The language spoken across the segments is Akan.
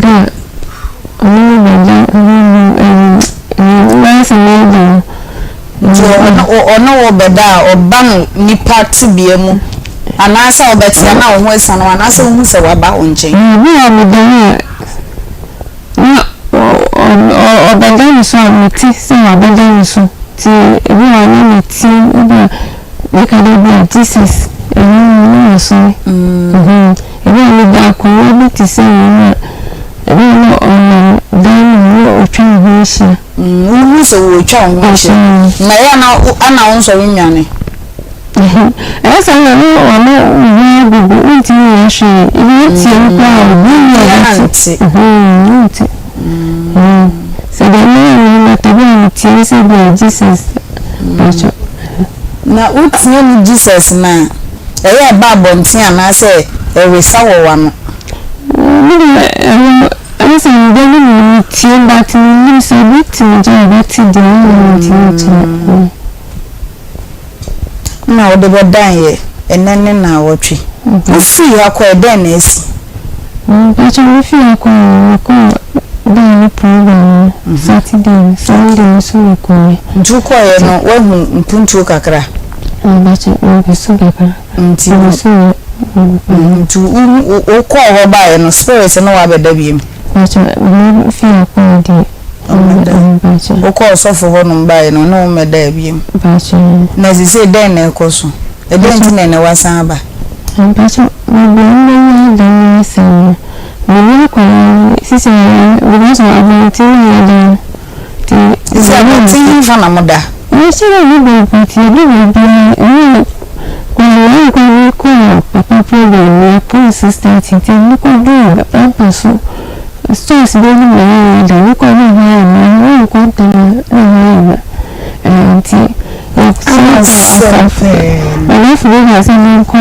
meda a, ɔne me bɛda honhom ɛɛ mayɛ sɛ meda no. Nti ɔne wo bɛda a, ɔba no nipa tebea mu anaasɛ ɔbɛtea na wo ho asiane wo anaasɛ wohu sɛ waba wo nkyɛn? Bi a meda hɔ a, na ɔbɛda me so a, mete sɛ wabɛda me so. Nti ebi wɔ hɔ a na mete ebi a meka dɛ bi a Jesus ɛno no na masɔre. Ebi a meda akonnwa bi te sɛ wei mu a, ebi a na ɔnam dan no mu na otwa me ho ahyia. Wohu sɛ wɔretwa wo ho ahyia. Na ɛyɛ a na ana wonsɔre nnwane? Ɛyɛ saa na na wama wo ho agogo, wontumi nyɛ hwee. Ebi woteɛ mu koraa a, obi nni a ɔbɛte. Wonte. Sɛ deɛ meyɛ no mata bi a meteɛ mu sɛ bi a Jesus mpakyɛ. Na woteɛ mu Jesus no a, ɛyɛ a ɛba abɔnten anaasɛ ɛresa wɔ w'ano? Me deɛ ɛno ɛyɛ sɛ meda no mu no metie but mennim sɛ obi te me nkyɛn a ɔbɛte deɛ ɛno na mentumi nkyerɛ. Na wode bɛdan yɛ ɛnnɛ ne naawɔtwe. Wofii ha kɔɛ dɛn na asi? Mpakyɛw mefii ha kɔɛ no mekɔɔ dan ne program no Saturday no, Sunday no nso mekɔɛ. Nti wokɔeɛ no woahu mpuntuo kakra? Mpakyɛw mepɛ so kakra. Nti nti wokɔɔ hɔ baeɛ no spirit no wabɛda biom? Mpakyɛw mefii ha kɔɛ deɛ. Wokɔɔ ɔsɔfo hɔnom baeɛ no, ɔne wo mmɛdaa bio? Na seesei dɛn na ɛrekɔ so? Ɛdɛn nti na ɛnnɛ woasan aba? Mpakyɛ, baabi a mobɛnya da no asɛm no, menni akwadaa yi, sisi a because of abɔnten na yɛda no, nti. Sisi abɔnten hefa na moda? Yɛhyɛ da nni baabi nti yɛda baabiara, ɛna kwan kwan mekɔɔ papa program no, yɛpɔn 6:30 nti mekɔduu pampa so. Stores bi anim na yɛyɛ da wokɔ a na ɛhɔ ayɛ ma woankɔ ntɛm a na ɛhɔ ayɛ ma nti yɛsan kɔ asafo madamfo bi kaa sɛ menkɔ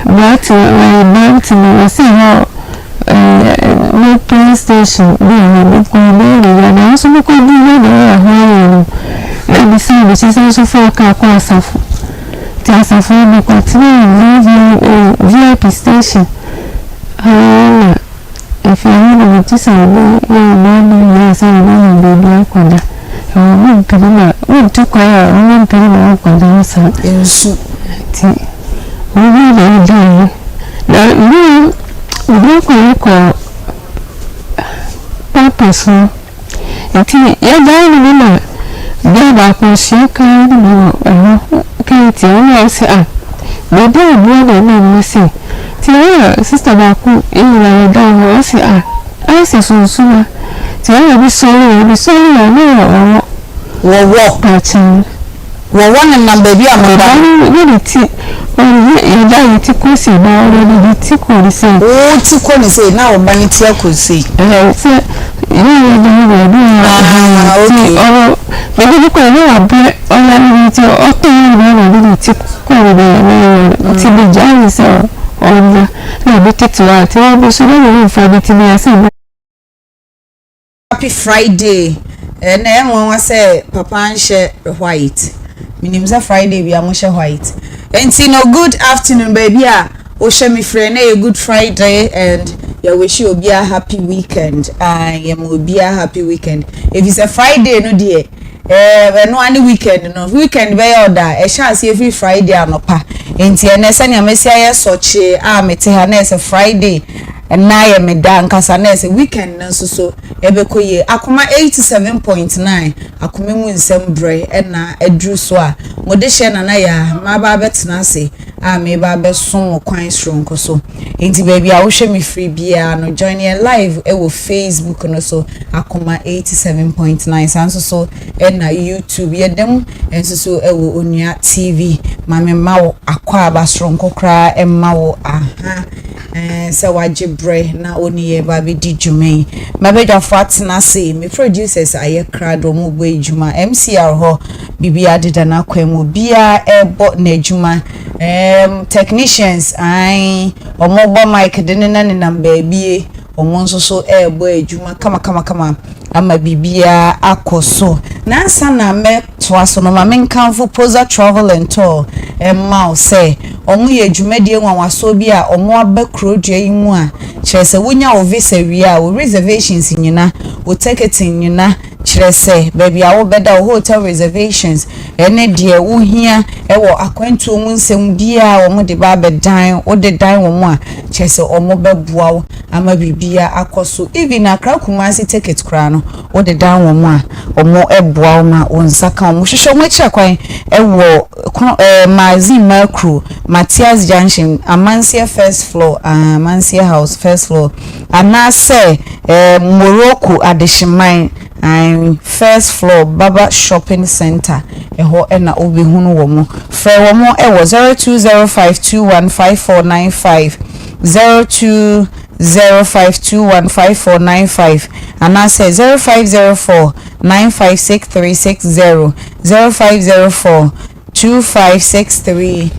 Brighton Brampton ɔse hɔ ne train station bi wɔ hɔ mekɔ hɔ bɛyɛ biribi a nanso mekɔduu hɔ na ɛhɔ ayɛ no na mesan mekyi san so faa kaa kɔɔ asafo nti asafo no mekɔtenaa VIP station Haa na afei ɛhɔ no mete sɛ obi yɛ ɔbaa no wie ansa na wanya baabi akɔda. Ɛwɔ mu mpene ma wontu kwan a wɔn mpene ma wonkɔda hɔ saa. Nsu. Nti obi na ɔdaeɛ. Na me obi kwan kɔ papa so. Ntsi yɛgyae no no na bea baako osua kan no bi wɔ hɔ kɛntsi nna ɔse ah beebi a mbowa na nam no se ntsi hɔ na sister baako hɛn nyina yɛdaa hɔ ɔse ah ayɛ sɛ sunsuma ntsi hɔ na bi sɔree bi sɔree a na ɔwɔ Wɔwɔ. Pakyɛw. Wɔwɔ nenam baabi a moda no. Ɔba no ne ne ti, ɔne yɛda ne ti kɔ sei na ɔde ne ti kɔ ne sei. Wo ti kɔ ne sei na ɔba ne ti akɔ sei. Ɛɛ sɛ yɛn a yɛda hɔ baabi a Ah, ti okay. ɔwɔ baabi bi kɔ na wabrɛ ɔyare no nti ɔtɔ yɛ nyinaa na ɔde ne ti kɔ ne baabi na ti bi gyaa ne sɛ ɔnna na obi tete hɔ a ti ɔbi so na ne mfa bi ti bi asɛ. Happy Friday. Ɛnna ɛyɛ nwanwa sɛ papa nhyɛ white. Menim sɛ Friday bia mohyɛ white. Nti no good afternoon baabi a wohyɛ me frɛ na yɛ good Friday and yɛwish obiara happy weekend. Ah, yɛma obiara happy weekend. Ɛfiri sɛ Friday no deɛ ɛɛ ɛno ane weekend no. Weekend bɛyɛ ɔda a ɛhyɛ aseɛ firi Friday anɔpa. Nti ɛnɛ sɛnea masi ayɛ sɔkyee a mete ha na ɛsɛ Friday Ɛnna ayɛ me da ankasa na ɛsɛ weekend no nso so ɛbɛkɔ yie. Akoma 87.9 Akoma mu nsɛm brɛ ɛna aduru so a mo de hyɛ Nana Yaa maba abɛtena ase a meba abɛsom mo kwan soronko so. Nti baabi a wohwɛ me firi biara no join yɛn live ɛwɔ Facebook no so Akoma 87.9 saa nso so ɛna YouTube yɛda mu nso so ɛwɔ Onua TV ma me ma wo akwaaba soronko koraa ɛma wo aha. Ɛɛ, sɛ wagye berɛ na ɔne yɛn ba abɛdi dwuma yi. M'abadwafoɔ atena ase, me producers ayɛ krado, wɔrebɔ adwuma. MCR hɔ, biribiara deda n'akwan mu, obiara rebɔ n'adwuma. Ɛɛm, technicians, ae, wɔrebɔ mic de nenanenam baabie, wɔn nso so rebɔ adwuma kamakamakama ama biribiara akɔ so. Nansa na mɛtoa. Yɛretoa so no, ma menkamfo Poza Travel and Tour mma wo sɛ wɔyɛ dwumadie nwanwasoɔ bi a wɔaba kuro dua yi mu a kyerɛ sɛ wonya wo visa wie a, wo reservations nyina, wo ticketing nyina, kyerɛ sɛ baabi a wobɛda, wo hotel reservations ne deɛ wohia wɔ akwantuo mu nsɛm biara a wɔde ba abɛdan, wode dan wɔn a, kyerɛ sɛ wɔbɛboa wo ama biribiara akɔ so. Even Accra Kumasi ticket koraa no, wode dan wɔn a, wɔboa wo ma wo nsa ka wɔn. Hwehwɛ wɔn akyiri kwan wɔ Kro eh, Magazine Makro, Matthias Junction, Amanseɛ first floor, ah, Amanseɛ House first floor, anaasɛ eh, Morocco Adehyeman, ae, first floor, Baba Shopping Centre, ɛhɔ na wobɛhunu wɔn. Frɛ wɔn wɔ 0205215495, 0205215495, anaasɛ 0504 956360, 0504 256360.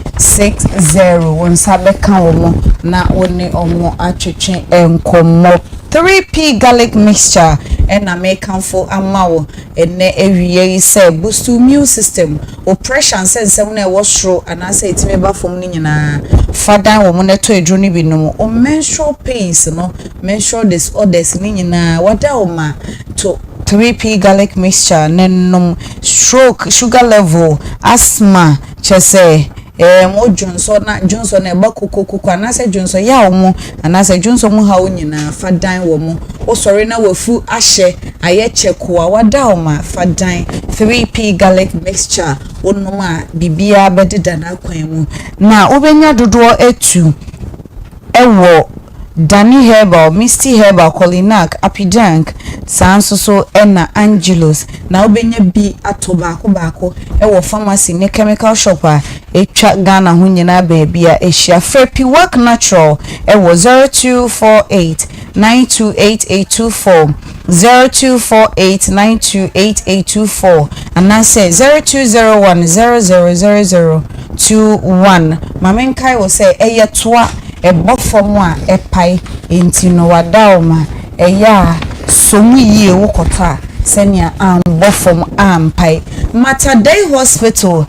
Wo nsa bɛka wɔn na wo ne wɔn atwetwe nkɔmmɔ. 3P garlic mixture na mekamfo ama wo ɛnnɛ awia yi sɛ boost wo immune system, wo pressure nsɛnsɛm no a ɛwɔ soro anaasɛ ɛtumi ba fam no nyinaa, fa dan wɔn na tɔ aduro no bi nom. Wo menstrual pains no, menstrual disorders no nyinaa, wada wo ma to 3P garlic mixture ne nom. Stroke, sugar level, asthma, kyerɛ sɛ ɛɛm wo dwonsɔ na dwonsɔ no ɛba kokokoko anaasɛ dwonsɔ yaw mu anaasɛ dwonsɔ mu haw nyinaa, fa dan wɔ mo. Wosɔre na wafu ahyɛ ayɛ kyɛkoa, wada wo ma, fa dan 3P garlic mixture wonom a biribiara bɛdeda n'akwan mu na wobɛnya dodoɔ atu wɔ Dani Herbal, Misty Herbal, Kolinak, Apidank, saa nso so na Angelus, na wobɛnya bi atɔ baako baako wɔ pharmacy ne chemical shop a atwa Ghana ho nyinaa baabi a ahyia. Frɛ Piwak Natural wɔ 0248 928824, 0248 928824 anaasɛ 0201 000021. Ma menkae wo sɛ ɛyɛ toa, ɛbɔ fam a ɛpae, enti no w'adaoma ɛyɛ a sɔ mu yie wokɔtɔ a sɛnea ammɔ fam ampae. Mater Dei Hospital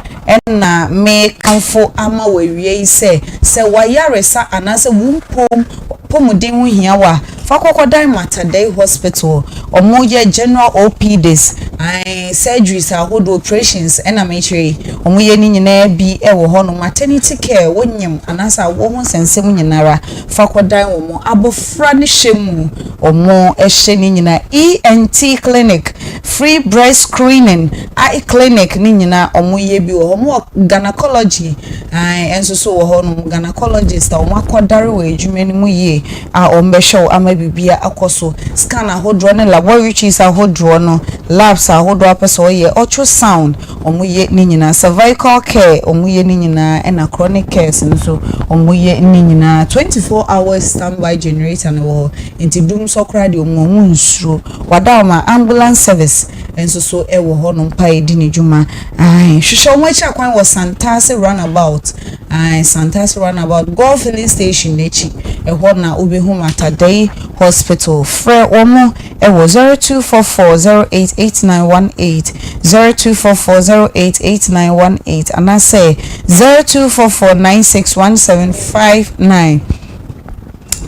na mekamfo ama wo awia yi sɛ, sɛ w'ayaresa anaasɛ wo mpom apɔmuden ho hia wo a, fa kɔ kɔdan Mater Dei Hospital. Wɔyɛ general OPDs, ae, surgeries ahodoɔ, operations ɛna mekyerɛ yi. Wɔyɛ ne nyinaa bi wɔ hɔnom. Maternity care, wonyem anaasɛ awoɔ ho nsɛnsɛm nyinara, fa kɔdan wɔn. Abɔfra ne hyɛ mu, wɔhyɛ ne nyinaa. ENT clinic, free breast screening, eye clinic ne nyinaa wɔyɛ bi wɔ hɔ. Wɔwɔ gynecology ae nso so wɔ hɔnom. Gynecologist a wɔakɔdare wɔ adwuma no mu yie a wɔbɛhwɛ wo ama biribiara akɔ so. Scan ahodoɔ ne laboratories ahodoɔ no, labs ahodoɔ a wopɛ sɛ wɔyɛ, ultrasound, wɔyɛ ne nyinaa. Cervical care, wɔyɛ ne nyinaa, ɛna chronic cares nso, wɔyɛ ne nyinaa. 24 hours standby generator no wɔ hɔ, nti dum sɔ koraa deɛ wɔn wɔn nsuro. Wadaoma ambulance service nso so wɔ hɔnom pa edi ne dwuma. Ae, hwehwɛ wɔn akyi akwan wɔ Santase roundabout. Ae, Santase roundabout, Gold filling station n'akyi. Ɛhɔ na wobɛhu Mater Dei Hospital. Frɛ wɔn wɔ 0244 088918, 0244 088918 anaasɛ 0244 961759,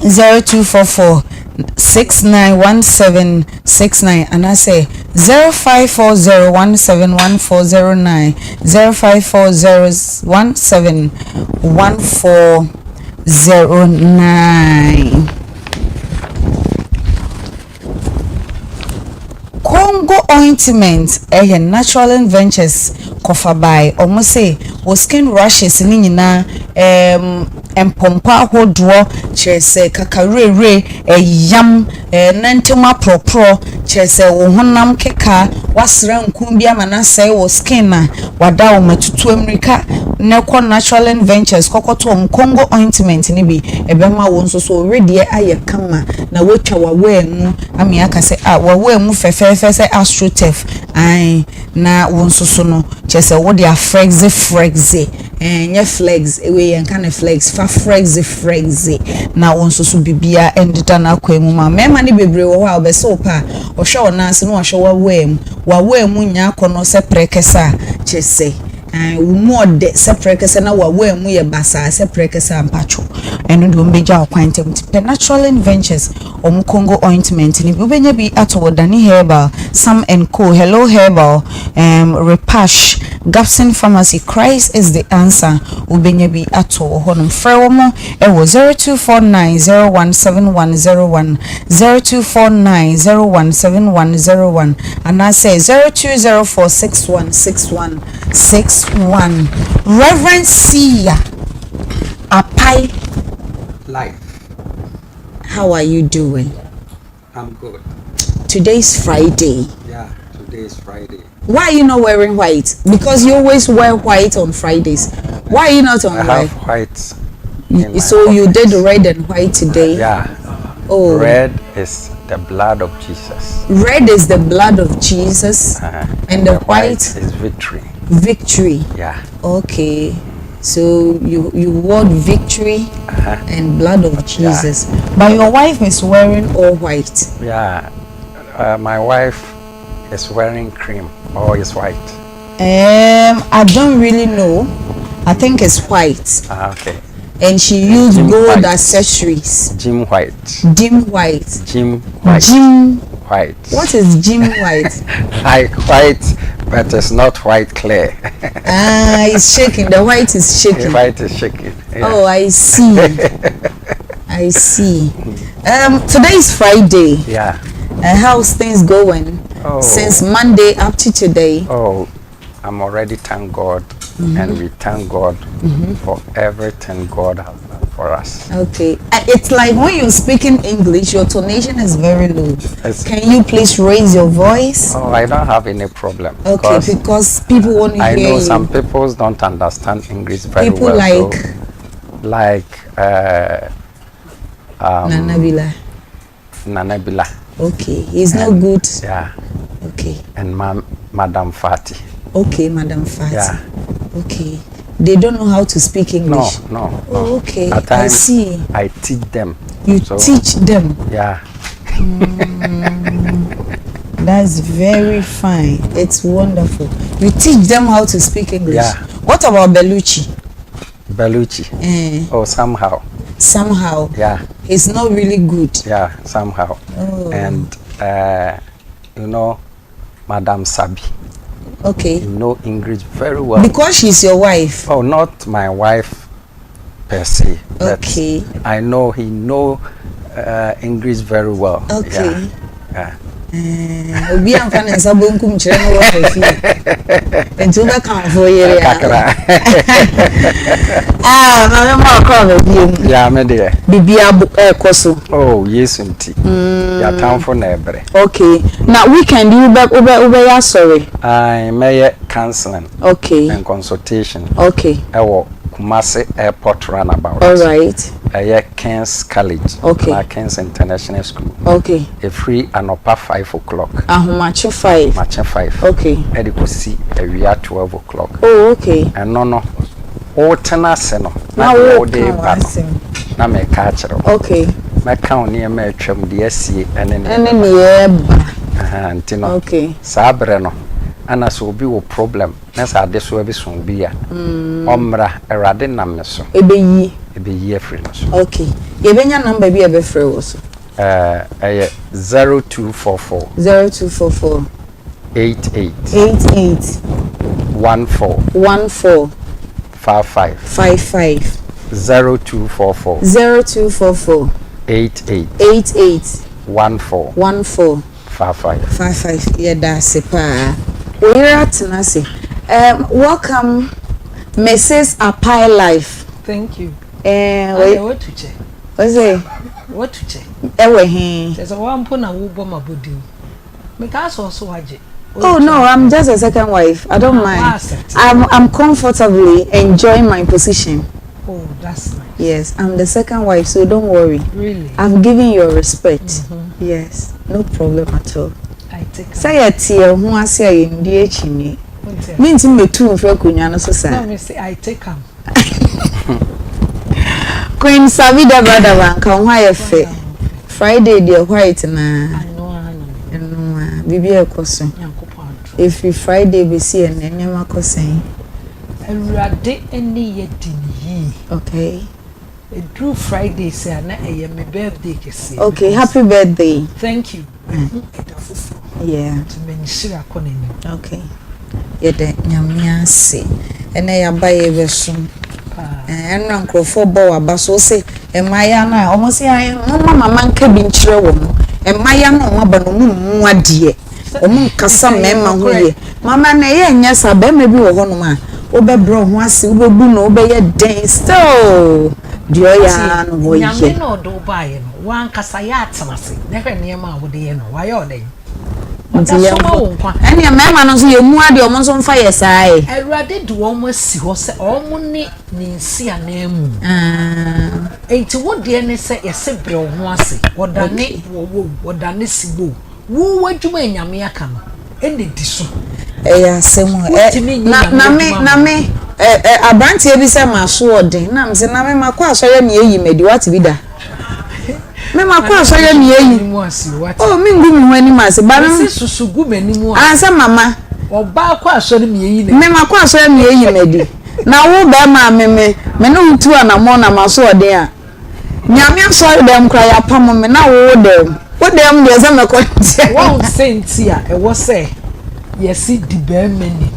0244 691769 anaasɛ 0540 171409, 0540 171409. Congo ointment ɛyɛ Natural Ventures kɔfa bae. Ɔmo se wo skin rashes ne nyinaa, mpɔmpɔ ahodoɔ, kyerɛ sɛ kakawirewire, ɛyam, nantam aporɔporɔ, kyerɛ sɛ wo honam keka, wasra nku bi ama no asɛe wo skin a, wada wo matutu mmirika na kɔ Natural Ventures kɔkɔtɔ wɔn Congo ointment no bi. Ɛbɛma wo nso so wedeɛ ayɛ kama na woatwa w'awaa mu ama aka sɛ a w'awaa mu fɛfɛɛfɛ sɛ astroturf, ae, na wo nso so no kyerɛ sɛ wode afrɛgze frɛgze. Ɛnyɛ flex, wei yɛnka no flex, fa frexe frexe na wo nso so biribiara ɛndeda n'akwan mu ma. Mmarima no bebree wɔ hɔ a ɔbɛsɛ wo pɛ a, ɔhwɛ wo nan ase na wahwɛ w'awaa mu. W'awaa mu nyɛ akɔnnɔ sɛ prɛkɛsɛ a, kyerɛ sɛ wo mu ɔdɛ sɛ prɛkɛsɛ na w'awaa mu yɛ basaa sɛ prɛkɛsɛ a mpatwo. Ɛno deɛ wɔbɛgya wo kwan ntɛm. Nti pɛ Naturalin Ventures wɔn Congo ointment no bi. Wobɛnya bi atɔ wɔ Dani Herbal, Sam and Co, Hello Herbal, um, Repash, Gapson Pharmacy, Christ is the answer. Wobɛnya bi atɔ wɔ hɔnom. Frɛ wɔn wɔ 0249017101, 0249017101 anaasɛ 0204616161. Reverend Siya Apai. Life. How are you doing? I'm good. Today's Friday. Yeah, today is Friday. Why are you not wearing white? Because you always wear white on Fridays. Why are you not on I white? have white. In my So you pocket. did red and white today. Yeah. Oh. Red is the blood of Jesus. Red is the blood of Jesus, and the white is victory. Victory. Yeah. Okay. So you wore victory and blood of Jesus. But your wife is wearing all white. Yeah. My wife is wearing cream or is white. I don't really know. I think it's white. Ah, okay. And she used Jim gold white. accessories. Jim white. Dim white. Jim white. Jim. White. What is Jim white? Like white, but it's not white clear. Ah, it's shaking. The white is The shaking. white is shaking. Yeah. Oh, I see. I see. Today is Friday. Yeah. How's things going Oh. since Monday up to today? Oh, I'm already thank God, and we thank God for everything God has done for us. Okay. It's like when you're speaking English, your tonation is very low. Can you please raise your voice? Oh, I don't have any problem. Okay, because because people want to I hear know you. some people don't understand English very People well. like so, like Nanabila. Nanabila. Okay, he's not good. Yeah, Okay. and Madam Fati. Okay, Madam Fati. Yeah. Okay. They don't know how to speak No, English. no. Oh, okay. At I times, see. I teach them. You So, teach them. Yeah. That's very fine. It's wonderful. You teach them how to speak English. Yeah. What about Bellucci? Bellucci. Eh, Oh, somehow. somehow. Yeah, It's not really good. yeah, somehow. Oh. And Madam Sabi, you know English very well. Because she's your wife. Oh, not my wife per se. But I know he know English very well. Yeah. Eh, obi amfa ne nsa bonkum kyerɛ no wɔ fie nti wobɛkamfo yere a Kakra. Ah, maame ma ɔkɔ aba bio mu. Yeah, me deɛ. Biribi abo ɛɛkɔ so. Oh, Yesu nti. Yɛatamfo na ɛbrɛ. Okay, na weekend yi wobɛyɛ asɔre? I mɛyɛ counseling and consultation ɛwɔ Kumasi Airport roundabout. All right. Ɛyɛ King's College. Na King's International School. Ɛfiri anɔpa 5 o'clock. Ahomakye 5. Makye 5. Ɛde kɔsi awia 12 o'clock. Oh, okay. Ɛno no, wotena ase no, na na deɛ woka wode ba no, w'asɛm. Na mɛka akyerɛ wo. Mɛka wo nneɛma a atwam deɛ asie ɛne ne ɛne ne yɛba. Aha, nti no, saa berɛ no, ana sɛ obi wɔ problem na sɛ adesoa bi so obi a, ɔmmra, Awurade nam me so ɛbɛyi. Ɛbɛyi afiri no so. Okay, yɛbɛnya number bi a ɛbɛfrɛ wɔ so? Ɛyɛ 0244 0244 88 88 14 14 55. 55. 0244 0244 88 88 14 14 55. 55. Yɛda ase paa. Oyere atena ase. Welcome, Mrs. Apai Life. Thank you. Eh, Ayɛ watu kyɛ. ɔsɛ Watu kyɛ. Ɛwɔ he? Kyɛ sɛ wɔn na wobɔ ma bɔdin. Meka sɛ ɔso wagye. Oh no, I'm just a second wife. I don't Ah, mind. Accept. I'm comfortably enjoying my position. Oh, that's nice. Yes, I'm the second wife, so don't worry. Really? I've given you respect. Yes, no problem at all. I take Sɛ yɛte yɛn ho ase a, yɛndi akyi ni. Mentumi mɛtu mfiri akonnwa no so saa. Na me se I take am. Queen Sabi Dabadaba nka wo ho ayɛ fɛ. Friday deɛ white naa. Ɛno a biribi a ɛkɔ so. Ɛfiri Friday bɛsi ɛnnɛ nneɛma kɔ sɛn? Awurade ne yɛ di ne yie. Okay. Ɛduru Friday sɛ a na ɛyɛ me birthday kɛseɛ. Okay, happy birthday. Thank you. Mahu ɛda foforɔ. Yeah. Nti me nhyira kɔ n'anim. Okay. Yɛda Nyame ase. Ɛnɛ yɛaba yɛbɛsom. Paa. Ɛnna nkurɔfoɔ bɔ w'aba so wose mmaayewa no a wɔn se ae momma mama nka bi nkyerɛ wɔn. Mmaayewa no a wɔn aba no wɔn mmu adeɛ. Wɔn nkasa mmarima ho yie. Mama na ɛyɛ nyɛ saa barima bi wɔ hɔnom a wobɛbrɛ wo ho ase wobɛbu no wobɛyɛ den still deɛ ɔyɛ ara no ɔyɛ. Nyame na ɔde wo baeɛ no w'ankasa yɛ atena ase na hwɛ nneɛma a wode yɛ no wayɛ wo dɛn? Nti Ɔda yɛn so ma wo nkwa. Ɛnneɛ mmarima no nso yɛn mu adeɛ wɔn nso mfa yɛ saa ɛ. Awurade de wɔn asi hɔ sɛ wɔn ne ne nsiananmu. Enti wo deɛ ne sɛ yɛse brɛ wo ho ase wɔdane wɔwɔ o wɔdane sibo o Wo w'adwuma a Nyame aka no ɛna di so. Ɛyɛ asɛm o. Wontumi nyɛ Na Nyame na me adwuma na ma. me ɛ ɛ abranteɛ bi sɛ m'aso ɔden na me sɛ na me makɔ asɔre a meyi m'adi wate bi da me makɔ asɔre a meyi oh me ngu me ho anim ase ba no Mese susu gu m'anim ase. Ansa mama. Ɔbaa kɔ asɔre meyi n'adi. Me makɔ asɔre a meyi m'adi na wo bɛrima a me me me ne wo tu anamɔn na m'aso ɔden a. Nyame asɔre dɛm koraa yapamo me na wo wo dɛm wo dɛm deɛ sɛ mɛkɔ nkyɛn. Wahu sɛ nti a ɛwɔ sɛ yɛsi di bɛrima ni.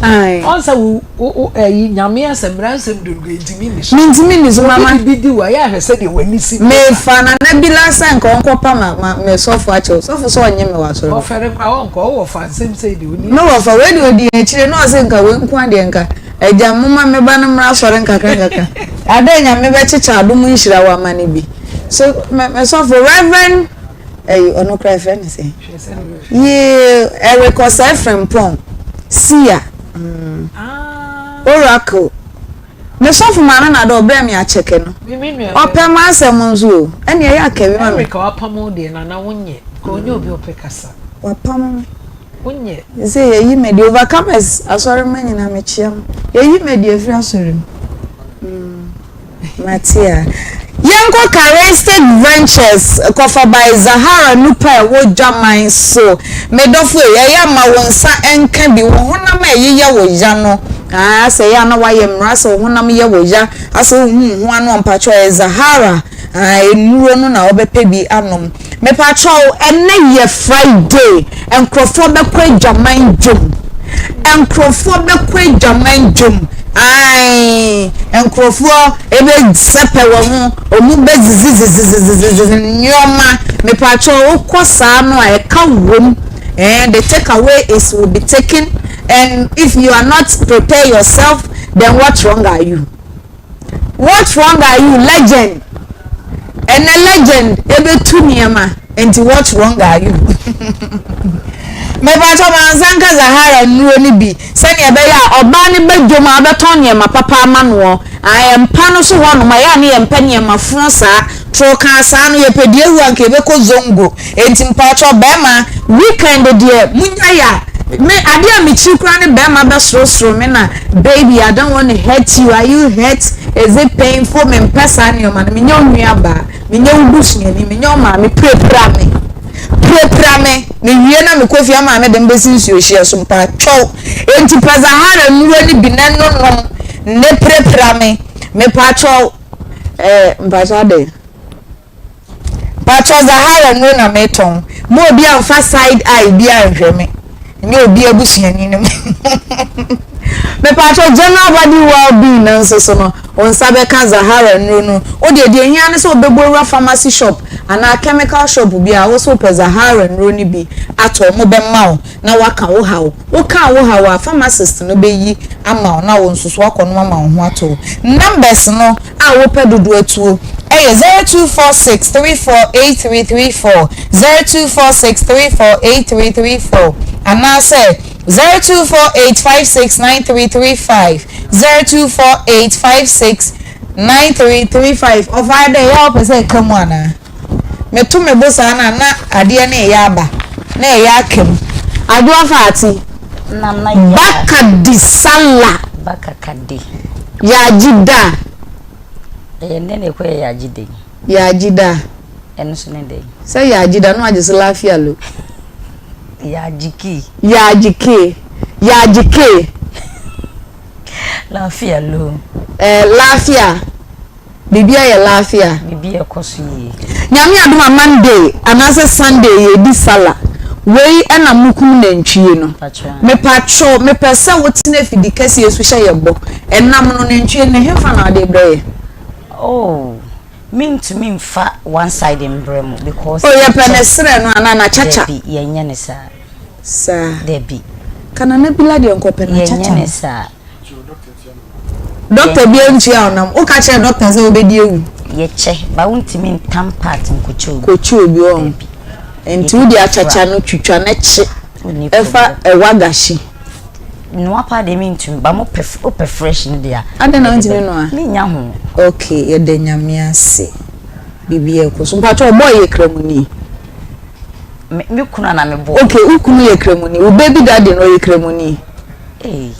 Ɔn sɛ wo wo ɛyi nyame asɛm mmara nsɛm dodo ntumi ni so. Mentumi ni so mama. Obi bibi di wo a yɛ ahwɛ sɛ deɛ w'ani si. Mefa nana bi la sɛ nka ɔnkɔ pa ma ma me sɔfo akyɛw sɔfo sɛ ɔnye me wɔ asɔre. Ɔfɛre koraa ɔnkɔ ɔwɔ fa nsɛm sɛ deɛ oni. Me wɔ fa wei deɛ odi akyire na ɔsɛ nka wei nko adeɛ nka. Agya, momma me ba no mmra asɔre nkakrankakra. Adɛn Nyame bɛkyekyɛ adom nhyira wɔ ama no bi. So me me sɔfo Reverend ɛyi ɔno koraa ɛfrɛ no sɛn? Yee Eric Osei Frimpong Sia mm, Oracle. Me sɔfo maame na dɛ ɔbrɛ me akyɛkɛ no. Ɔpɛ m'asɛm nso o. Ɛne ɛyɛ akɛwi ma me. Eric wapam wo deɛ nana wonyɛ. Ɔnyɛ obi ɔpɛ kasa. Wapam me. Wonyɛ. Sɛ yɛyi me deɛ overcomers asɔre ma nyinaa mekyia mo. Yɛyi me deɛ firi asɔre mu. Mm, mate a. Yɛnkɔ Charistic Ventures kɔfa by Zahara Nupa a ɛwɔ Dwaman so. Me dɔfo ei, ɛyɛ a ma wo nsa nka bi. Wo honam a ɛyeyɛ wo ya no, ah, sɛ ɛyɛ a na woayɛ mmara sɛ wo honam yɛ wo ya, asɛ wonhu wo ho ano a, mpakyɛw ɛyɛ Zahara ah, nnuro no na wobɛpɛ bi anom. Mepakyɛw ɛnɛ yɛ Friday nkorɔfoɔ bɛkɔ adwaman dwom nkorɔfoɔ bɛkɔ adwaman dwom ae nkorɔfoɔ ɛbɛ sɛpɛ wɔn ho ɔmo bɛ zizizizizizizi nneɛma mepakyɛw wokɔ saa no a ɛka wom eh the take away is will be taken and if you are not prepare yourself then what wrong are you. What wrong are you legend ɛnɛ legend ɛbɛtu nneɛma nti what wrong are you mepatɔ mansa nka Zahara nnuro no bi sɛnea ɛbɛyɛ a ɔbaa no bɛ dwom a ɔbɛtɔn nneɛma papa ama noɔ ayɛ mpa no so hɔ nom ɛyɛ a ne yɛmpɛ nneɛma foɔ saa toro kaa saa no yɛpɛ deɛ ahu anka yɛbɛkɔ zongo Enti mpakyɛw bɛɛma weekend deɛ munya ya me adeɛ a mekyiri koraa ne bɛɛma bɛsorosoro me na baby I don't want to hurt you are you hurt is it painful mempɛ saa nneɛma no menyɛ wo nua baa menyɛ wo busuani menyɛ wo maame pirapira me pirapira me mewie na mekɔ fie ama me de mbɛsi nsuo hyeɛ so mpakyɛw enti pɛ Zahara nnuro no bi na nonom ne pirapira me mepakyɛw ɛɛ mpakyɛw adɛn. Patrɔ Zahara nnuro na metɔn. Mo obi amfa side eye bi anhwɛ me. Nyɛ obi abusuani no. Me patrɔ general body well being no nso so no, wo nsa bɛka Zahara nnuro no. Wo deɛ deɛ ehia ne sɛ wobɛbɔ wura pharmacy shop anaa chemical shop bi a wo so wopɛ Zahara nnuro no bi atɔ, wɔn bɛma wo na waka wo haw. Wokaa wo haw a, pharmacist no bɛyi ama wo na wo nso so woakɔnom ama wo ho atɔ wo. Numbers no a wopɛ dodoɔ atuo yɛ 0246 34 8334, 0246 34 8334 anaasɛ 0248 56 9335, 0248 56 9335. Ɔfaa dɛ yɛ a wopɛ sɛ ɛka mu anaa? Meto me bo saa no a na adeɛ no reyɛ aba na ɛyɛ aka mu. Adwoa fa ate. Nana Yaa. Baka di Sallah. Baka kadi. Yaagye da. Ɛyɛ ndɛ na ɛkɔ yɛ yaagye da yi. Yaagye da. Ɛno nso ne dɛn? Sɛ yaagye da no agye so lafiya lo. Yaagye kii. Yaagye kee. Yaagye kee. Lafiya lo. Ɛɛ lafiya. Biribi ayɛ laafia. Biribi ɛkɔ so yie. Nyame adom a Monday anaasɛ Sunday yɛredi Sallah. Wei ɛna mokum nantwie no. Mepakyɛw mepɛ sɛ wotena afidi kɛseɛ so hyɛ yɛ bɔ. Ɛnam no nantwie no hefa na wode brɛ yɛ? Oh mentumi nfa one side mbrɛ mo because. Oh yɛpɛ ne serɛ no anaa n'akyakya. Dabi yɛnyɛ ne saa. Saa. Dabi. Ka Nana Bila deɛ nkɔpɛ n'akyakya no. Yɛnyɛ ne saa. Dɔkta bi antua wo nam. Woka kyerɛ dɔkta sɛ wobɛdi awu. Yɛkyɛ, ba wontumi ntam part nkɔkyɛ obi. Kɔkyɛ obi ɔ. Nti wode akyakya no twitwa no kye ɛfa ɛwa gahye. Noa paa deɛ mentumi, ba mo pɛ wopɛ fresh no deɛ a. Adɛn na wontumi noa? Menya ho. Ok, yɛda Nyame ase. Biribi ɛkɔ so. Mpakyɛ ɔbɔɔ yɛ kramoni. Me me kunu ana me boy. Ok, wo kunu yɛ kramoni. Wo baby daddy no ɔyɛ kramoni. Ei.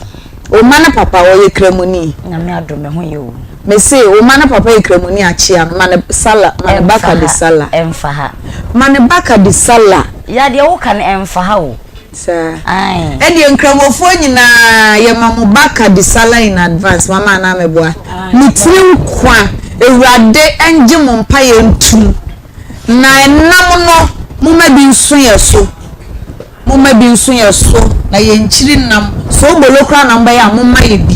Wo mma no papa ɔyɛ kramoni. Nyame adom me ho yɛ o. Me se wo mma no papa yɛ kramoni akyea no ma no sala ma no baka di sala. Ɛmfa ha. Ma no baka di sala. Ya deɛ wo ka no ɛmfa ha o. Saa. Ae. Ɛdeɛ nkramofoɔ nyinaa yɛ ma mo baka di sala in advance mama anaa meboa. Me tiri nkwa awurade ɛngye mo mpaeɛ ntum na ɛnam no moma bi nso yɛ so. Momma bi nso yɛ so na yɛnkyiri nam. Soobolo koraa na mobɛyɛ a momma yɛ bi.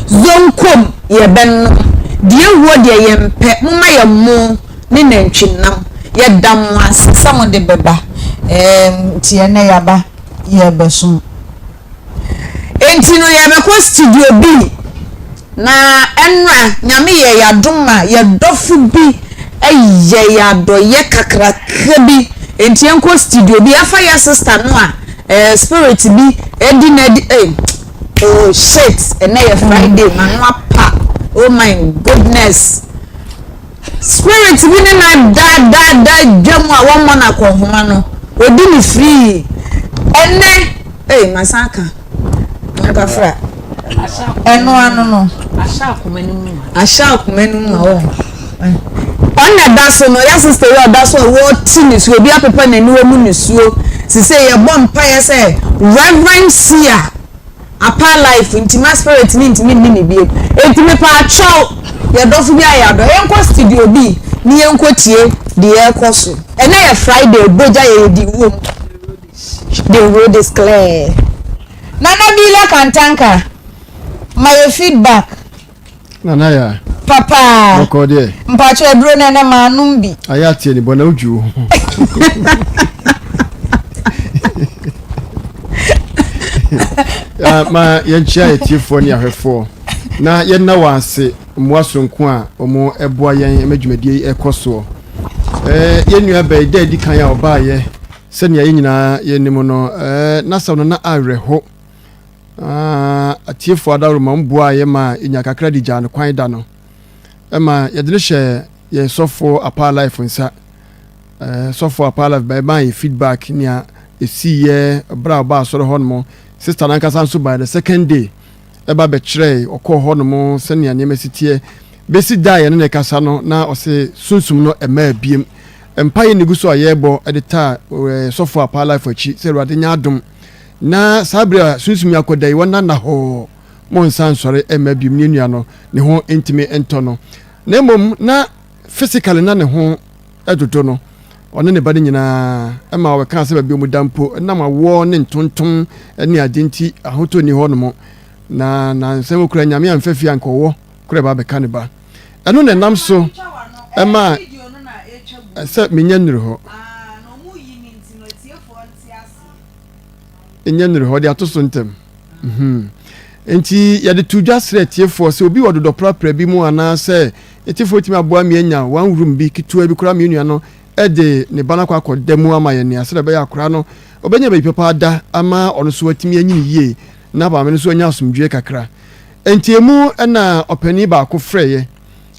Zonkom yɛbɛnom. Deɛ ɛwuo deɛ yɛmpɛ. Momma yɛ mo ne nantwi nam. Yɛda mo ase sɛ mode bɛba. Ɛɛm nti ɛnnɛ yɛaba yɛrebɛsom. Enti no yɛrebɛkɔ studio B. Na ɛnora Nyame yɛɛ yɛ adom ma yɛ dɔfo bi yɛ yɛ adɔyɛ kakraka bi enti yɛnkɔ studio bi ɛfa yɛ sister no a eh, spirit bi ɛdi na ɛdi eh, oh shit ɛnɛ yɛ Friday mano apa oh my goodness spirit bi ne na da da da dwa mu a wɔmmɔ no akɔnhoma no ɔdi ne free ɛnɛ eh masan aka Nkafra. Ɛno ano no. Ahyɛ akoma no mu ma. Ahyɛ akoma no mu ma wɔn. Ɔna ɛda so no, yɛ sista yi ɔda so a wɔte nisuo, obi apepa n'aniwa mu nisuo. Sise yɛbɔ mpaeɛ sɛ Reverend Sia apa life nti ma spirit ne ntumi nni ne biem. Enti mepa akyɛw yɛ dɔfo bi ayɛ adɔ. Yɛnkɔ studio bi ne yɛnkɔ tie deɛ ɛrekɔ so. Ɛnɛ yɛ Friday, bogya yɛ yɛdi wom. The road is clear. Nana Bila Kantanka, ma yɛ feedback. Nana ya. Papa. Bɔkɔ deɛ. Mpakyɛ aduro no ɛnɛ maa nom bi. Ayɛ ateɛ ni bɔ na wodwi wo ho. Ma yɛnkyia yɛtiefoɔ ne ahwɛfoɔ na yɛnna wɔ ase mmoa soronko a wɔn boa yɛn ma dwumadie yi ɛkɔ soɔ. Yɛn nua bɛyi dɛ adi kan a ɔbaayɛ Sɛnea yɛn nyinaa yɛnim no, n'asɛm no na awerɛho. Atiefo adaworoma boaa yɛn ma yenya kakra de gyaa no kwan da no. Ɛma yɛde no hyɛ yɛn sɔfo Apaa Life nsa. Sɔfo Apaa Life bɛmaa yɛ feedback nea esiiɛ bere a ɔbaa asɔre hɔ nom. Sister no ankasa nso bae the second day ɛba bɛkyerɛe, ɔkɔɔ hɔ nom sɛnea nneɛma si teɛ. Besi da a yɛne no rekasa no, na ɔse sunsum no mmaa biem. Mpaeɛ na ɛgu so a yɛrebɔ de taa sɔfo Apaa Life akyi sɛ Awurade nyɛ adom na saa berɛ a sunsum yi akɔda yi wɔnna nnahɔɔ mo nsa nsɔre mma biom ne nua no ne ho ntumi ntɔ no na mmom na physically na ne ho dodo no ɔne ne ba no nyinaa ɛma wɔkaa sɛ baabi ɔmo da mpo nam awoɔ ne ntontom ne ade nti ahotɔ nni hɔ nom na nansɛm okura nyame amfa fie anka ɔwɔ kora ɛba abɛka ne ba Ɛno na ɛnam so ma sɛ menya nnuru hɔ. Nya nnuru hɔ de ato so ntɛm. Mhm. Nti yɛde to dwa srɛ atiefoɔ sɛ obi wɔ dodɔprapra bi mu anaasɛ atiefoɔ tumi aboa mi anya one room bi ketewa bi koraa me nua no de ne ba no akɔ akɔda mu ama yɛn nea sɛdeɛ ɛbɛyɛ akora no ɔbɛnya baabi papa ada ama ɔno nso atumi anyini yie na maame no nso anya asomdwoeɛ kakra. Enti emu na ɔpanin baako frɛeɛ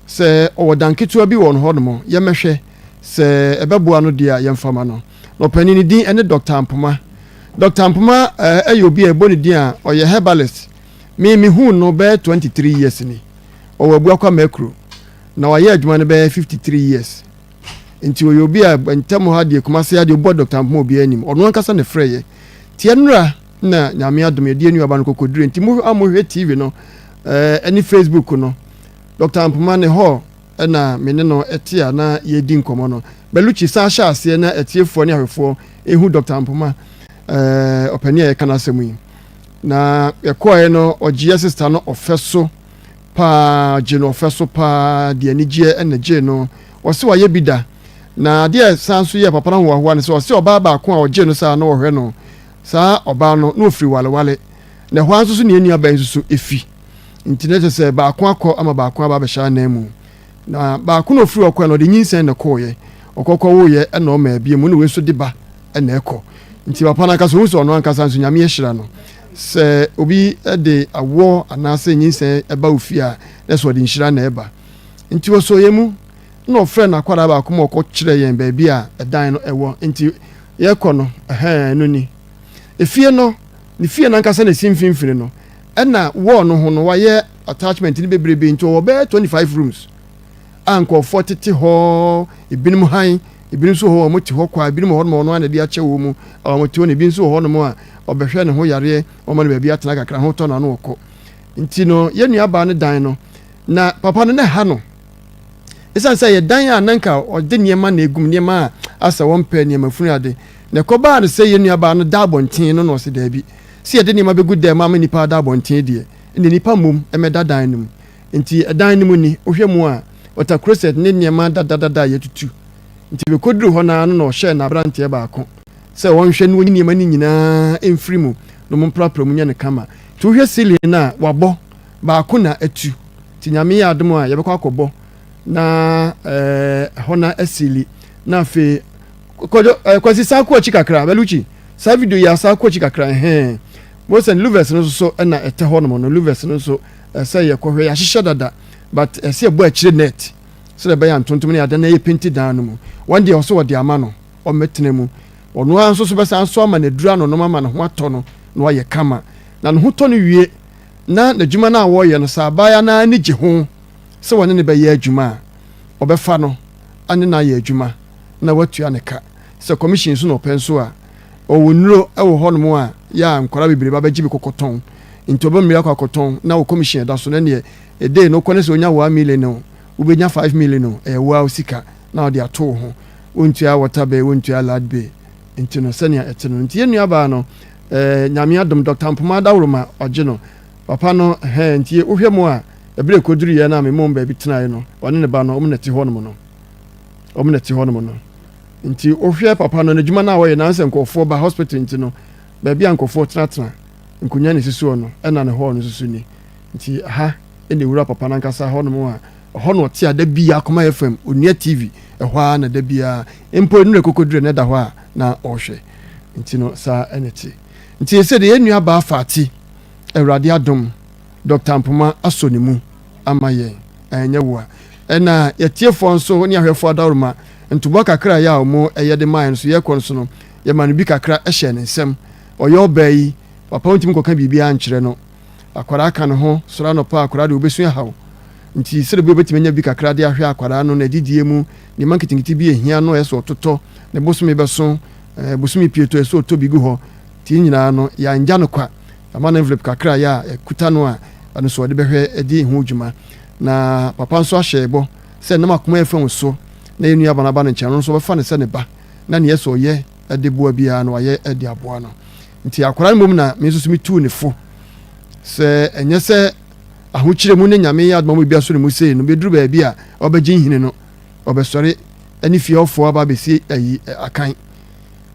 sɛ ɔwɔ dan ketewa bi wɔ hɔnom, yɛmmɛhwɛ sɛ ɛbɛboa no deɛ a yɛmfa ma no. Na ɔpanin no din ne Dɔkta Ampoma. Dr. Mpoma ɛyɛ obi a ɛbɔ ne din a ɔyɛ herbalist. Me mehuu no bɛyɛ 23 years ni. Ɔwɔ Abuakwa Makuro. Na wayɛ adwuma no bɛyɛ 53 years. Nti ɔyɛ obi a ntɛm ha deɛ Kumase ha deɛ ɔbɔ Dr. Mpoma obiara anim. Ɔno ankasa na ɛfrɛeɛ. Nti ɛnora na Nyame adom yɛde yɛn nuaba no kɔkɔdurui. Nti mo a mohwɛ TV no ɛne Facebook no, Dr. Mpoma ne hɔ na me ne no te a na yɛredi nkɔmmɔ no. Belucci san hyɛ aseɛ na atiefoɔ ne ahwɛfoɔ ɛhu Dr. Mpoma ɔpanin a yɛka n'asɛm yi. Na yɛkɔɔɛ no ɔgyeɛ sista no ɔfɛ so paa, gye no ɔfɛ so paa, de anigyeɛ na gyee no. Ɔse wayɛ bi da. Na adeɛ a ɛsan so yɛɛ papa no ahohoahoa ne sɛ ɔse ɔbaa baako a ɔgyee no saa na ɔhwɛ no, saa ɔbaa no na ɔfiri Walewale. Na ɛhɔ ara nso so ne yɛn nuabaa yi nso so ɛfi. Nti na kyerɛ sɛ baako akɔ ama baako aba abɛhyɛ anan mu. Na baako na ɔfiri hɔ kɔɛ no ɔde nyinsɛn na ɛkɔɔeɛ. Ɔkɔ kɔwoeɛ ɛna ɔmaa bio mu na wei nso de ba na ɛkɔ. Nti papa no ankasa ɔhu sɛ ɔno ankasa nso Nyame ahyira no. Sɛ obi de awoɔ anaasɛ nyinsɛn ba wo fie a, na ɛsɛ ɔde nhyira na ɛba. Nti ɔsɔɔ yɛn mu na ɔfrɛɛ n'akwadaa baako ma ɔkɔ kyerɛɛ yɛn baabi a ɛdan no ɛwɔ. Nti yɛkɔ no, ɛhɛn, ɛno ni. Efie no, ne fie no ankasa na ɛsi mfimfini no, ɛna wall no ho no wayɛ attachment no bebrebe, nti ɔwɔ bɛyɛ 25 rooms a nkurɔfoɔ tete hɔ, ebinom han, ebinom nso wɔ hɔ a wɔte hɔ kwa, ebinom wɔ hɔnom a ɔno ara na ɛde akyɛ wɔn mu a wɔte hɔ, na ebi nso wɔ hɔnom a ɔbɛhwɛ ne ho yareɛ, wɔma no baabi atena kakra, ho tɔ no ano ɔkɔ. Nti no, yɛn nuabaa no dan no, na papa no na ɛha no. Esiane sɛ ɛyɛ dan a na nka ɔde nneɛma na egum, nneɛma a asɛ wɔmpɛ, nneɛma funu ade, na ɛkɔbaa no sɛ yɛn nuabaa no da abɔnten no na ɔse daabi, sɛ yɛde nneɛma begu dan mu ama nnipa ada abɔnten deɛ, ɛnna nnipa mmom mmɛda dan no mu. Enti ɛdan no mu ni, wohwɛ mu a, water closet ne nneɛma dadadada a yɛatutu. Nti mekoduruu hɔ no ara no na ɔhyɛɛ n'aberanteɛ baako sɛ ɔnhwɛ na ɔnyi nneɛma no nyinaa mfiri mu na wɔmprapra mu nyɛ no kama. Nti wohwɛ ceiling no a, wɔabɔ, baako na atu. Nti Nyame yɛ adom a, yɛbɛkɔ akɔbɔ na ɛhɔ no asili. Na afei, Kwadwo, eh, Kwasi san kɔ akyi kakra, Belucci, saa video yi a san kɔ akyi kakra, ɛhɛn. Mose louvers no nso so na ɛtɛ hɔ nom no, louvers no nso ɛsɛ yɛkɔhwɛ, yɛahyehyɛ dada but ɛsɛ yɛbɔ akyire net sɛdeɛ ɛbɛyɛ a ntontom ne adeɛ no ɛyɛ penti dan no mu. Wɔn deɛ ɔsɛ wɔde ama no ɔmmɛtena mu. Ɔno ara nso so bɛsan nso ama no aduru anonom ama ne ho atɔ no na wayɛ kama. Na ne ho tɔ no wie na n'adwuma no a wɔreyɛ no sɛ abaayewa no ara ani gye ho sɛ wɔne no bɛyɛ adwuma a, ɔbɛfa no ne no ayɛ adwuma na watua ne ka. Sɛ commission nso na ɔpɛ nso a, Ɔwɔ nnuro wɔ hɔnom a yɛ a nkwadaa bebree ba bɛgye bi kɔkɔtɔn. Nti ɔbɛma bi akɔ akɔtɔn na wo commission ɛda so no ɛneɛ a day no wokɔ ne sɛ wonya one million o, wobɛnya five million o, ɛyɛ wo ara wo sika na wode ato wo ho. Wontua water bill, wontua light bill. Nti no sɛnea ɛte no. Nti yɛn nuabaa no eh, Nyame adom Doctor Mpoma Adaworoma ɔgye no. Papa no hɛn nti wohwɛ mu a ɛberɛ ɛkɔduruiɛ no a me mom baabi tenaeɛ no, ɔne ne ba no wɔn na ɛte hɔnom no. Wɔn na ɛte hɔnom no. Nti wohwɛ papa no n'adwuma no a ɔyɛ nansɛ nkurɔfoɔ ba hospital nti no baabi a nkurɔfoɔ tenatena nkonnwa na ɛsisi hɔ no ɛna ne hall no nso so ni. Nti ha ɛna ɛwura papa no ankasa hɔ nom a ɛhɔ na ɔte a da biara Akoma FM, Onua TV ɛhɔ ara na da biara mpo nnura kokodire na ɛda hɔ a na ɔrehwɛ. Nti no saa ɛna ɛte. Nti ɛsɛ deɛ yɛn nua baa Fati Awurade adom Doctor Mpoma asɔ ne mu ama yɛn. Ɛnyɛ wo a. Ɛna yɛtiefoɔ nso ne ahwɛfoɔ adaworoma ntoboa kakra a ɛyɛ a wɔn ɛyɛ de maeɛ nso yɛkɔ nso no yɛma no bi kakra hyɛɛ ne nsam. Ɔyɛ ɔbaa yi papa wontumi nkɔka biribiara nkyerɛ no. Akwadaa ka ne ho sɔre anɔpa a akwadaa deɛ ɔbɛsu ahaw. Nti sɛdeɛ bi ɔbɛtumi anya bi kakra de ahwɛ akwadaa no n'adidie mu nneɛma nketenkete bi ɛhia no ɛsɛ ɔtotɔ ne bosome bɛso ɛɛ bosome pie tɔ ɛsɛ ɔtɔ bi gu hɔ. Nti ne nyinaa no yɛangya no kwa. Yɛama no envelope kakra a yɛ a ɛkuta no a ɛno nso ɔde bɛhwɛ adi ho dwuma. Na papa nso ahyɛ bɔ sɛ nam akoma a ɛfa so na yɛn nuabaa no aba ne nkyɛn no nso ɔbɛfa no sɛ ne ba na nea ɛsɛ ɔyɛ de boa biara no wayɛ de aboa no. Nti akwadaa no mmom na me nso so metuu ne fo sɛ ɛnyɛ sɛ ahokyerɛ mu ne Nyame yɛ adoma mu biribi aso ne mu sei no bɛduru baabi a ɔbɛgye nhini no ɔbɛsɔre ne fie hɔfoɔ aba abɛsi ayi akan.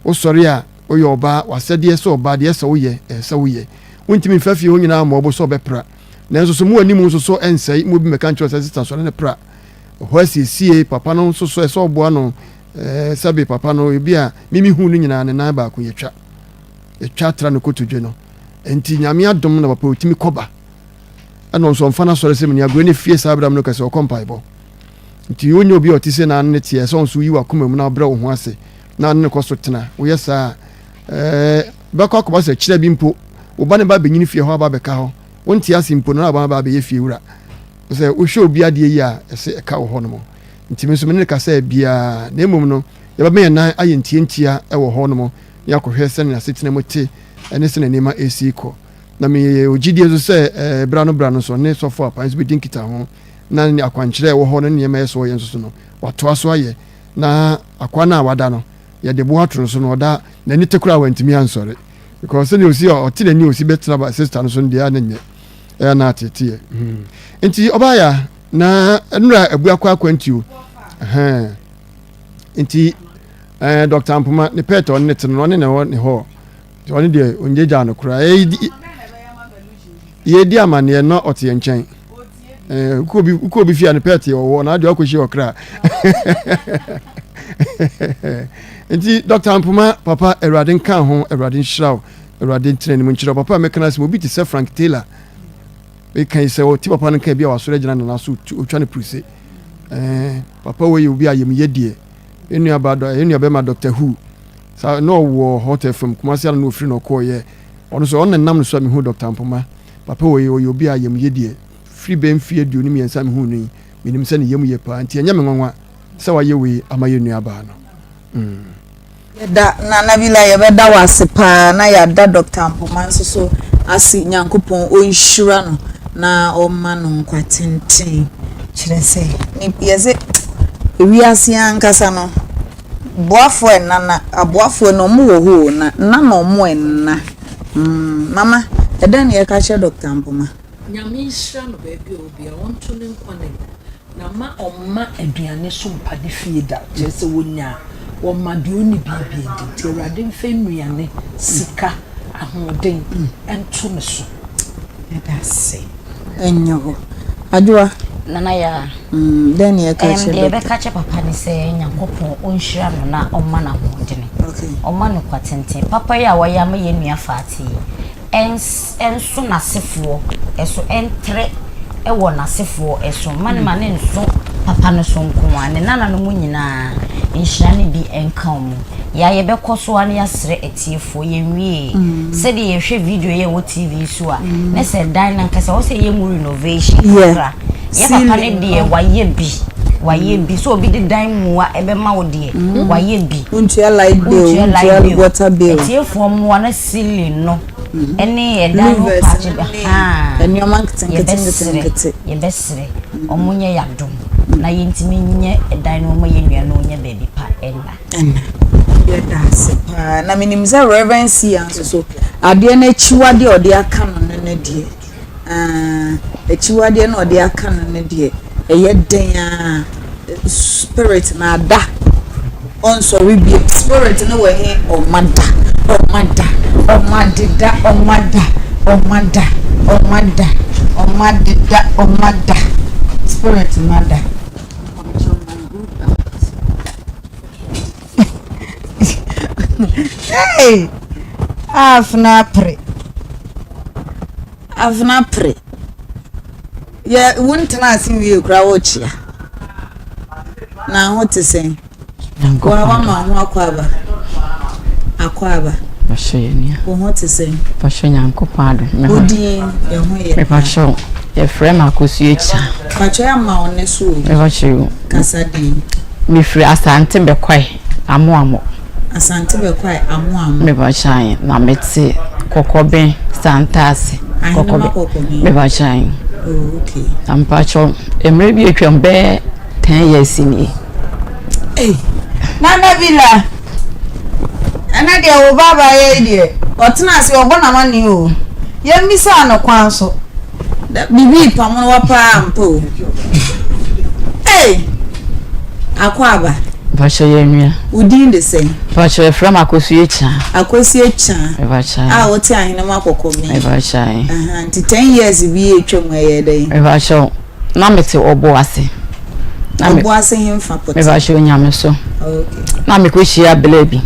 Wosɔre a woyɛ ɔbaa w'asɛdeɛ sɛ ɔbaa deɛ ɛsɛ woyɛ ɛsɛ sɛ woyɛ. Wontumi mfa fie hɔ nyinaa mmɔ wo bo sɛ ɔbɛpra. Nanso so mo anim nso so ɛnsɛe mo obi mmɛka nkyerɛ wo sɛ sista sɔre ne pra. Ɛhɔ asiesie papa no nso so ɛsɛ ɔboa no ɛɛ sɛbe papa no ebi a mimi hu no nyinaa ne nan baako yɛtwa yɛtwa tra no kotodwe no nti Nyame adom na papa otumi kɔba ɛna nso ɔmfa n'asɔre sɛ mene agorɔ ne fie saa berɛ no kɛsɛ ɔkɔ mpaebɔ nti wonyɛ obi a ɔte sɛ na ne teɛ sɛ ɔnso yi wakoma mu na ɔbrɛ wo ho ase na ne kɔ so tena woyɛ saa ɛɛ. Ɛbɛkɔ akɔba sɛ kyerɛ bi mpo, wo ba no ba bɛnyini fie hɔ aba abɛka hɔ. Wonte ase mpo no na aba aba abɛyɛ fie wura. Sɛ wohwɛ obi adeɛ yie a, ɛsɛ ɛka wɔ hɔnom. Nti me nso me ne no kasaa biara, na mmom no, yɛbɛma yɛn nan ayɛ ntiantia wɔ hɔnom na yɛakɔhwɛ sɛnea n'asetena mu te ne sɛnea nneɛma resi rekɔ. Na meyɛ gyidie nso sɛ berɛ ano berɛ ano nso ɔne sɔfo apan nso bɛdi nkitaho na ne akwankyerɛ a ɛwɔ hɔ no ne nneɛma a ɛsɛ sɛ ɔyɛ nso so no, watoa so ayɛ. Na akoa no a wada no, yɛde boɔ ato no so no, ɔda n'ani te koraa wantumi ansɔre. Because sɛnea osi ɔte n'ani osi bɛtena ba sister no so no deɛ ɛyɛ na nyɛ ɛyɛ na ateteɛ. Hmm. Nti ɔbaa ya na nnura abu akɔ akwantuo. Ɛhɛn. Nti ɛɛ eh, Dr. Mpoma ne pɛɛtɛ ɔne ne te no ɔne na ɛwɔ ne hɔ. Nti ɔno deɛ ɔngyagyaa no koraa. Yɛdi amanneɛ na ɔte yɛn nkyɛn. Wokɔ obi fie a ne pɛɛte ɔwɔ na adeɛ ɔkɔhyia ɔkra. Nti Dr. Mpoma papa Awurade nka ho, Awurade nhyira wo, Awurade ntena anim nkyerɛ wo. Papa mɛka no asɛm obi te sɛ Frank Taylor. Meka yi sɛ ɔte papa no nka bi a wasɔre agyina nana so ɔtwa no puruse. Papa wei yɛ obi a yɛmyɛ deɛ. Yɛn nua bɛma Dr. Who Saa na ɔwɔ Hot FM Kumasi ano na ofiri na ɔkɔɔ yɛ. Ɔno nso ɔno na nam no so a mehuu Doctor Ampoma. Papa wei ɔyɛ obi a yam ye deɛ. Firi bɛyɛ mfeɛ 23 a mehuu no yi, menim sɛ ne yam ye paa nti ɛnyɛ me nwanwa sɛ wayɛ wei ama yɛn nuabaa no. Mm. Yɛda Nana Bila yɛbɛda wo ase paa na yɛada Doctor Ampoma nso so ase Nyankopɔn ɔnhyira no na ɔmma no nkwa tenten kyerɛ sɛ yɛse ewiase ankasa no Boafoɔ ɛna na aboafoɔ no ɔmo wɔ hɔ o na na na ɔmo ɛna mm mama ɛdɛn na yɛka kyerɛ Doctor Ampoma. Nyame nhyira no baabi a ɔwɔ biara ɔnto ne nkwa nna mu na mma ɔmma aduane so mpa ne fie da kyerɛ sɛ ɔnya a ɔma deɛ ɔnni bi bi ndi nti Awurade mfa nnuane, sika, ahoɔden nto ne so. Yɛda ase. Ɛnyɛ hɔ. Adwoa. Nana Yaa. Mm, dɛn na yɛka kyerɛ Deɛ yɛbɛka kyerɛ papa ne sɛ Nyankopɔn ɔnhyira no na ɔmma no ahoɔdene. Okay. Ɔmma no kwa tenten. Papa yi a wayɛ ama yɛn nua Fati yi, ɛns ɛnso n'asefoɔ ɛso, ɛntrɛ ɛwɔ n'asefoɔ ɛso. Mma no ma no nso papa no so nko ara, ne nananom nyinaa nhyira no bi nka wɔn. Yaa yɛbɛkɔ so ara na yɛasrɛ atiefoɔ, yɛnwiee. Sɛdeɛ yɛhwɛ video yi a ɛwɔ TV yi so a, na sɛ dan no ankasa ɛwɔ sɛ yɛyɛ mu renovation kakra. Yɛ papa no deɛ wayɛ bi, wayɛ bi. Sɛ obi de dan mua ɛbɛma wo deɛ, wayɛ bi. Wontua light bill, wontua water bill. Atiefoɔ mmoa na ceiling no ɛne ɛdan no paakye bi haa. Nneɛma nketenkete nketenkete. Yɛbɛsrɛ, wɔn nyɛ yɛn adom na yɛntumi nyɛ ɛdan no ma yɛn nua no nyɛ baabi pa ɛnna. Ɛna yɛda ase paa na menim sɛ Reverend Sia nso so adeɛ no akyiwadeɛ a ɔde aka no no no deɛ ah, akyiwadeɛ no ɔde aka no no deɛ ɛyɛ den a spirit na ada ɔnsɔre bio spirit no wɔ he ɔma da ɔma da ɔma deda ɔma da ɔma da ɔma da ɔma deda ɔma da spirit no ada. Hey! Afena pere. Afena pere. Yɛ wo ntena ase wie koraa wokyea. Na ho te sɛn? Wa wama ho akɔ aba. Akɔ aba. Pastor yɛ nua. Wo ho te sɛn? Pastor Nyankopɔn adom. Me ho. Odin yɛ ho yɛ. Me pastor yɛfrɛ me Akosua Kya. Pastor yɛ ama wo ne so o. Me pastor o. Kasa din. Me firi Asante Bɛkwae Amoamo. Asante Bɛkwae Amoamo. Me pastor ayi na me te Kɔkɔben Santase. Ahenema Kɔkɔben. Me pastor ayi. Oh okay. Na me pastor mmerɛ bi atwam bɛyɛ 10 years nie. Ei Nana Bila ɛnɛ deɛ wo ba abaayɛ yi deɛ ɔtena ase ɔbɔ n'amanneɛ o yɛmmisaa no kwan so biribi pam no wa paa mpo o ei akɔ aba Mpakyɛ yɛ nua. Wo din de sɛn? Mpakyɛ yɛfrɛ me Akosua Kyaa. Akosua Kyaa. Mpakyɛ. A wote Ahenema Kɔkɔben. Mpakyɛ. Nti 10 years bi atwa mu ɛyɛ dɛn? Mpakyɛ na mete ɔbo ase. Na me Ɔbo ase hemfa pɔtee? Mepakyɛ Onyame so. Oh, okay. Na mekɔhyia bla bi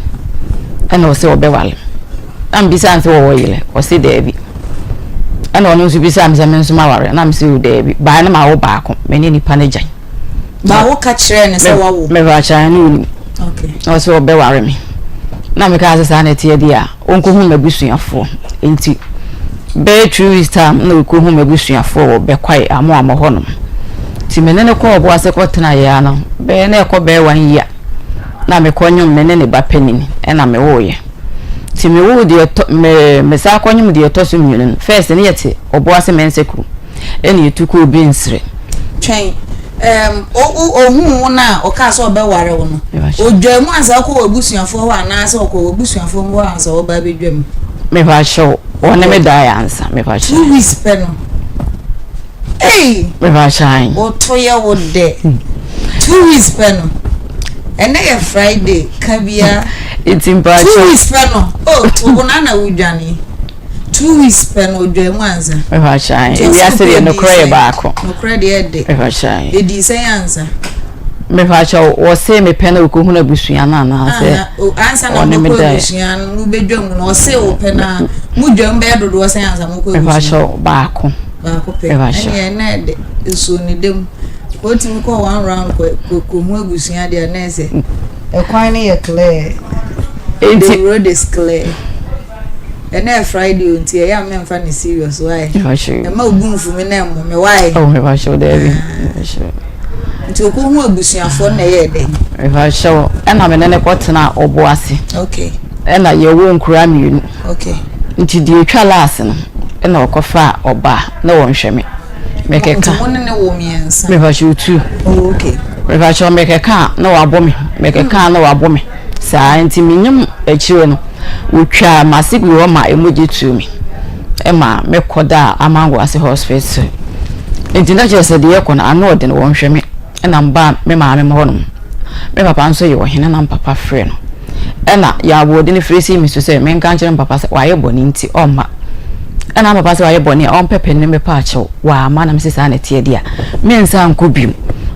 ɛna ɔsɛ ɔbɛwale me. Na mebisa no sɛ wɔwɔ yere? Ɔse daabi. Ɛna ɔno nso bisa me sɛ me nso maware? Na mese o daabi. Baa na mawo baako, me ne nipa no gyae. Ba wo ka kyerɛɛ no sɛ wawo? Mepakyɛ ne onim. Okay. Na ɔsɛ ɔbɛware me. Na mekaa sɛ saa na ɛteɛ deɛ a. ɔnkɔhu m'abusuafoɔ. Nti bɛyɛ 2 weeks time na ɔkɔhu m'abusuafoɔ wɔ Bɛkwae Amoamɔ hɔnom. Nti me ne no kɔɔ Ɔboase kɔtenaeɛ ara no, bɛyɛ na ɛkɔ bɛyɛ one year na mekɔnyom me ne ne ba panin ɛna mewoeɛ. Nti mewoo deɛ ɛtɔ me mesan kɔnyom deɛ ɛtɔ so mmienu no, first ne yɛte Ɔboase Mensah kurom ɛna yɛtu kɔɔ Binsere. Twɛn, ɛɛm, o, o, ohuu wo no a ɔkaa sɛ ɔbɛware wo no, odwaa mu ansa ɔkɔ w'abusuafoɔ hɔ anaasɛ ɔkɔ w'abusuafoɔ hɔ ansa ɔba abɛdwa mu? Mepakyɛw, ɔne me daeɛ ansa, mepakyɛw. 2 weeks pɛ no. Ei! Mepakyɛw. Woto yɛ wo dɛ. 2 weeks pɛ no. Ɛnɛ yɛ Friday, ka bia. Nti mpakyɛw. 2 weeks pɛ no. Oh, to wo na na wodwane. 2 weeks pɛ no odwa mu ansa. Mepakyɛw. Ewiase deɛ nokorɛ yɛ baako. Nokorɛ deɛ ɛde. Mepakyɛw. Edi sɛn ansa? Mepakyɛw, wɔse mepɛ na okohunu abusua no anaasɛ ansa na ɔne me mokɔ daeɛ? abusua no mobɛdwa mu no ɔse wo pɛ na modwa mu bɛyɛ dodoɔ sɛn ansa mokɔ abusua? Mepakyɛw, baako. Baako pɛ. Mepakyɛw. Ɛneɛ na ɛde nsuo ne dam. Wotumi kɔ one round kɔ kɔhu abusua deɛ na ɛsɛ ɛkwan no yɛ clear. Enti The road is clear. Ɛnɛ yɛ Friday o nti ɛyɛ a mɛmfa ne serious why? Mepakyɛw. Ɛma obu nfu me na ɛmmɔ me why? Oh, mepakyɛw, daabi. Mepakyɛw. Nti okohu abusuafoɔ no na ɛyɛɛ dɛn? Mepakyɛw, ɛna me ne no kɔtenaa ɔbo ase. Okay. Ɛna yɛwoo nkoraa mmienu. Okay. Nti deɛ etwa last no, ɛna ɔkɔfaa ɔbaa na wɔnhwɛ me. Mekeka. Nti mo ne ne wo mmiɛnsa? Mepakyɛw, two. Oh, okay. Mepakyɛw, mekeka a na wabɔ me, mekeka a na wabɔ me. Saa nti menyim akyire no, wotwaa m'ase guu hɔ ma mogya tuu me ma mekɔdaa Amango ase hospital. Nti na kyerɛ sɛ deɛ ɛkɔ no ano ɔden, wɔnhwɛ me. Ɛna mbaa me maame mo hɔnom. Me papa nso yɛ ɔhene na mpapa frɛ no. Ɛna yɛaboɔden firi sii me so sɛ menka nkyerɛ me papa sɛ wayɛ bɔne nti ɔmma. Ɛna me papa sɛ wayɛ bɔne a ɔmpɛ panin mɛpa akyɛw. Wamma na mese saa na ɛteɛ deɛ a mensan nkɔ bio.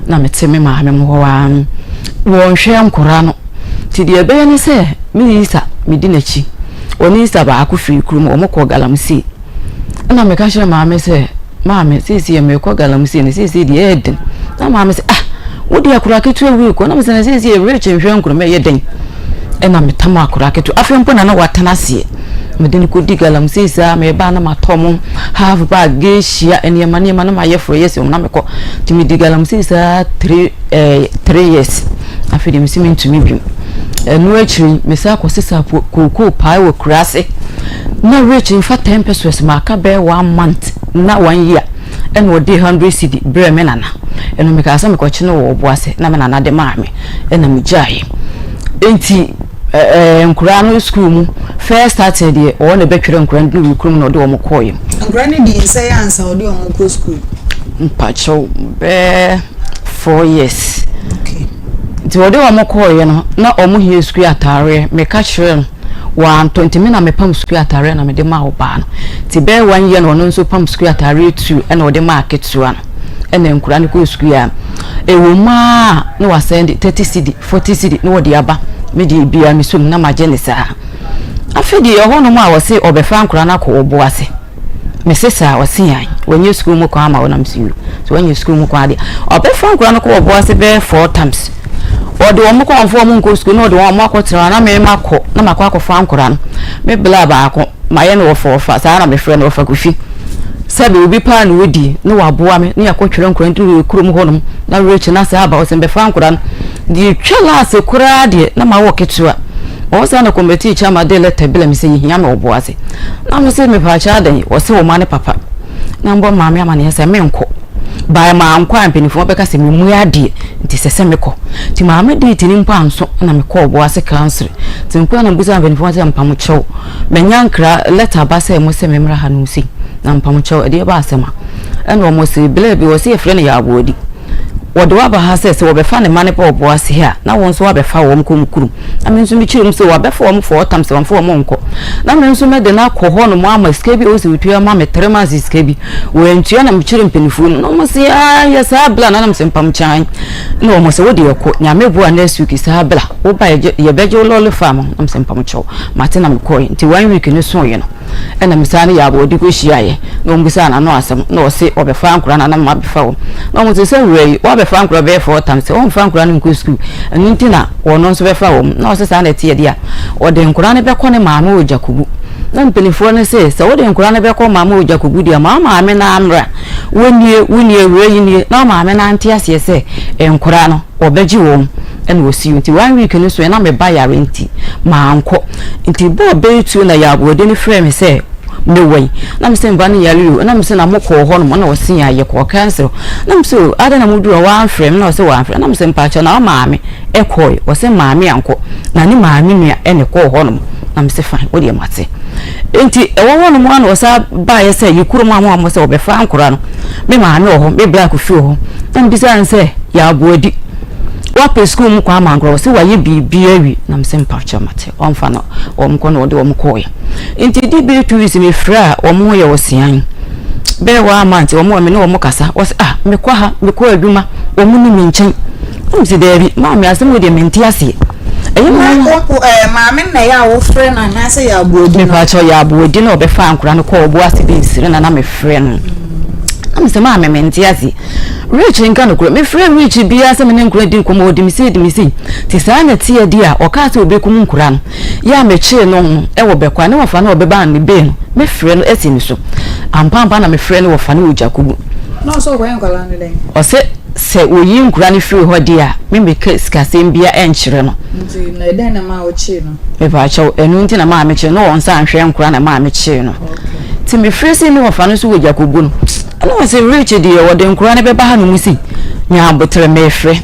Na mete me maame mo hɔ ara. Wɔnhwɛ nkora no. Nti deɛ ɛbɛyɛ ne sɛ me sista medi n'akyi. Ɔne sista baako firi kurom wɔn kɔɔ galamsey. Ɛna meka kyerɛ maame sɛ maame seesei merekɔ galamsey no seesei deɛ ɛyɛ den. Na maame sɛ ah wo deɛ akora ketewa wei kɔ na mesɛ na seesei rich nhwɛ nkoro mɛyɛ dɛn. Ɛna metam akora ketewa afei mpo na na watena aseɛ. Mede no kɔdi galamsey saa meba na matɔ mo half bag gehyia nneɛma nneɛma na mayɛ forɔ yɛ sɛ na mekɔ. Nti medi galamsey saa 3 years. Afei deɛ mesi mentumi bio. Ɛno akyiri yi mesan kɔsesa kookoo paa wɔ kuraase. Na rich nfa 10 pesewas maka bɛyɛ one month na one year ɛna ɔde 100 cedi brɛ me nana. Ɛno mekaa sɛ mekɔkye no wɔ ɔbo ase na me nana de maa me ɛna megyaeɛ. Nti ɛɛ nkoraa no school mu first starting deɛ ɔwɔ na ɛbɛtwerɛ nkoraa no de wɔ kurom na ɔde wɔn kɔɔeɛ. Nkwadaa no di nsɛe ansa ɔde wɔn kɔ school. Mpakyɛw bɛɛ 4 years. Okay. Nti wɔde wɔn kɔɔeɛ no na wɔn hia sukuu ataareɛ meka kyerɛ no wantɔ nti me na mepam sukuu ataareɛ na mede maa ɔbaa no nti bɛyɛ one year na ɔno nso pam sukuu ataareɛ tu ɛna ɔde maa ketewa no ɛna nkwadaa no kɔɔ sukuu a ɛwɔ mu a na wasɛn de 30 cedi 40 cedi na wɔde aba me deɛ biara me som na magye ne saa afei deɛ ɛhɔ nom a wɔse ɔbɛfa nkwadaa no akɔ ɔbo ase mese saa ɔse yan wɔnyɛ sukuu mu kwan ama wɔnam si so wɔnyɛ sukuu mu kwan deɛ ɔbɛfa nkwadaa no kɔ ɔbo ase bɛyɛ four times ɔde wɔn kɔ ɔmfa wɔn nkɔ sukuu na ɔde wɔn akɔtena hɔ na me ma kɔ na makɔ akɔfa nkwadaa no me bla baako mayɛ no wɔfa wɔfa saa na mefrɛ no wɔfa Kofi sɛbi obi paa na wodi na waboa me na yɛakɔtwerɛ nkwadaa nti wɔ kurom hɔnom na werɛkyi na saa aba ɔsɛ mbɛfa nkwadaa no deɛ twa last koraa deɛ na ma wɔ ketewa ɔwɔ saa na committee chairman de letter bi la me sɛ yɛhia me ɔbo ase na me sɛ mepaakyɛ adɛn wɔsɛ wɔ ma ne papa na mbɔ maame amaneɛ sɛ menkɔ baa mankɔ a mpanimfoɔ bɛka sɛ memmue adeɛ nti sɛ sɛ mekɔ nti maame de ti ne mpo anso na mekɔ ɔbo ase council nti mekɔ na mbusa mpanimfoɔ sɛ mpamokyɛw manya nkra letter ba sɛ mo sɛ memmra ha no sei na mpamokyɛw ɛdeɛ ba asɛm a ɛna ɔmo se blɛ bi wɔ sɛ yɛfrɛ no yɛ aboɔdi wɔde waba ha sɛ sɛ wɔbɛfa ne ma ne ba ɔbo ase ha na wɔn nso wabɛfa wɔn kɔ mu kurom na me nso mekyerɛ mu sɛ wɔabɛfa wɔn four times wɔmfa wɔn nkɔ na me nso mɛde no akɔ hɔ nom ama sika bi a ɔsɛ otua ma me 3 months sika bi wɔantua na mekyerɛ mpanimfoɔ no na wɔn sɛ yɛ saa bla na nam sɛ mpam kyan na wɔn sɛ wode ɛkɔ Nyame boa next week saa bla woba yɛbɛgye wo lɔɔre fa no nam sɛ mpam kyɛw mate na mekɔɛ nti one week no soeɛ no. Ɛna mesan ne Yaabo de kɔhyiaeɛ na wɔbisaa n'ano asɛm na ɔse ɔbɛfa nkora no na mabɛfa wɔn. Na wɔn se sɛ wura yi wabɛfa nkora bɛyɛ four times sɛ ɔmfa nkora no nkɔ sukuu ɛno nti na ɔno nso bɛfa wɔn. Na ɔse saa na ɛteɛ deɛ a ɔde nkora no bɛkɔ ne maame wɔ Gyakubu. Na mpanimfoɔ no se sɛ wode nkora no bɛkɔ maame wɔ Gyakubu deɛ ma wo maame no ara mmra. Wo nie, wo nie, wura yi nie. Na wo maame no ante aseɛ sɛ nkora no wɔbɛgye wɔn ɛna wɔsi nti one week no so na me ba yare nti mankɔ nti bɔɔ bɛyɛ tuo na yɛaboɔden no frɛɛ me sɛ mewɔ yi na me sɛ mba no yare o na me sɛ na mokɔɔ hɔ nom na wɔse yɛ yɛkɔɔ council na me sɛ o adɛn na moduru hɔ wɔamfrɛ me na wɔsɛ wɔamfrɛ na me sɛ mpakyɛw na wo maame ɛkɔe wɔsɛ maame ankɔ na ne maame nua ɛna ɛkɔɔ hɔ nom na me sɛ fine wodeɛ mate nti ɛwɔ hɔ nom a na wɔsa baeɛ sɛ yɛ kurom a mo a mo sɛ wɔbɛfa nkora no me maame wɔ hɔ me bra kofi wɔ hɔ na mebisa no sɛ yɛaboadi wapɛ sukuu mu kwan ama nkorɔ sɛ wayɛ biribi awi na mesɛ mpakyɛ mate ɔmfa no wɔn kɔ na ɔde wɔn kɔɔɛ nti di bɛyɛ two weeks mefrɛ a wɔn ho yɛ ɔsean bɛyɛ one month wɔn a me ne wɔn kasa wɔsɛ ah mekɔ ha mekɔ adwuma wɔn ni me nkyɛn na mese daabi maame asɛm wɔ deɛ mente aseɛ ɛyɛ me maame na ɛyɛ a wofrɛ no anaasɛ yɛ aboadi no mepakyɛ yɛ aboadi na ɔbɛfa nkora no kɔɔ ɔbo ase bɛnsiri na na mefrɛ no na mesɛ maame mente aseɛ Rich nka nokorɛ, mefrɛɛ Rich biara sɛ me ne nkora di nkɔmmɔ, ɔdi me sei di me sei, nti saa na ɛteɛ deɛ a, ɔkaa sɛ ɔbɛkum nkora no, yɛ a mekyee no no wɔ bɛkɔ a ne wɔfa no a ɔbɛba ne bay no, mɛfrɛ no asi ne so. Ampa ampa na mefrɛ no wɔfa no wɔ Gyakubu. Na ɔsɛ ɔkɔyɛ nkwadaa no dɛn? Ɔsɛ sɛ wɔyi nkora no firi hɔ deɛ a, me meka sikasɛm biara nkyerɛ no. Nti na ɛdɛn na ɛmaa wokyee no? Mepaakyɛw, ɛno nti na maa mekyee no, na wɔn nsa anhwɛ nkora na ɛmaa mekyee no. Nti mefrɛ sei ne wɔfa no nso wɔ Gyakubu no. Ɛna ɔse Rich deɛ wɔde nkora no bɛba ha nom si nya aboterɛ mefrɛ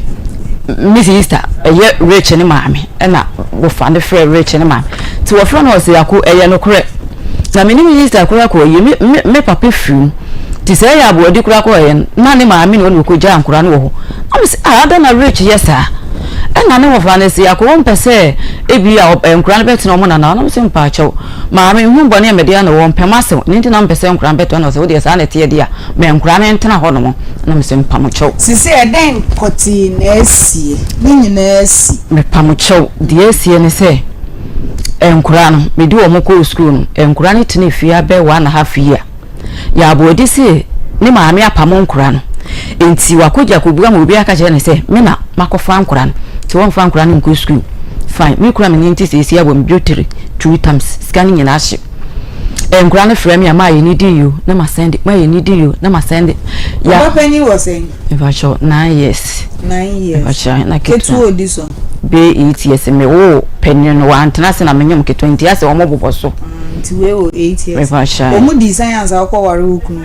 me sister ɛyɛ Rich ne maame ɛna wɔfa no frɛ Rich ne maame nti wɔfrɛ no ɔse ako ɛyɛ nokorɛ na me ne me sister koraa kɔ yie me me me papa firi mu nti sɛ ɛyɛ aboadi koraa kɔ yɛ no na ne maame na ɔne ɔkɔgyaa nkora no wɔ hɔ na me sɛ ah adɛn na Rich yɛ saa ɛna ne wɔfa no se ako wɔmpɛ sɛ ebi a nkora no bɛtena wɔn nana na me sɛ mpaakyɛw Maame, nhunu bɔne a mede ano wɔ, mpɛ m'asɛm, ɛno nti na mempɛ sɛ nkwadaa no bɛtɔ na ɔsɛ wodeɛ saa na ɛteɛ deɛ a, ma nkwadaa no ntena hɔ nom, na mese mpa mo kyɛw. Sisi ɛdɛn pɔtee na asie? Ne nyinaa asi. Mepa mo kyɛw, deɛ asie ne sɛ, nkwadaa no, mede wɔn kɔɔ sukuu no, nkwadaa no tenaa fie abɛyɛ one and a half year. Yaaboadi se ne maame apamo nkora no, enti wakɔgya kɔbua ma obi aka kyerɛ no sɛ me na makɔfa nkora no, nti wɔmfa nkora no nkɔ sukuu. Fine, me kura me ne nti seesei abɔ me dwetire two times, sika no nyinaa ahye. Nkora no frɛ me a maayɛ ne di yo na masɛnde, maayɛ ne di yo na masɛnde. Ya. Ɔba panyin wɔ sɛn? Mepakyɛw, 9 years. 9 years. Mepakyɛw, na ketewa. Ketewa odi so? Bɛyɛ 8 years, me wo panyin no wantena ase na menyem ketewa nti asɛ wɔn bobɔ so. Nti wei wɔ 8 years. Mepakyɛw. Wɔn di sɛn ansa wokɔ ware wo kunu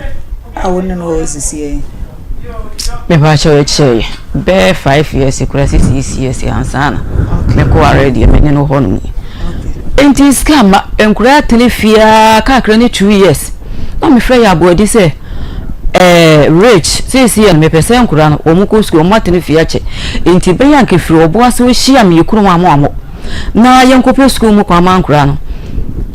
a wo ne no wɔ hɔ sisi yi? Mepakyɛw ɛkyɛɛ bɛyɛ 5 years kura sɛ 6 years ansa na mekɔ ware deɛ me ne no hɔ nom yi. Nti sika ma nkura atene fie kakra ne 2 years na mefrɛ yɛ aboadi sɛ Rich seesei no mepɛ sɛ nkura no wɔn kɔ sukuu wɔn atene fie akyɛ nti bɛyɛ anka firi ɔbo ase wɔhyia me yɛ kurom amoamo na yɛnkɔpɛ sukuu mu kwan ma nkura no.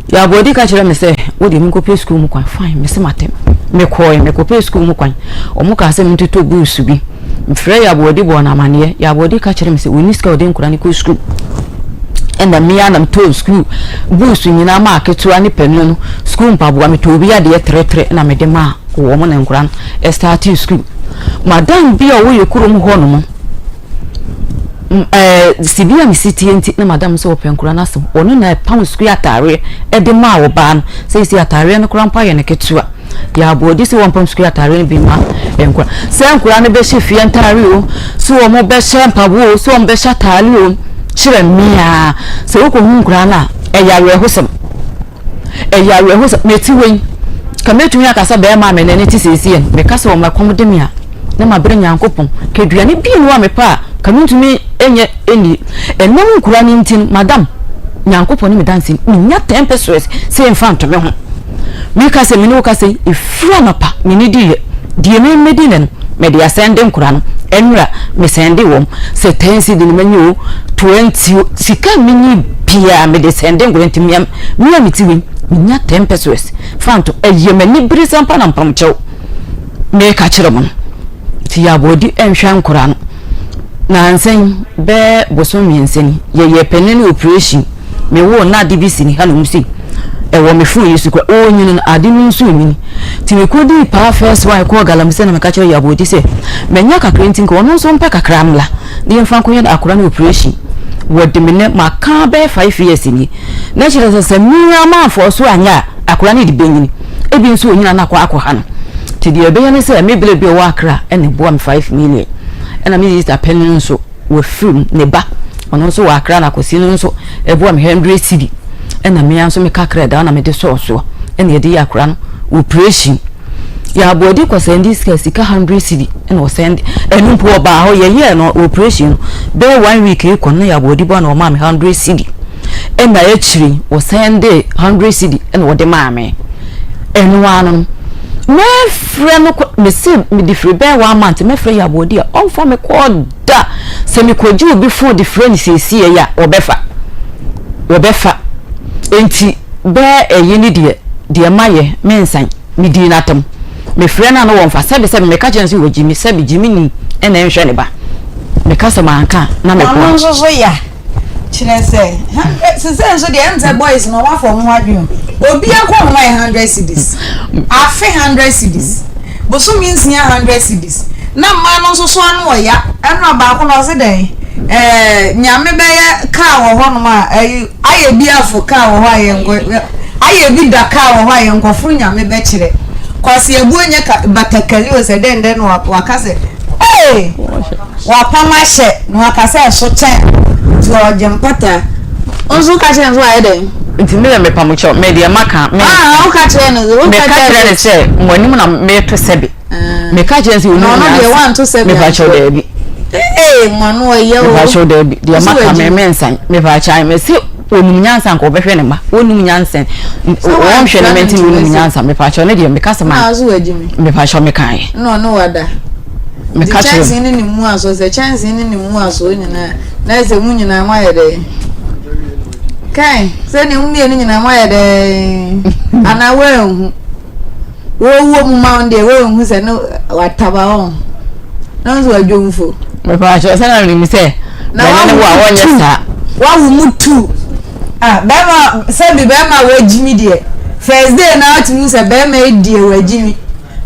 Yɛaboadi ka kyerɛ me sɛ wo deɛ menkɔpɛ sukuu mu kwan. Fine, mese mate. Mekɔe, mekɔpɛɛ sukuu mu kwan. Wɔn kaa sɛ mentotɔ books bi. Mefrɛɛ Yɛaboadi bɔɔ no amaneɛ. Yɛaboadi ka kyerɛ me sɛ ɔnni sika a ɔde nkwadaa no kɔ sukuu. Ɛna me ara na metɔɔ sukuu books nyinaa maa ketewa ne panin no. Sukuu mpaboa, metɔɔ obi adeɛ trɛtrɛ na mede maa wɔn na nkwadaa no startee sukuu. Madam bi a ɔwɔ yɛ kurom hɔnom, Ɛɛ sibi a mesi tie nti na madam sɛ ɔpɛ nkora no asɛm. Ɔno na ɛpam sukuu ataareɛ de maa ɔbaa no. Seesei ataareɛ no koraa mpo ayɛ no ketewa. Yɛ aboɔdi sɛ wɔmpam sukuu ataareɛ no bi mma nkora. Sɛ nkora no bɛhyɛ fie ntaare o, sɛ wɔn bɛhyɛ mpaboa o, sɛ wɔn bɛhyɛ ataare o, kyerɛ mmea. Sɛ wokɔhu nkora no a, ɛyɛ awerɛhosɛm. Ɛyɛ awerɛhosɛm. Mete hɔ yi, ka mɛtumi aka sɛ bɛrima a me ne no te seesei no, meka sɛ ɔma ɛkɔm de me a, na mabrɛ Nyankopɔn. Ka aduane bi nni hɔ a mepɛ a, ka mentumi nyɛ nni. Ɛnam nkura no nti no, madam, Nyankopɔn ne me danseni, mennya ten pesewas sɛ mfa nto me ho. Meka sɛ me ne wo kasa yi, ɛfiri anɔpa mennidiiɛ. Deɛ memmɛdi nnɛ no, mede asɛnde nkora no. Ɛnora, mesɛnde wɔn. Sɛ ten cedi no manya o, 20 o, sika a menni biara mede sɛnde nkora nti me a mete wei, menya ten pesewas fa nto. Ɛyɛ m'anibere sɛ ampa na mpamkyɛw meka kyerɛ mo no. Nti yɛ aboɔdi nhwɛ nkora no. Nansa yi, bɛyɛ bosom 3 ni, yɛyɛɛ panin no operation. Mewoo no na ade bi si ne hanom sei. Ɛwɔ me phone yi so koraa. Ɔrenyini no, ade no nso renyini. Nti mekɔdii paa first one kɔɔ Galamsey na meka kyerɛɛ Yaboadi sɛ manya kakra nti nka ɔno nso mpɛ kakra mmra na yɛmfa nkɔyɛ no akwadaa no operation. Wɔde me nnɛ maka bɛyɛ 5 years nie. Na kyerɛ sɛ sɛ me ara mamfɔɔ so anyɛ a akwadaa no de bɛnyini. Ebi nso ɔnyini a na akɔ akɔha no. Nti deɛ ɛbɛyɛ ne sɛ me berɛ bi a ɔwɔ Accra na ɛboa me 5 million. Ɛna me sister panin nso wafiri mu, ne ba, ɔno nso wɔ Accra na Kwasi no nso ɛboa me 100 cedi. Ɛna me ara nso me kakra ɛda hɔ na mede sɔɔ soɔ ɛna yɛde yɛ akwadaa no operation. Yɛabɔ kɔ sɛnde sika 100 cedi ɛna ɔsɛnde. Ɛno mpo ɔbaa hɔ yɛyɛɛ no operation no bɛyɛ one week rekɔ no na yɛabɔ adi bɔ na ɔmaa me 100 cedi. Ɛna akyire ɔsɛnde 100 cedi ɛna ɔde maa me. Ɛno ara no mɛfrɛ no kɔ mese mede firi bɛyɛ one month mɛfrɛ yɛ aboɔdi a ɔmfa me kɔɔ da. Sɛ mekɔgye obi phone de frɛ no seesie yi a wɔbɛfa wɔbɛfa. Enti bɛyɛ ɛyi ne deɛ deɛ mayɛ mensan medii no atam. Mefrɛ no a na wɔmfa sɛbe sɛbe meka kyerɛ no sɛ wagyi me sɛbe gyi me ni ɛna ɛnhwɛ ne ba. Meka sɛ manka a na Ɔno meboa. nso so ya kyerɛ sɛ sisɛ nso deɛ ɛm sɛ boys no ɔmo afɔ ɔmo ho adwene o. Obi akɔ ɔmo ayɛ 100 cedis, afe 100 cedis, bosome 6 100 cedis, na mmaa no nso so ano ɔya. Ɛno a baako na ɔse dɛn, nyame bɛyɛ kaa wɔ hɔnom a ɛyi ayɛ bi afo kaa wɔ hɔ a yɛn nkɔ ayɛ bi da kaa wɔ hɔ a yɛn nkɔforo nyame bɛkyerɛ. Kwasi Abuo nyɛ ka batakali o sɛ dɛn dɛn na waka sɛ ee wapam ahyɛ na waka sɛ ɛso kyɛn nti ɔgye mpata nso ka kyerɛ nso ayɛ dɛn. Nti me na mepa mo kyɛw, me deɛ maka me Ah, woka kyerɛ no woka meka kyerɛ no sɛ mo anim na meto sɛbe. Meka kyerɛ no sɛ Na onim ɔno deɛ wanto sɛbe mepa kyɛw anto. daabi. Ee, mo ano ɔyɛ o. Mepa kyɛw daabi. Deɛ Nso maka wagyi. me mensan. Mepa kyɛw me se onim nyansa nka ɔbɛhwɛ ne mma. Onim nyansa. Wɔnhwɛ ne mma nti na onim nyansa. Mepa kyɛw ne deɛ meka sɛ Na ma ɔso wagyi me. mepa kyɛw mekaeɛ. Na ɔno wada. Meka Nti kyerɛ kyɛnsee ne ne mu aso sɛ kyɛnsee ne ne mu aso nyinaa na ɛsɛ mu nyinaa mo ayɛ dɛ. Kan sɛ ne mu mmienu nyinaa mo ayɛ dɛ. Anaa woanhu. Wɔwɔ mu ma wo deɛ woanhu sɛ ne wataba wɔn. Na nso wadwomfo. Mepa kyɛw sɛ na menim sɛ Na bɛne ne wo a wawo wɔnyɛ tu. saa. Wawo mu tu. Ah, bɛrima sɛbi bɛrima a wagyi mi deɛ. First day na watumi sɛ bɛrima yi deɛ wagyi mi.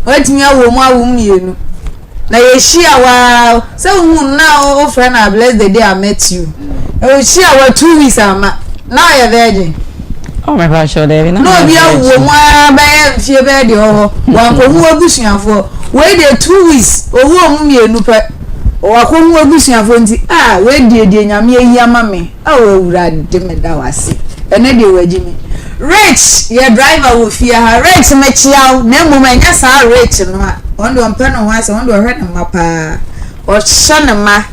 Watumi awo mu awo mmienu. Na yɛhyia waa sɛ wohu na wofrɛ no a bless the day I met you. Wohyia wa 2 weeks ama na ɔyɛ virgin. Oh, mepa kyɛw daabi na Na obi meyɛ awo virgin. mu ara bɛyɛ mfie bɛyɛ deɛ ɔwɔ hɔ. Wankɔhu abusuafoɔ. Wei deɛ 2 weeks owó mu mmienu pɛ. Wakɔhu abusuafoɔ nti ah wei deɛ deɛ nyame ayi ama me. Awo awurade meda wo ase. Ɛnɛ deɛ wagyi me. Rich yɛ driver wɔ fie ha. Rich mekyia wo na mmom ɛnyɛ saa Rich no a ɔno deɛ ɔmpɛ ne ho asɛm, ɔno deɛ ɔhwɛ ne mma paa. Ɔhyɛ ne mma.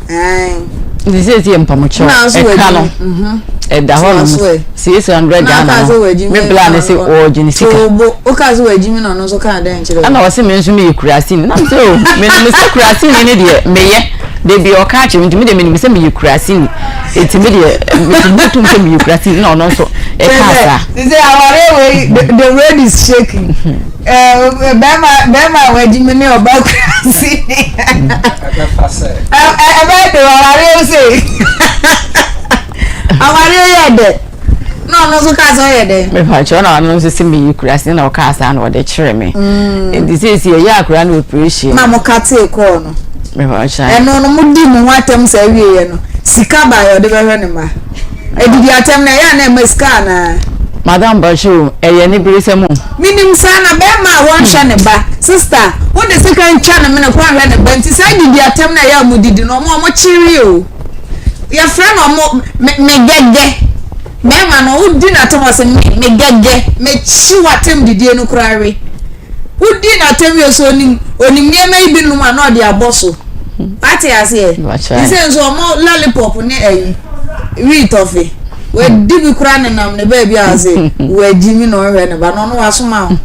Ɛn. Nti sɛ ɛsi mpamokyɛw Na nso ɛka wagyi no me. Mhm. ɛda hɔ nom So aso ɛ. 600 Na Ghana aka sɛ no wagyi me bla ne sɛ ɔregye ne sika. Toobo. Woka sɛ wagyi me na ɔno nso kaa dɛn kyerɛ wo? Ɛna ɔse me nso meyɛ kuraseni na mesɛ o menim sɛ kuraseni ne deɛ meyɛ da bi ɔka akyerɛ me nti me deɛ menim sɛ meyɛ kuraseni nti me deɛ metumi tom sɛ meyɛ kuraseni na ɔno nso ɛkaa saa. Sɛ aware wei the road is shaking. Bɛrima bɛrima a wagyi me ne ɔba kuraseni. Ɛbɛfa sɛ. Ɛbɛyɛ de aware sɛ aware yɛ dɛ na ɔno nso kaa sɛ ɔyɛ dɛ. Mepakyɛw na ɔno nso sɛ meyɛ kuraseni na ɔkaa saa na ɔde kyerɛ me. Nti seesei ɛyɛ akora no operation. Na mo katee kɔɔ no. Mepakyɛw. Ɛno no mo di mo ho atɛm saa wieɛ no sika baeɛ ɔde bɛhwɛ ne mma. Adidi atɛm no ɛyɛ a na ɛma sika anaa? Madam Bashir ɛyɛ aniberesɛm o. Menim saa na bɛrima a wɔnhwɛ ne ba sister wode sika ntwa ne mene kɔ nhwɛ ne ba nti saa didi atɛm no ɛyɛ a mo didi no ɔmo ɔmo kyere o. Yɛfrɛ no ɔmo me me gɛgɛ bɛrima no wodi n'atɛm ɔsɛ me me gɛgɛ mekyi w'atɛm didie no koraa we. Wodi n'atɛm wie so onim onim nneɛma yi bi nom a na ɔde abɔ so. Wate aseɛ? Sɛ nso ɔmo lollipop ne ayi wii tɔfe. Wadi bi koraa nenam ne baabi a ɔse wagyi mi na ɔhwɛ ne ba na ɔno wasoma wo.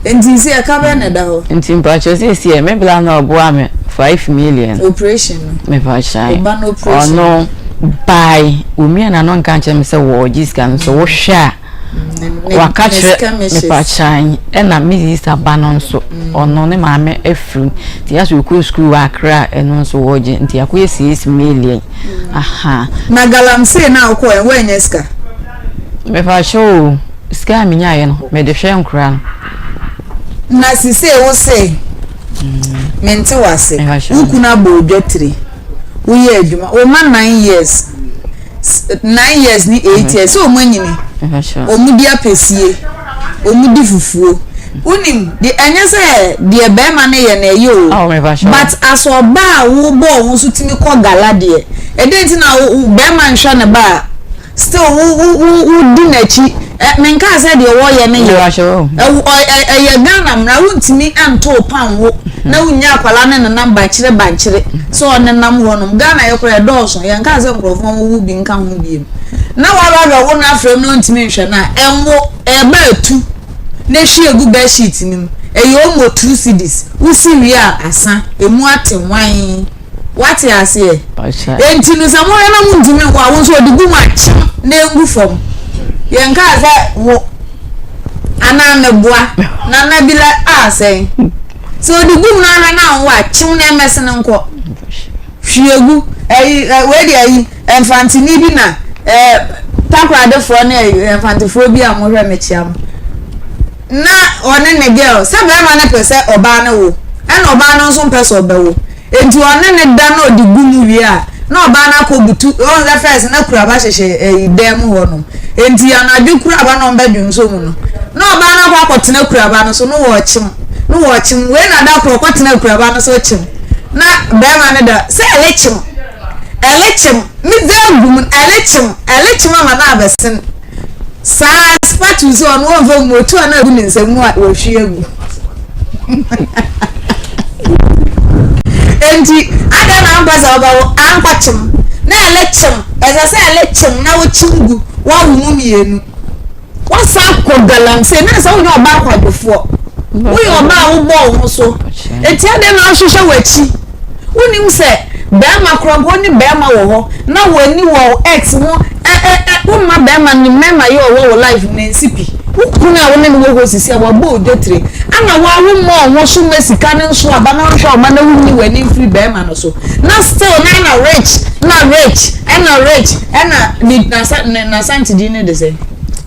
Nti sɛ ɛka bɛn na ɛda hɔ? Nti mpakyɛw seesei me bla na ɔboa me 5 million. Operation no. Mepakyɛw. Ɔba no operation. Ɔno bae omia n'ano nka nkyerɛ me sɛ wɔregye sika no so wohwɛ a waka kyerɛ mepakyɛw ɛna me sista ba no nso ɔno ne maame afiri mu nti yɛasɛ ɔkɔ sukuu wɔ Accra ɛno nso wɔregye nti akɔyɛ 6 million. Aha. Na galamsey na wokɔɛ woanya sika? Mepakyɛw o. Sika a menyaeɛ no, mede hwɛ nkoraa no. Na sisei wo se, mente w'ase, wo kunu abɔ wo dwatire, woyɛ adwuma, wo mma 9 years, 9 years ne 8 years, sɛ wɔn anyini, wɔn di apɛsie, wɔn di fufuo. Wonim, de ɛnyɛ sɛ deɛ bɛrima no yɛ na ɛyɛ o, but as ɔbaa a wobɔ wo so tumi kɔ gala deɛ, ɛdɛn nti na bɛrima nhwɛ ne ba a, Still wo wo wo wo di n'akyi ɛ menkaa sɛ deɛ wɔyɛ no yɛ ɛwɔ ɛ ɛyɛ Ghana mmara wontumi nto pan wo na wonnya akwadaa ne nenam bankyere bankyere sɛ ɔnenam hɔnom Ghana yɛ koraa ɛdɔɔso yɛnkaa sɛ nkurɔfoɔ nwowo bi nka ho biem na waba abɛwo no afrɛ mu na ɔntumi nhwɛ no a ɛnwo ɛba atu na ehwie egu bedsheet no mu ɛyɛ omo 2 cedis wosi wie a asa emu ate hwan. Wate aseɛ? Enti no sɛ moyɛ na montumi nwo a, wo nso ɔde gu mu akyem na ɛngu fam. Yɛnkaa sɛ wo anaa meboa nana bi la a sɛn. Sɛ ɔde gu mu na ahwɛ na anwo a, kyem na ɛmɛsene nkɔ. Hwie gu. Ɛyi, wei deɛ ayi, mfanteni bi na ɛɛ takoradefoɔ ne mfantefoɔ bi a mohwɛ mekyia mo. Na ɔne ne girl, sɛ bɛrima no pɛ sɛ ɔbaa no wo, ɛna ɔbaa no nso mpɛ sɛ ɔbɛwo. Enti ɔne no da na ɔde gu mu wie a, na ɔbaa no akɔ butu, woahu sɛ first na kuraba hyehyɛ ɛyi dan mu hɔ nom. Enti anadwo kuraba na ɔmbɛdwonsɔ mu no, na ɔbaa no akɔ akɔtena kuraba no so na wɔrekyem, na wɔrekyem. Wei na da koro ɔkɔtena kuraba no so kyem, na bɛrima no da sɛ ɛrekyem, ɛrekyem, me dze agu mu, ɛrekyem, ɛrekyem ama no abɛsen. Saa spatula sɛ ɔno ɔmfa mu otu a na agu ne nsam mu a wɔhwie agu. Enti adɛn na ampɛ sɛ wobɛwo ankɔkyem na ɛle kyem ɛsɛ sɛ ɛle kyem na wokyem gu woawo mu mmienu woasan kɔ galamsey na sɛ wonyɛ ɔbaa kwadwofoɔ woyɛ ɔbaa a wobɔ wo ho so enti adɛn na wohwehwɛ w'akyi Wonim sɛ bɛɛma korɔ mpo wone bɛɛma wɔ hɔ na w'ani wɔ wo ex ho ɛ ɛ ɛ womma bɛɛma no mɛɛma yɛ ɔwɔ wo life mu no nsi pi. Wo kunu a wone no wɔ hɔ sisi a wabɔ wo dwetire ana wo a wommɔ wo ho so mma sika no nso aba na wonhwɛ wo mma na wonyi w'ani mfiri bɛɛma no so na still na na rich na rich ɛna rich ɛna ne nasa ne nasante din no de sɛn?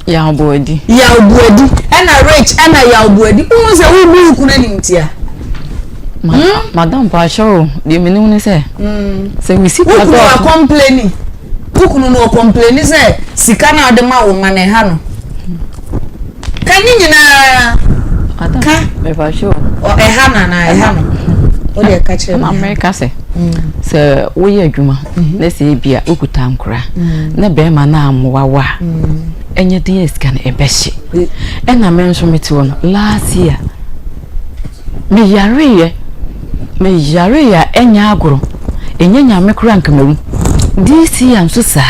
Yaw Boadi. Yaw Boadi ɛna rich ɛna Yaw Boadi wohu sɛ wobu wo kunu animtia. Hmm? Madam mpakyɛ o, deɛ menim ne sɛ, hmm. sɛ me sika dɔɔso. Wo kunu akɔmpleni, wo kunu no ɔkɔmpleni sɛ sika na ɔde ma wo ma na ɛha no. Ka ne nyinaa. Ka. Mepakyɛ o. Ɛha no anaa ɛha no. Wo deɛ ka kyerɛ me. Na meka sɛ, hmm. sɛ woyɛ adwuma mhm. na sɛ ebi a wokuta nkora na bɛrima no ammoa wo a, ɛnyɛ den a sika no ɛbɛhye. Ɛna me nso mete hɔ no, last year Meyareeɛ, meyareeɛ a ɛnyɛ agorɔ, ɛnyɛ Nyame koraa anka mawu. This year nso saa.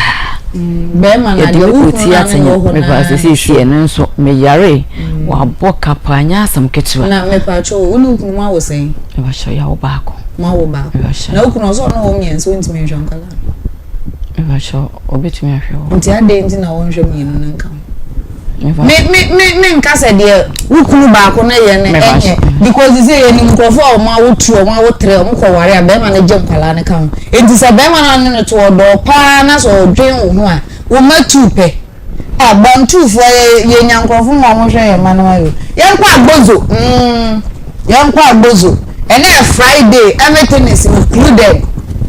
Bɛrima na Yɛde deɛ me wo kɔ kunu ti na ne atenya, wɔ hɔ mepaa naa sɛ seesei ɛno nso meyaree, wabɔ ka paa, ɛnyɛ asɛm ketewa. Na mepakyɛ o, wo ne wo kunu moawo sɛn? Mepakyɛ yɛawo baako. Moawo baako. Mepakyɛ. Na wo kunu ɔsɛ ɔne wo mmiɛnsa ɔntumi nhwɛ nkwadaa no? Mepakyɛ ɔbɛtumi ahwɛ wɔ. Nti adɛn nti na wɔnhwɛ mmienu no nka ho? Me me me me nka sɛ deɛ wo kunu baako no yɛ no ɛnyɛ because sɛ yɛnim nkurɔfoɔ a wɔn awo tu wɔn awo tere wɔn kɔ ware a bɛrima no gye nkwadaa no ka ho nti sɛ bɛrima no ano no to ɔdɔɔ paa na sɛ ɔdwen wo ho a wo ma tu pɛ a bɔntufoɔ yɛ yɛnya nkurɔfoɔ ma wɔn hwɛ yɛn mma no ayɔ yɛn kɔ agbozo mm. Yɛnkɔ Agbozo, ɛnɛ yɛ Friday, everything is included,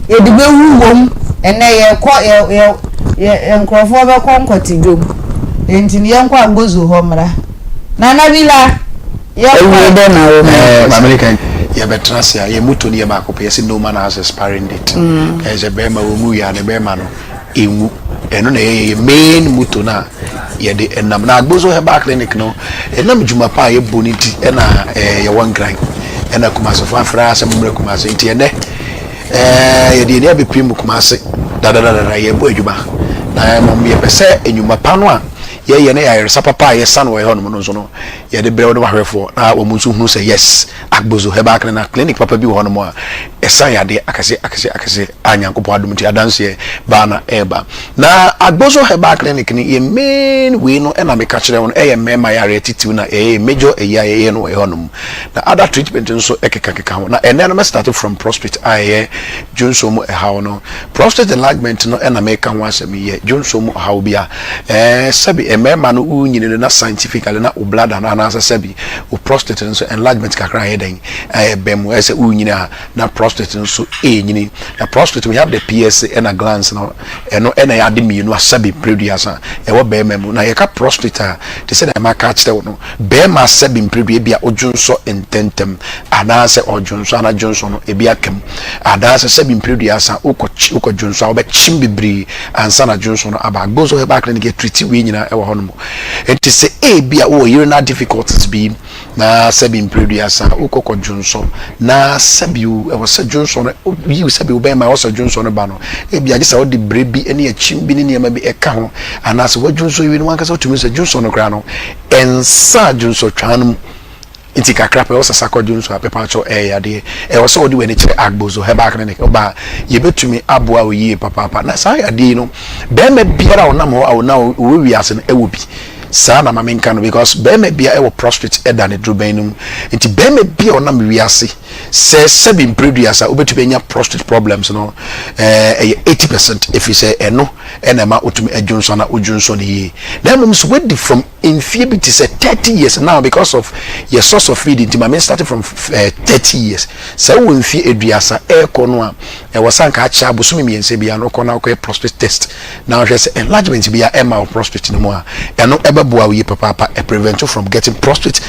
yɛde bɛwu wom, ɛnɛ yɛkɔ yɛ yɛ yɛ nkurɔfoɔ bɛkɔ nkɔte dwom, nti no yɛnkɔ Agbozo hɔ mmra. Nana Bila, yɛnkɔ. Ewie dɛ na wo Eh, maame ne kan yɛbɛtena ase a yɛn moto no yɛ baako pɛ yɛsɛ no man has expiring date ɛyɛ sɛ bɛrima wɔ mu wie a ne bɛrima no ɛnwu. Ɛno na ɛyɛ yɛn main motto no a yɛde nam. Na Agbozo Herbal Clinic no, ɛnam dwuma pa a yɛbɔ no nti ɛna yɛwɔ Nkran. Ɛna Kumasefo afrɛ ara sɛ mommra Kumase. Nti ɛnɛ yɛde yɛn ani abɛpue mu Kumase dadadadada yɛbɔ adwuma. Na mmom yɛpɛ sɛ nnwuma pa no a yɛyɛ ne ayaresa papa a yɛsa no wɔ ɛhɔnom no nso no yɛde brɛ wɔn ahwɛfoɔ na wɔn nso hunu sɛ yes Agbozo Herbal Clinic clinic papa bi wɔ hɔnom a ɛsa yadeɛ akɛseɛ akɛseɛ akɛseɛ a Nyankopɔn adom nti adanseɛ baa na ɛreba. Na Agbozo Herbal Clinic no yɛ main wei no ɛna meka kyerɛ wo no ɛyɛ mmarima yareɛ titiw na ɛyɛ major ɛyi a yɛyɛ no wɔ ɛhɔnom. Na other treatment nso ɛkeka keka ho. Na ɛnɛ no mɛ start from prostate a ɛyɛ dwonsɔ mu ɛhaw no. Prostate enlargement no ɛna meka ho asɛm yi yɛ dwonsɔ mu ɔhaw bi a ɛɛ sɛbi Mmarima no wonyini no na scientifically na wo bladder no anaasɛ sɛbi wo prostate no nso enlargement kakra ayɛ dɛn ɛbɛn mu. Ɛsɛ wonyini a na prostate no nso ɛrenyini. Na prostate we have the PSA ɛna glands no ɛno ɛna ɛyɛ ade mmienu a sɛbi mprɛduasa ɛwɔ barima mu. Na yɛka prostate a te sɛ deɛ maka akyerɛ wo no barima sɛbi mprɛdua bi a odwonsɔ ntɛntɛm anaasɛ ɔdwonsɔ ana dwonsɔ no ebi aka mu anaasɛ sɛbi mprɛduasa wokɔ wokɔ dwonsɔ a wobɛkyem bebree ansa na dwonsɔ no aba. Agbozo Herbal Clinic yɛ treat wei nyinaa ɛwɔ hɔ nom. Nti sɛ ebi a wowɔ urinary difficulties bi na sɛbi mprɛduasa wokɔ kɔ dwonsɔ na sɛbi ɛwɔ sɛ dwonsɔ no yiw sɛbi wobɛn ma ɛwɔ sɛ dwonsɔ no ba no ebi agye sɛ wode bere bi ne akyim bi ne nneɛma bi ɛka ho anaasɛ wadwonsɔ wie no wankasa wotumi sɛ dwonsɔ no koraa no ɛnsa dwonsɔ twaa no mu nti kakra pɛ wosasa kɔ dwonsɔ a pɛpa kyɛw ɛyɛ yadeɛ ɛwɔ sɛ wode w'ani kyerɛ Agbozo Herbal Clinic ɔba yɛbɛtumi aboa wo yie papaapa. Na saa yadeɛ yi no bɛrima biara a ɔnam hɔ a ɔnam ɔwɔ wiase no ɛwɔ bi saa na maame nka no because bɛrima bia ɛwɔ prostate ɛda ne dorobɛn no mu. Nti bɛrima bia ɔnam wiase sɛ sɛbi mprɛduasa wobɛtumi anya prostate problems no ɛyɛ 80% ɛfiri sɛ ɛno ɛna ɛma wotumi adwonsɔ na wodwonsɔ no yie. Na mmom so wadi from mfie bi te sɛ 30 years now because of your source of feeding nti maame starting from 30 years sɛ wowɔ mfie 30 ɛɛkɔ no a ɛwɔ sɛ anka akyɛ abosome 3 bia no wokɔ na wokɔyɛ prostate test na wohwɛ sɛ enlargement bia ɛma wo prostate no mu a ɛno ɛbɛboa wo yie papaapa ɛ prevent you from getting prostate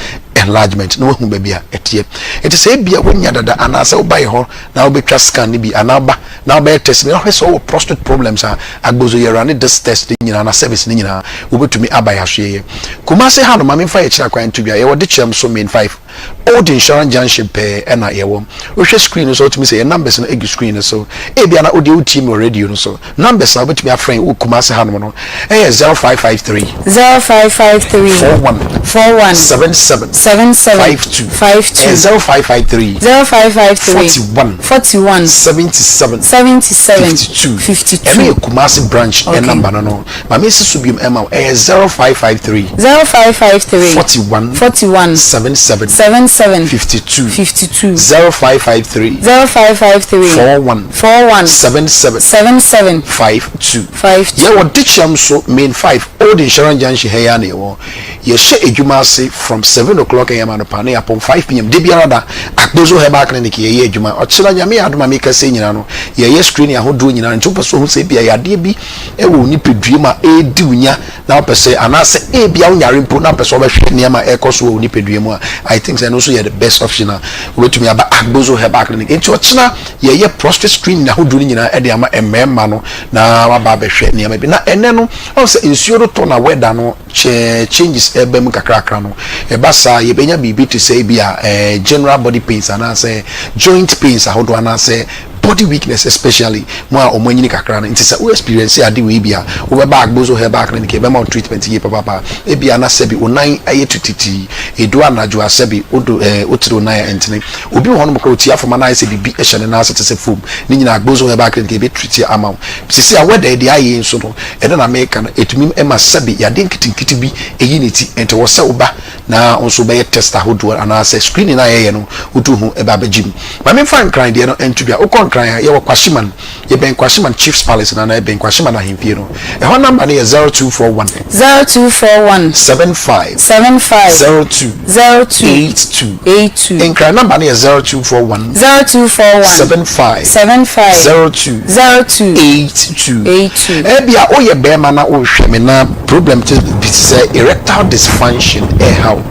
enlargement na wahu baabi a ɛteɛ. Nti sɛ ebia wonya dada anaasɛ woba yɛ hɔ na wobɛtwa scan no bi anaa ba na wobɛyɛ test bi na wohwɛ sɛ wowɔ prostate problems a Agbozo yɛwura ne this test ne nyinaa na service ne nyinaa wobɛtumi aba yɛ asoɛyɛ. Kumase ha no ma memfa yɛkyerɛ akwan nto dwa. Yɛwɔ Dekyerɛm so Main 5 Old Insurance Junction pɛɛ ɛna yɛwɔ. Wohwɛ screen no so wotumi sɛ yɛ numbers no egu screen no so. Ebia na wode wotie mi wɔ radio no so numbers a wobɛtumi afrɛ wɔ Kumase hanom no ɛyɛ 0553 0553 41 41 77 77 52 52 ɛyɛ 0553 0553 41 41 77 77 52 52. Ɛno yɛ Kumase branch Okay. ɛ number no maame esi so biom ɛma wo ɛyɛ 0553 0553 41 41 77 77 52 52 0553 0553 41 41 77 77 52 52. Yɛwɔ Dekyɛm so Main 5 Old Insurance Junction ha yi a na yɛwɔ. Yɛhyɛ adwuma ase from 7 o'clock am anɔpa na yɛapɔn 5 pm de biara da. Agbozo Herbal Clinic yɛyɛ adwuma. Ɔkyena Nyame yɛ adom a meka sɛ nyinaa no yɛyɛ screening ahodoɔ nyinaa nti wopɛ sɛ ohu sɛ ebia yadeɛ bi ɛwɔ wo nipadua mu a ɛredi wo nya na wopɛ sɛ anaasɛ ebia wonyare mpo na wopɛ sɛ wobɛhwɛ nneɛma a ɛrekɔ so wɔ wo nipadua mu a I think sɛ ɛno nso yɛ the best option a wobɛtumi aba Agbozo Herbal Clinic. Nti ɔkyena yɛyɛ prostate screening ahodoɔ no nyinaa ɛde ama mmarima no na waba abɛhwɛ nneɛma bi. Na ɛnɛ no ɔn sɛ nsuo no tɔ na weather no kyɛ changes ɛba mu kakrakra no ɛba saa yɛbɛnya biribi te sɛ bi a general body pains anaasɛ joint pains ahodoɔ anaasɛ body weakness especially mo a ɔmo anyini kakra no. Nti sɛ wo experience ade wei bi a wobɛba Agbozo Herbal Clinic yɛbɛma wo treatment yie papaapa. Ebi ana sɛbi wo nan ayɛ tutiti edu anadwo a sɛbi wodo wotiri wo nan a ɛntene obi wɔ hɔnom koraa otia fam anaa ayɛ sɛ biribi hyɛ ne nan ase te sɛ foam ne nyinaa Agbozo Herbal Clinic yɛbɛ treat ama wo. Sisi a weather deɛ ayɛ nso no ɛno na meka no ɛtumi ɛma sɛbi yadeɛ nketenkete bi ɛyi ne ti nti wɔ sɛ woba na nso bɛyɛ test ahodoɔ anaasɛ screening a yɛyɛ no wotu ho ɛba abɛgye mu. Maame mfa Nkran deɛ no nto dwa. Wokɔ Nkran a yɛwɔ Kwashiman yɛbɛn Kwashiman Chiefs Palace na yɛbɛn Kwashiman ahemfie no ɛhɔ number no yɛ 0241 0241 75 75 02 02 82 82. Nkran number no yɛ 0241 0241 75 75 02 02 82. 82. Ebi a woyɛ bɛrima na wohwɛ me na problem te bi te sɛ erectile dysfunction ɛɛha wo.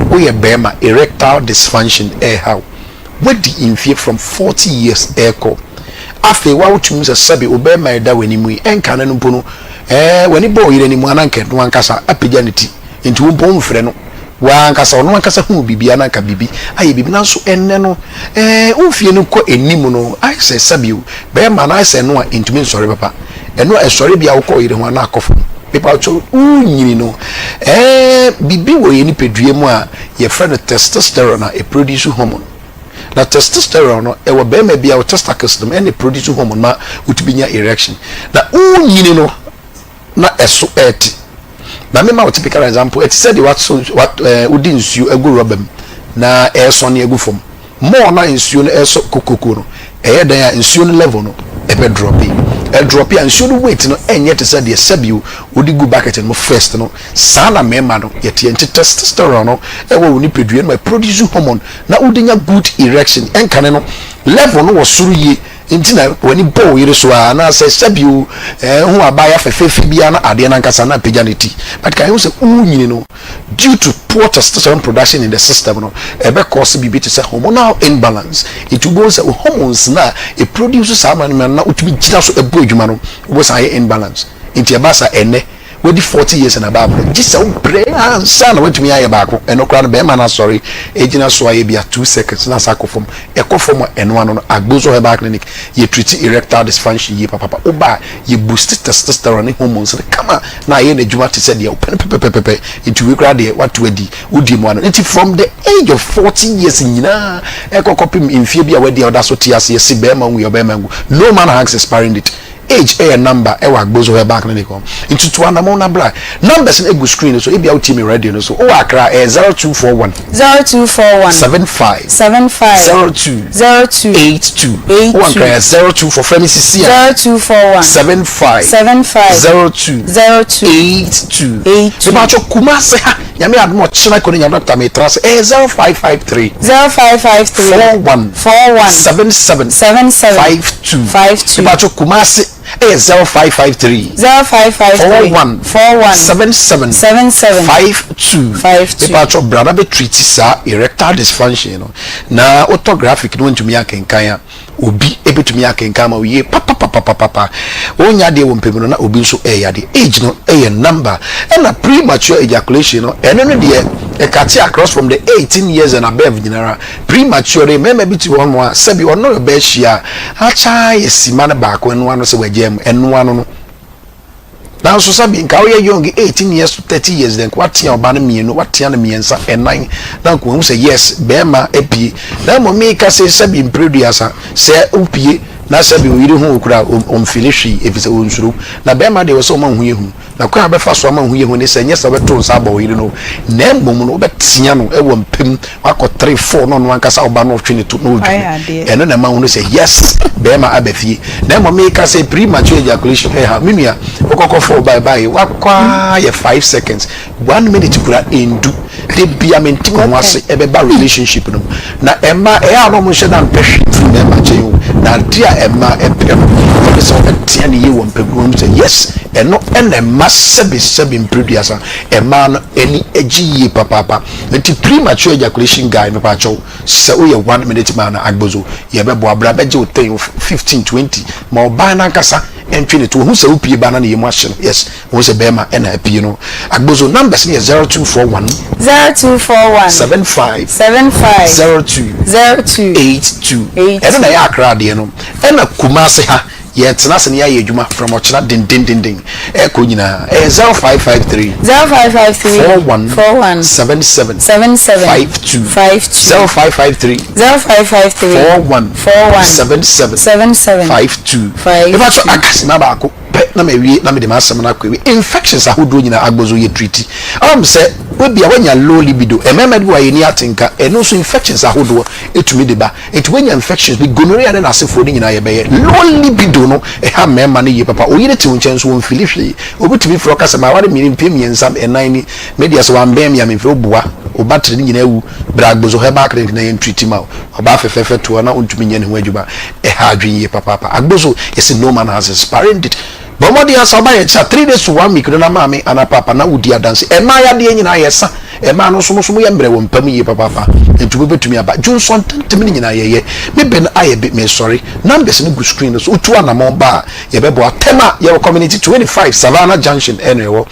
Woyɛ bɛrima erectile dysfunction ɛɛha wo wadi mfie from 40 years ɛɛkɔ afei wa wotumi sɛ sɛbi wo bɛrima ɛda w'anim yi ɛnka no no mpo no w'ani bɔ wo yere anim ananka ɛno ankasa apagya ne ti nti wo mpo womfrɛ no wankasa ɔno ankasa hu biribi ananka biribi ayɛ biribi nanso ɛnnɛ no womfie no kɔ anim no ayɛ sɛ sɛbi o bɛrima no ayɛ sɛ ɛno a ntumi nsɔre papa ɛno a ɛsɔre bi a wokɔ yere ho ana akɔ fam pepa kyɛw wonyini no biribi wɔ yɛ nipadua mu a yɛfrɛ no testosterone a ɛproduce hormone. Na testosterone no ɛwɔ bɛrima bi a wɔ testicles no mu ɛna produce hormone ma wotumi nya erection. Na wonyini no na ɛso ɛɛte na mema wo typical example ɛte sɛ deɛ waso wat wodi nsuo agu rɔba mu na ɛresɔne agu fam more na nsuo no ɛresɔ kokoko no ɛyɛ dan a nsuo no level no ɛbɛ drop. Ɛdrɔpe a, nsuo no weight no ɛnyɛ te sɛ deɛ sɛbio wode gu bucket no mu first no. Saa na mmarima no yɛteɛ. Nti testosterone no ɛwɔ wo nipadua no mu, ɛproduce hormone na wode nya good erection. Ɛnkane no level no wɔ soro yie nti na w'ani bɔ wo yere so ara anaasɛ sɛbio ɛho abaayewa fɛfɛɛfɛ biara na adeɛ no ankasa na apagya ne ti. But ka ɛho sɛ wonyini no, Due to poor testosterone production in the system no, ɛbɛ cause biribi te sɛ hormonal imbalance. Nti wobɛhu sɛ wo hormones no a ɛproduce saa nneɛma no na wotumi gyina so ɛbɔ adwuma no, wobɛhu sɛ ayɛ imbalance. Nti ɛba saa ɛnnɛ, wadi 40 years and above no, gye sɛ wobrɛ ansa na woatumi ayɛ baako. Ɛno koraa no, bɛrima no asɔre gyina so ayɛ bi a 2 seconds na asa akɔ fam. Ɛkɔ fam a, ɛno ano no, Agbozo Herbal Clinic, yɛ treat erectile dysfunction yie papapa. Woba a, yɛ boost testosterone ne hormones no kama na ayɛ n'adwuma te sɛ deɛ wopɛ no pɛpɛpɛpɛ. Nti wei koraa deɛ wato adi, wodie mu ano. Nti from the age of 40 years nyinaa ɛkɔ kɔpem mfie bi a wadi a ɔda so te ase, yɛse bɛrima nwu yɛ ɔbɛrima nwu. No man hangs expiring date. Age ɛyɛ number ɛwɔ Agbozo Herbal Clinic hɔ. Nti tu anamɔn na bra. Numbers no egu screen no so, ebia wotie me radio no so. Wowɔ Accra a, ɛyɛ 0241. 0241. 75. 75. 02. 02. 82. 82. Wowɔ Nkran a, 024, frɛ me sisi a. 0241. 75. 75. 02. 02. 82. 82. Mepakyɛw Kumasi ha, Nyame adom a ɔkyena kɔ ne Nyame doctor metra ase, ɛyɛ 0553. 0553. 41. 41. 77. 77. 52. 52. Mepakyɛw Kumasi ɛyɛ 0553. 0553. 41. 41. 77. 77. 52. 52. Mepakyɛw bra na bɛ treat saa erectile dysfunction no na wotɔ graphic no wontumi akenkan a, Obi bɛtumi akenkan ama wo yie papapapapapa. Wonyɛ adeɛ wɔ mpɛ mu no na obi nso ɛreyɛ adeɛ. Age no yɛ number. Ɛna premature ejaculation no, ɛno no deɛ ɛkate across from the 18 years and above nyinara. Premature no, mmarima bi te hɔ nom a sɛbi ɔno ɔbaa hyia a, akyɛ ayɛ sima no baako ɛno ano sɛ wagyaa mu, ɛno ano no. Nanso sɛbi nka woyɛ young 18 years to 30 years dɛ nka watea ɔbaa no mmienu, watea no mmiɛnsa, ɛnan na nka wahu sɛ yes bɛrima apue. Na mmom meka sɛ sɛbi mprɛduasa sɛ wopue na sɛbi oyere hu wo koraa ɔmfili hwee efisɛ ɔnsuro. Na bɛrima deɛ wɔ sɛ ɔma wo ho yɛ hu. Na kwan a wobɛfa so ama wo ho yɛ hu ne sɛ nyɛ sɛ wobɛto nsa abɔ wo yere no na mmom no wobɛtea no wɔ mpam wakɔ 3 4 na ɔno ankasa ɔba na ɔtwe ne to na ɔdwane. Ɛno na ɛma wohunu sɛ yes bɛrima aba fie. Na mmom meka sɛ premature ejaculation ɛha me nua wokɔkɔ fɔ ɔba ɛbaeɛ wakɔ ara yɛ 5 seconds 1 minute kura ɛndu de bia mente me ho ase ɛbɛba relationship no mu na ɛma ɛyɛ a na ɔmo nhyɛ da mpɛ hwee mfiri mmarima nkyɛn o na adeɛ a ɛma ɛpɛ no ɛne sɛ ɔbɛtea ne yie wɔ mpɛguo mu sɛ yes ɛno ɛna ɛma sɛbe sɛbe mprɛduasa ɛmaa no ani agye yie papaapa nti premature ejaculation guy mepaakyɛw Sɛ woyɛ one minute man a Agbozo yɛbɛboa bra bɛgye wo 10 15 20 ma ɔbaa no ankasa ntwe ne to ohu sɛ wopie ba na ne yam ahye no yes ohu sɛ bɛrima ɛna apue no Agbozo numbers no yɛ 0241 0241 75 75 02 02 82 82. ɛno na ɛyɛ Accra deɛ no ɛna Kumasi ha Yɛtena ase na yɛayɛ adwuma from ɔkyena dendendenden ɛkɔ nyinaa. Ɛyɛ 0553. 0553. 41. 41. 77. 77. 52. 52. 0553. 0553. 41. 41. 77. 77. 52. 52. Mepa so akasima baako pɛ na mawie na mede m'asɛm no akɔ awie. Infections ahodoɔ nyinaa agbozo yɛ treat. Ɔm sɛ wobia woanya low libido, mmarima bi wɔ a yɛni atenka, ɛno nso infections ahodoɔ ɛtumi de ba. Nti wanya infections bi, gonorrhea ne n'asefoɔ no nyinaa yɛbɛyɛ. Low libido no ɛha mmarima no yie papa. Wo yere te wo nkyɛn nso ɔnfili hwee. Obi tumi frɛ wo ka sɛ maware mmienu mfeɛ mmiɛnsa nnan ni, me deɛ sɛ wambɛn me a memfiri. Woboa, wo battery no nyinaa awu. Bra Agbozo Herbal Clinic na yɛn treat ma wo. Ɔbaa fɛfɛɛfɛ to hɔ na ɔntumi nyɛ ne ho adwuma. Ɛha adwene yie papaapa. Agbozo, yɛse no man has expiring date. Bɔ mmɔden ara sɛ woba yɛn nkyɛn a, three days to one week no na maame anaa paapa na wodi adanse. Mmaa yadeɛ nyinaa yɛsa. Mmaa no nso mo nso moyɛ mmerɛ wɔ mpa mu yie papaapa. Nti mobɛtumi aba. Dwonsɔ ntɛmntɛm no nyinaa yɛyɛ. Me bɛ no ayɛ be, mesɔre. Numbers no gu screen no so. Wotu anamɔn ba a, yɛbɛboa. Tema, yɛwɔ Community 25, Savannah Junction ɛna ɛwɔ.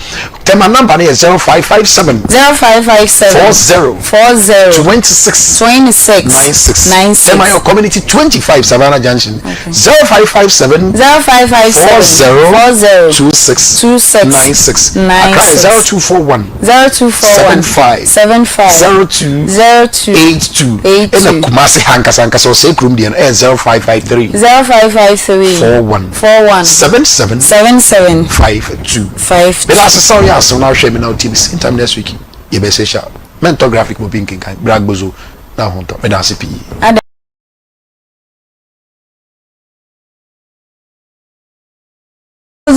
Tema number no yɛ 0557. 0557. 40. 40. 26. 26. 96. 96. Tema yɛ Community 25, Savannah Junction. 0557. 0557. 40. 40. 26. 26. 96. 96. Accra yɛ 0241. 0241. 75. 75. 02. 02. 82. 82. Ɛna Kumasi ha ankasa ankasa ɔsɛe kurom deɛ no ɛyɛ 0553. 0553. 41. 41. 77. 77. 52. 52. Meda ase sɛ woyɛ asɛm na wohwɛ me na wotie me same time next week yɛbɛsɛ hyia mɛntɔ graphic mu bi nkenkan bra gbozo na ho ntɔ meda ase pii. Ada.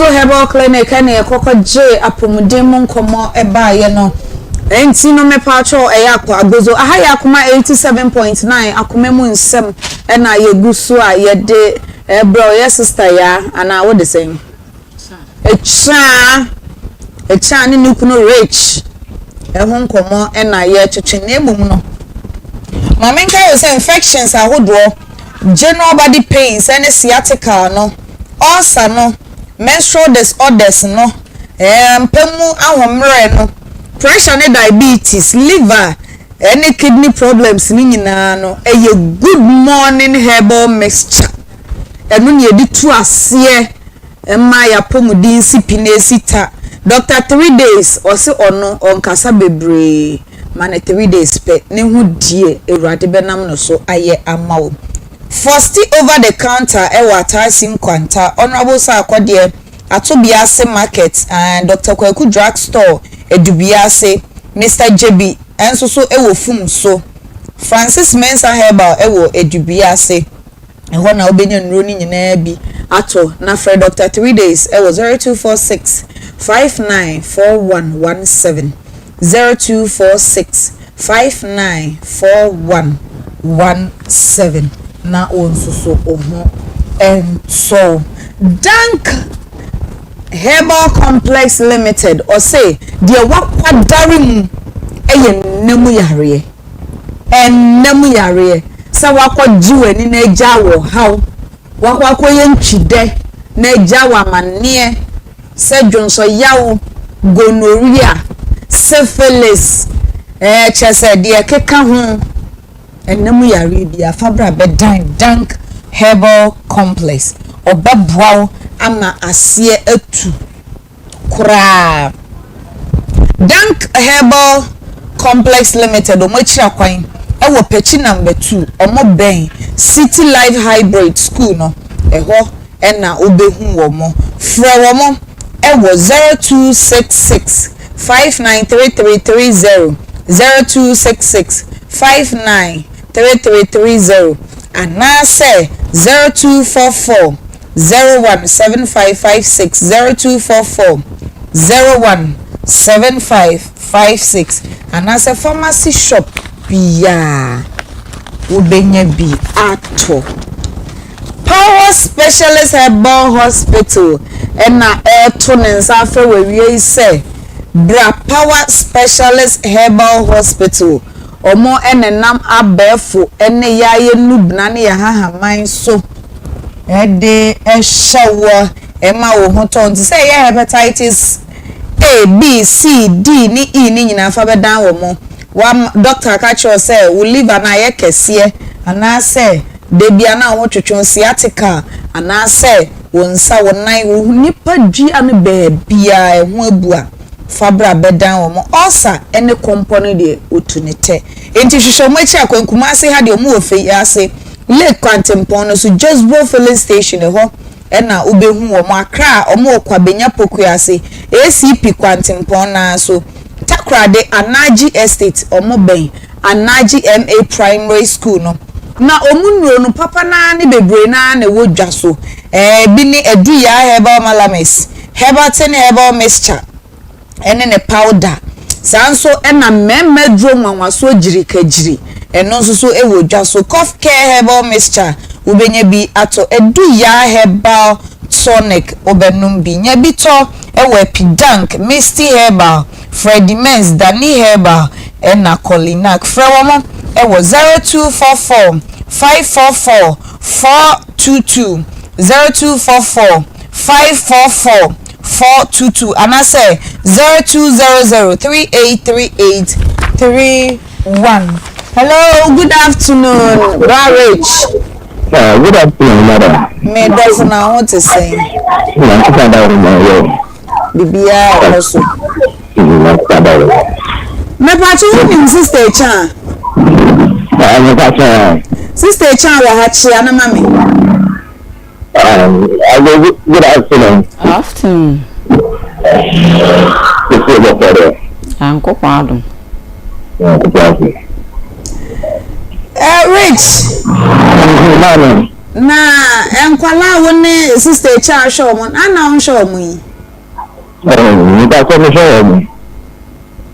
Agbozo Herbal Clinic ɛna yɛkɔkɔ gyee apɔmuden mu nkɔmmɔ ɛbaeɛ no. Ɛnti no mepaakyɛw ɛyɛ akɔ Agbozo. Aha yɛ Akoma 87.9 Akoma mu nsɛm ɛna yɛgu so a yɛde ɛbrɛ wo. Yɛ sister Yaa anaa wode sɛn? Akyiaa Akyiaa ne ne kunu Rich ho nkɔmmɔ na yɛretwetwe na mmom no, ma menkae wo sɛ infections ahodoɔ, general body pains ne sciatica no, ulcer no, menstrual disorders no, mpa mu ahomerɛ no, pressure ne diabetes, liver ne kidney problems no nyinaa no, ɛyɛ Good Morning Herbal Mixture. Ɛno na yɛde tu aseɛ ma y'apɔmuden si pi na esi ta. Doctor three days ɔse ɔno ɔnkasa bebree ma no three days pɛ ne ho deɛ Awurade bɛnam no so ayɛ ama wo. Fosti over the counter ɛwɔ Ataasi Nkwanta, Honourable Sarkodie, Atobiase market and Doctor Kwaku drug store Adubiase, Mister Gyebi nso so ɛwɔ Fum so, Francis Mensah Herbal ɛwɔ Adubiase. Ɛhɔ na wobɛnya nnuro no nyinaa bi atɔ na frɛ Dɔkta Three Days wɔ 0246 594117, 0246 594117 na wo nso so wo ho ntɔ wo. Dank Herbal Complex Limited ɔse deɛ wakwadare mu yɛ nna mu yareɛ. Ɛnna mu yareɛ, sɛ woakɔgye w'ani na agya wo ɔhaw, woakɔ akɔyɛ ntwidɛ na agya wo amanneɛ sɛ dwonsɔyaw, gonorrhea, syphilis, ɛɛ kyerɛ sɛ deɛ ɛkeka ho, ɛnna mu yareɛ biara, fa bra bɛdan Dank Herbal Complex. Ɔbɛboa wo ama aseɛ atu. koraa. Dank Herbal Complex Limited wɔn akyiri akwan wɔ Pekyi Number 2, wɔn bɛn City Life Hybrid School no, ɛhɔ na wobɛhu wɔn. Frɛ wɔn wɔ 0266 593330, 0266 593330 anaasɛ 0244 017556 0244 017556 anaasɛ pharmacy shop biaa wobɛnya bi atɔ. Power Specialist Herbal Hospital na ɛreto ne nsa afrɛ wo awia yi sɛ bra Power Specialist Herbal Hospital. Wɔn nenam abɛɛfo ne yɛayɛ nnubena ne yɛn ahahaman so de hyɛ wo ma wo ho tɔ wo. Nti sɛ ɛyɛ hepatitis A, B, C, D ne E ne nyinaa fa bɛdan wɔn. Wama doctor aka kyerɛ wo sɛ wo liver no ayɛ kɛseɛ anaasɛ da bi a na wo ho twetwe wo, sciatica, anaasɛ wo nsa, wo nan, wo nipadua no baabiara ɛho abu a, fa bra bɛdan wɔn. Ulcer ne kɔmpɔ no deɛ wɔtu ne tɛ. Enti hwehwɛ wɔn akyi akwan. Kumasi ha deɛ wɔn wɔ Feyiase, Lake kwantempɔn no so, Josbro filling station ɛhɔ na wobɛhu wɔn. Accra wɔn wɔ Kwabenya Pokuase, ACP kwantempɔn no ara so. Takoradi, Anaji Estate wɔn bɛn Anaji MA Primary School no. Na wɔn nnuro no papa no ara ne bebree no ara na ɛwɔ dwa so. Ɛbi ne Aduyaa Herbal Malamis, Herbatin Herbal Mixture ne ne powder. Saa nso na mmarima aduro nwanwasoɔ gyirikagyiri, ɛno nso so wɔ dwa so. Cough Care Herbal Mixture, wobɛnya bi atɔ. Aduyaa Herbal Tonic, wobɛnom bi. Nya bi tɔ wɔ Epidank, Misty Herbal, Freddie Mens, Dani Herbal ɛna Colinac. Frɛ wɔn wɔ 0244 544 422, 0244 544 422 anaasɛ 0200 3838 31. Hello, good afternoon, Bra Rich. Good afternoon, madam. Me dɔfo na ho te sɛn? Nyankopɔn da wo ma yɛ. Biribiara ɛkɔ so. Nyankopɔn da wo. Mepatwo wo nim Sister Ekyan? Mepatwo. Sister Ekyan wɔ ha kyea no ma me. Good afternoon. Afternoon. Nyankopɔn adom. Nyankopɔn adom. Rich. Maame. Na nkwadaa a wo ne sista Akyi ahwɛ wɔn, ana wonhwɛ wɔn yi? Mepa sɛ mehwɛ wɔn.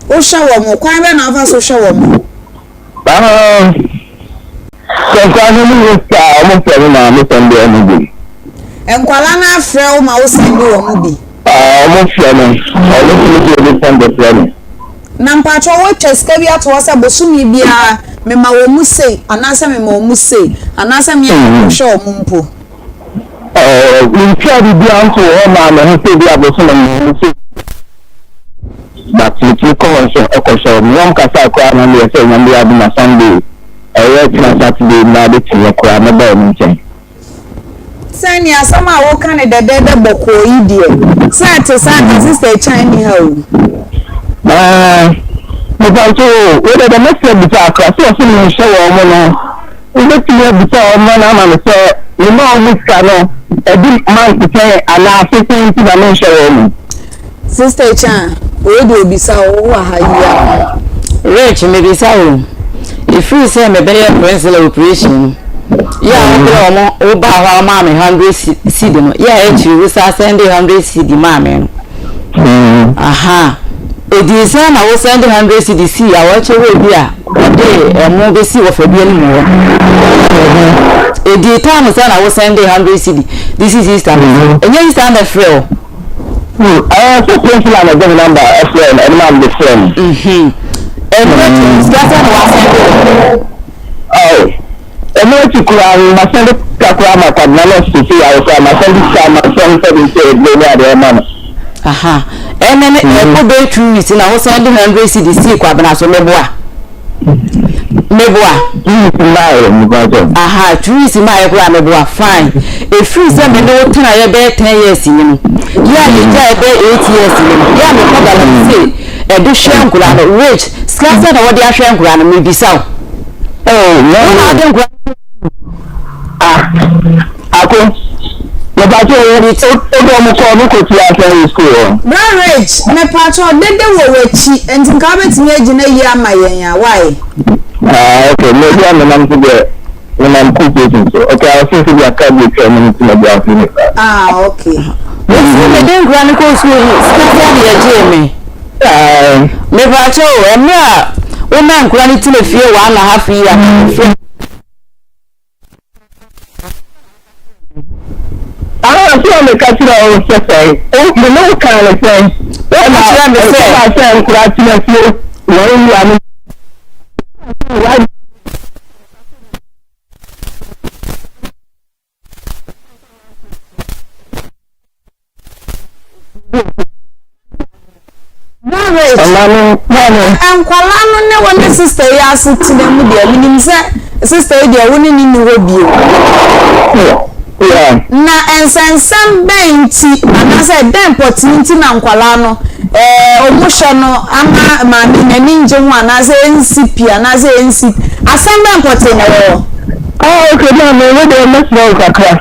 Wohwɛ wɔn, kwan bɛn na wofa so hwɛ wɔn? Ah, sɛ nkwadaa no mu sika a wɔn frɛ me ma me sɛnde wɔn bi. Nkwadaa no afrɛ wo ma wo sɛnde wɔn bi? Ah, wɔn frɛ me, wɔn tumi de obi sɛnde frɛ me. Na mpakyɛw woatwa sika bi ato hɔ sɛ bosome biara mema wɔn mu sei anaasɛ mema wɔn mu sei anaasɛ me ara mehwɛ wɔn mpo? Eh, mentwaa biribiara ntoo hɔ maa me ho sɛ bi a bosome mema wɔn sei. But metumi kɔ hɔ nso kɔhwɛ wɔn. Me ne wɔn kasaa koraa na meyɛ sɛ Nyame yɛ adom a Sunday, ɛyɛ kyena Saturday mmaa bɛtumi koraa mɛba wɔn nkyɛn. Sɛnea asɛm a woka no dɛdɛɛdɛ bɔkɔɔ yi deɛ, sɛ ɛte saa anka Sister Akyan nni ha o. Aah mepakyɛw o, wei deɛ deɛ mɛsrɛ bisa akora sɛ ɔse menhyɛ wɔn mo no, wobɛtumi abisa wɔn ma no ama me sɛ mema wɔn mo sika no ɛdi month sɛn anaa afe sɛn nti na menhyɛ wɔn mo. Sister Akyan, wei deɛ obisa wo, wowɔ ha yi a. Rich, mebisa wo, ɛfiri sɛ mebɛyɛ Prince operation no, yɛ a wobrɛ wɔn, wobaa hɔ a womaa me 100 cedi no, yɛ a akyiri wo saa sɛnde 100 cedi maa me no. Aha, ɛdii sɛn na wo sɛnde 100 cedi sii awɔkyɛ wɔ bi a ɔde ɛmo bɛsi wɔ fadua no mu hɔ. Ɛdii time sɛn na wo sɛnde 100 cedi de si sister no, ɛnyɛ sister na ɛfrɛ wo. Ɛɛ sɛ Priscilla na ɛde me namba ɛfrɛ no ɛno na mede frɛ no. Ɛno akyi no sika sɛn na wasɛnde wo? Ɔɔ ɛno akyi koraa no masɛnde sika koraa ma Kwabena na ɔsese yare koraa masɛnde sika ma sɛn sɛ de sɛ aduro ne adeɛ ma no. Aha ɛnɛ ne ɛkɔ bɛyɛ 2 weeks na wosɛnde 100 cedis sii Kwabena so meboa? Meboa. Two weeks mmaeɛ mepakyɛw. Aha two weeks mmaeɛ koraa meboa fine. Ɛfiri sɛ me ne wo tenaeɛ bɛyɛ ten years ni no, yɛ a yɛgyaeɛ bɛyɛ eight years ni no, yɛ a mekɔ galamsey ɛde hwɛ nkwadaa no, rich sika sɛ na wɔde ahwɛ nkwadaa no mebisa wo. Oh, Wo na wode nkwadaa no Ah, ako, mepakyɛw wo, wode wɔn kɔɔ no kɔtua asɛn school hɔ. Bra Rich, mepakyɛw dede wɔ w'akyi nti nka wobɛtumi agyina yie ama yɛn a, why? Ah, okay, me bia menam so deɛ, menam cool station so. Okay, I was thinking sɛ bia car bi atwa mu nti na bia afei ne saa. Ah, okay. Mefiri mede nkura no kɔɔ sukuu no, sika sɛn na yɛgyee me? Aye. Mepakyɛw, mmerɛ a woma nkura no tena fie one and a half year, mefrɛ. Ah, so na meka kyerɛ wo sɛ sɛn? O, me ne wo kaa no sɛn? Woka kyerɛ me sɛ. Ɛna sɛ nkora tena fie wɔn wura no. Marriage. Nkwadaa no ne wo ne sista yi asetena mu deɛ menim sɛ sista yi deɛ wo ne ne nni hɔ bio. Na nsɛnsɛm bɛn nti anaasɛ dɛn pɔtee nti na nkwadaa no ɛɛ wɔn hwɛ no ama maame n'ani ngye ho anaasɛ ɛnsi pi anaasɛ ɛnsi asɛm bɛn pɔtee na ɛwɔ hɔ. Ah, okay, maame, wo deɛ mɛsrɛ wo kakra.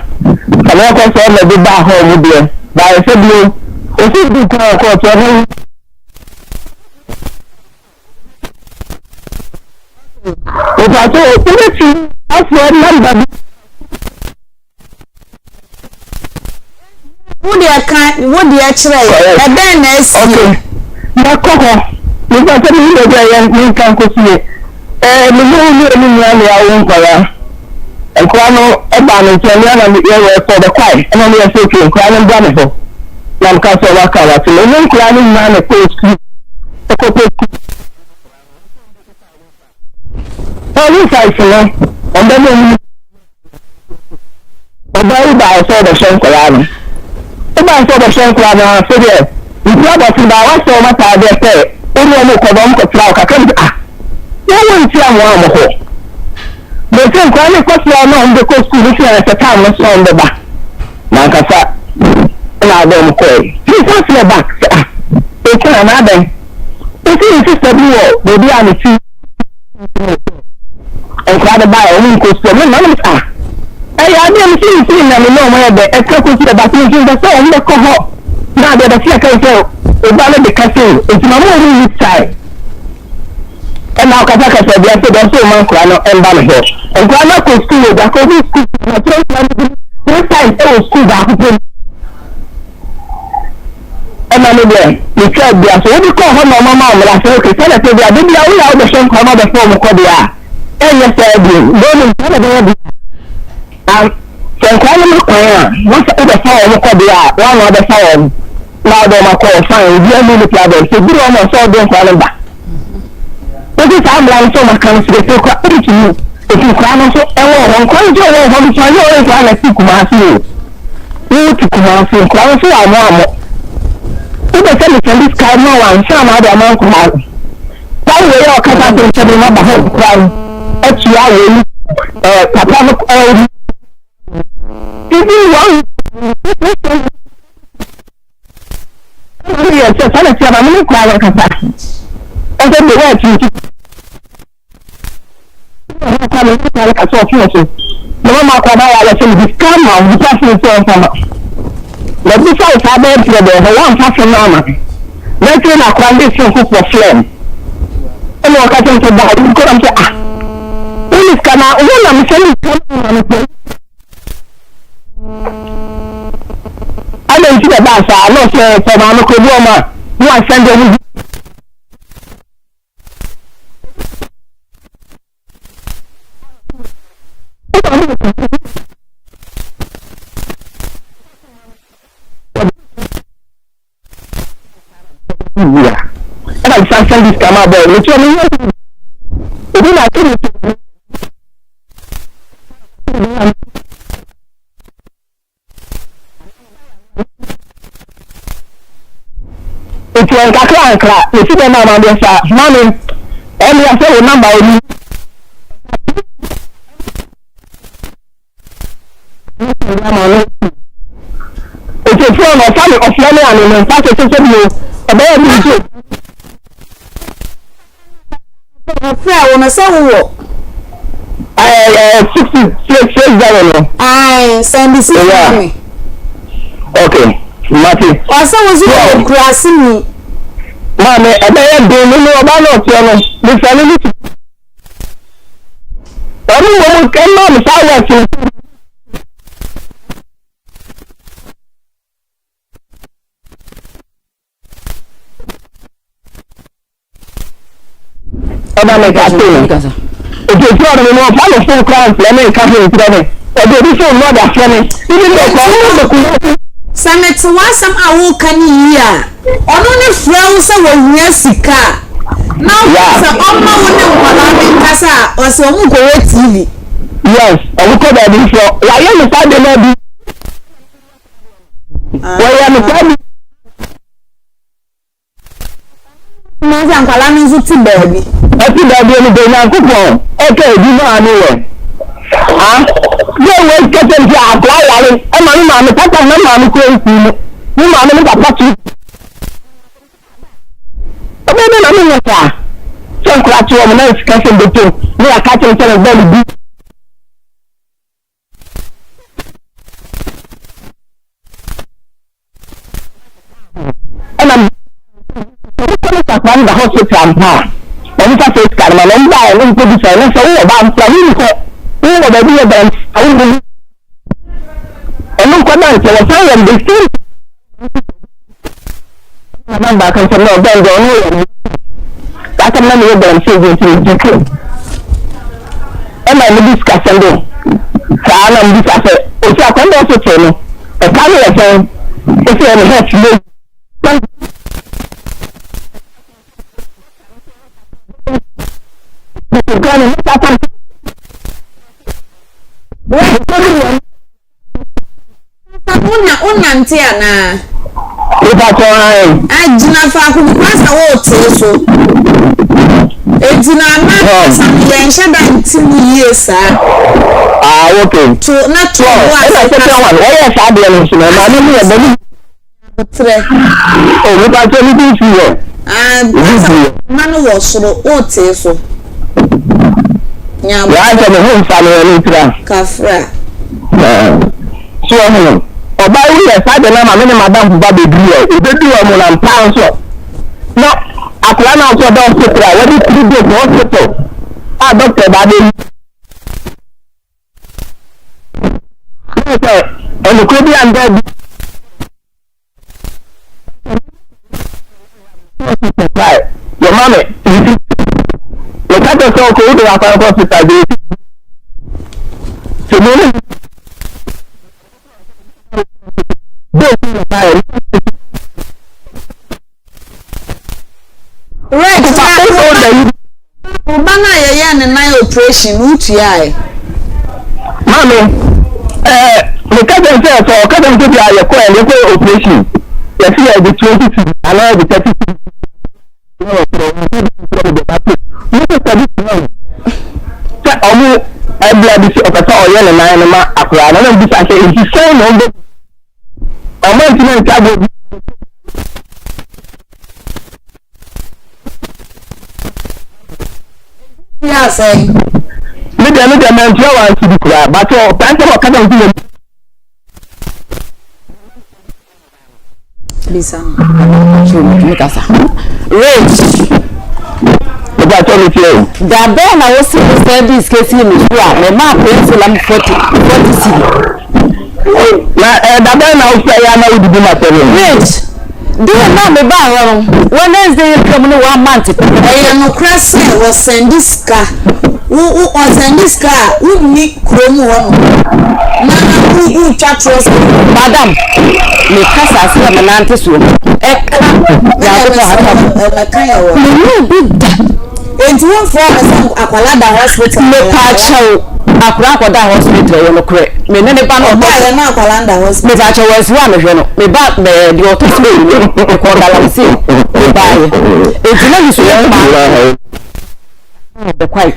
Sɛ mɛkɔ sɛ ɔmɛde baa hɔ mu deɛ, baayɛ sɛ bio. Osi di kan wɔ kɔɔto ɛho. Mepatwo wobɛtumi afrɛ namba bi. Wo deɛ ka wo deɛ kyerɛ yɛ ɛdɛn na asie. Okay mɛkɔ hɔ mepatwo mehu baabi a yɛn menka nkɔsie ɛɛ me ne wo mmienu nyinaa na yɛawo nkwadaa. Nkora no baa me nkyɛn, me ara na yɛyɛ kɔɔ bɛkwae, ɛna meyɛ sɛ okay, nkora no mbra me hɔ. Na meka sɛ waka wate. Me ne nkora no nyinaa na ɛkɔɔ sukuu, ɛkɔpɛ sukuu. Thousand five no, ɔbɛma mu. Ɔbaa yi baa sɛ ɔbɛhwɛ nkwadaa no. Ɔbaa sɛ ɔbɛhwɛ nkwadaa no ara, sɛdeɛ nti abɔfra baa wahyɛ wɔn ataadeɛ sɛ wo ne wɔn rekɔ na wɔn kɔsra wo kakra bi ah wɔn wɔn nti amoa wɔn hɔ. Mese nkwadaa no rekɔsra wɔn a wɔn bɛkɔ sukuu no sɛ sɛ time no so wɔn bɛba. Mankasa ɛna abɔ wɔn kɔɛ. Nti san frɛ back sɛ ah ɛkura anaa dɛn. Nti ne sista bi wɔ baabi a ne ti Nkwadaa no baeɛ, wɔn nkɔ sukuu, wɔn nna ah ɛyɛ adeɛ no sɛ nti na me ne wɔn yɛ dɛ ɛka kɔsi dɛ baako nti mpɛ sɛ wɔn bɛkɔ hɔ na adeɛ bɛsi ɛka sɛ ɔba no de ka sei nti ma mo wɔn nni sae ɛna ɔkasakasa bia sɛ deɛ ɔsɛ ɔma nkwadaa no mba ne hɔ. Nkwadaa no akɔ sukuu wɔ gya kɔ bi sukuu na kyerɛ nkwadaa no bi three times ɛwɔ sukuu baako pɛ mu. Ɛna me deɛ metwa bia so wode kɔɔ hɔ na ɔma ma ɔmmra sɛ okay sɛdeɛ sɛ bia de bia woyɛ a wobɛhwɛ nkwadaa no abɛfa wɔn kɔ deɛ a ɛnyɛ saa bio dɔɔ no saa na ɛbɛyɛ deɛ a sɛ nkwadaa no ma kwan a na sɛ wobɛfa wɔn kɔ deɛ a woana wobɛfa wɔn na wode wɔn akɔ wɔ fine obiara nni ne problem sɛ duru wɔn a sɛ wode nkwadaa no ba Wosi saa mmara no sɛ wɔn aka no sɛ kura ntumi eti nkura no nso ɛwɔ hɔ nkura no nso ɛwɔ hɔ no nso anyɛ wɔn nkura na ɛte Kumasi o wo te Kumasi nkura no nso wɔ amo amo wobɛ sɛ mesɛn de sika ma wɔn ansa na ɔde ama nkura no saa wei a ɔkasa sɛ nkyɛn mi ma ba hɔ nkura no atua wei ɛɛ papa no ɛɛ even wɔn. Ɛna yɛ sɛ saa na tia ma me kura no kasa. Ɛsɛ de wɔ akyi nti. Ɛna kura me kura no kasa ɔfo so. Na mama akɔ ba yɛ sɛ me sika ma wo bisa fo sɛ ɔmfa ma. Na bisa wo saa bɛyɛ pere bɛyɛ hɔ wɔmfa fo no ama. Na akyire na akora no de fo foforɔ frɛ me. Ɛna ɔka kyerɛ me sɛ da nkɔ na me sɛ ah. Wo ne sika na wo na me sɛ me sika ma me sɛ. Adɛn nti na ɛbaa saa? Na ɔsɛ sɛ maame kɔ bi ɔma na wasan de ɔmo. Wia ɛna mesan sɛnde sika maa bɔɔl mekyerɛ me yɛ obi na ate me nti nkakra nkra mesi dɛm a madeɛ saa maame ɛne asɛ wo namba oni Otiefo no ɔfa me ɔfrɛ me a me me nfa so sese bio ɔbɛyɛ me nso. Ɔfrɛ wo no sɛ wowɔ. Ɛɛ 6660 no. Ae sɛnde sisi ma me. Okay mate. Ɔsɛ wo so wɔ kurase ni. Maame ɛbɛyɛ den me ne ɔbaa na ɔteɛ no mefrɛ no ne. Ɔno mmom ɛmaa me saa words no. Ɔba me ka so no. Eti ɔno no ɔfa no fon koraa mfrɛ me nka ho nkyerɛ me. Ɔde obi fon no ɔde afrɛ me. Even though koraa ɔno bɛku no. Sɛ mete w'asɛm a woreka no yie a, ɔno ne frɛ wo sɛ wɔhia sika a, na woka sɛ ɔmma wo ne nkwadaa no nkasa a, ɔse ɔmo kɔhwɛ TV. Yes, ɔmo kɔ baabi foforɔ. Wayɛ me saa de no abi. Wɔyɛ me saa bi. Na sɛ nkwadaa no nso te baabi. Ɔte baabi ɛno deɛ Nyankopɔn ɛka adwuma a ne yɛ. Ah, yɛ wei kɛsɛ nti akwadaa yare ɛma ne maame tata na maame kura nsuo mu. Ne maame ne papa tu. Ɛbɛyɛ dɛ na menyɛ saa. Sɛ nkwadaa te wɔn na sika sɛ mbɛtɔ mu na yɛaka kyerɛ sɛ ne bɛl bi. Ɛna mekɔ ne sakora no da hospital ampa a wɔn fa sɛ sika no ma na wɔn baeɛ no nkɔ bisa no sɛ wowɔ ba mfa wonni hɔ wowɔ baabi yɛ bɛn a wonni ɛno nkɔ da nkyɛn wɔsan yɛ the same na baako nsɛm na ɔbɛn deɛ ɔno yɛ saa asɛm na meyɛ galamsey bi nti megye tom ɛna mede sika sɛm do saa na mebisa sɛ ɔsi akwan dɛ ɔso tee no ɛka no yɛ sɛn ɔsi ɛne hɛt no Wona wonante anaa? Mepakyɛw ae. Agyina faako because sɛ wotee so. Enti na ama kasa no yɛnhyɛ da nte mu yie saa. Ah okay. To na to bo ase kasa. Ɛna second one wɔyɛ saa deɛ no nso no maame no yɛ bɔne. Aboterɛ. Oh mepakyɛw me din fi yɛ. Ah kasa ma no wɔ soro wotee so. Nya aboterɛ. Yɛ asɛ me ho nfa no ɛno ntira. Kafra. So ɔhunu? Ɔbaa yi yɛ saa de no ama me ne m'adamfo ba bɛduru hɔ. Yɛbɛduru hɔ no, na ampa ara nso na akwadaa no a ɔsɛ ɔda hospital a wɔde three days wɔ hospital a doctor ba abɛyi. sɛ ɛnokorɛ bi anda adi. Yɛma me nti meka kyerɛ sɛ ɔkɔ wode wakwan kɔ hospital de sɛ me ne Reg, wo ba no a yɛyɛɛ ne nan operation no wotuae? Maame, ɛɛ meka kyerɛ sɛ sɛ ɔka kyerɛ sɛ bi a yɛkɔ ɛ yɛkɔ operation yɛsi yɛ de 20 cedi anaa yɛ de 30 cedi sɛ ɔmo ɛbla bi sɛ ɔpɛ sɛ ɔyɛ ne nan no ma akwaraa no na mbisa sɛ nti sɛn na ɔmo ɔmo ntumi nka bo bi. Yɛ asɛn. Me deɛ me deɛ mɛntua wɔn ansi bi koraa but ɔpɛ sɛ ɔka sɛ nti na. Bisa no. Metumi kasa. Rich. Meba kyɛ me tie o. Da bɛn na wosi wo service kesi me so a me maa pencil am 40 40 cedi. Na eh, da bɛn na wofɛ ya na wodidi ma sɛ no. Rich. Deɛ na me baa hɔ no Wednesday yi twam ne one month pɛpɛpɛ. Ɛyɛ nokorɛ sɛ wɔsɛnde sika wo wo ɔsɛnde sika a wonni kurom hɔ nom na wo wotwa torɔ sɛ. Madam me kasa ase a me nante soɔ ɛka Nyankopɔn hata mu. Ɛmɛka yɛ wɔ. Me nyɛ bi da. Enti wo nfrɛ me sɛ akwala da hospital. Mepaakyɛw akora akɔda hospital ɛyɛ nokorɛ me ne ne ba no ɔtɔ. Ɔbaa yɛ na akwala nda hospital. Mepaakyɛw wɔn nsiwa a mehwɛ no me ba ɛɛ deɛ ɔtɔ so mmienu no mekɔɔ galamsey me baa yɛ enti na nisuo yɛ maa. Bɛkwae.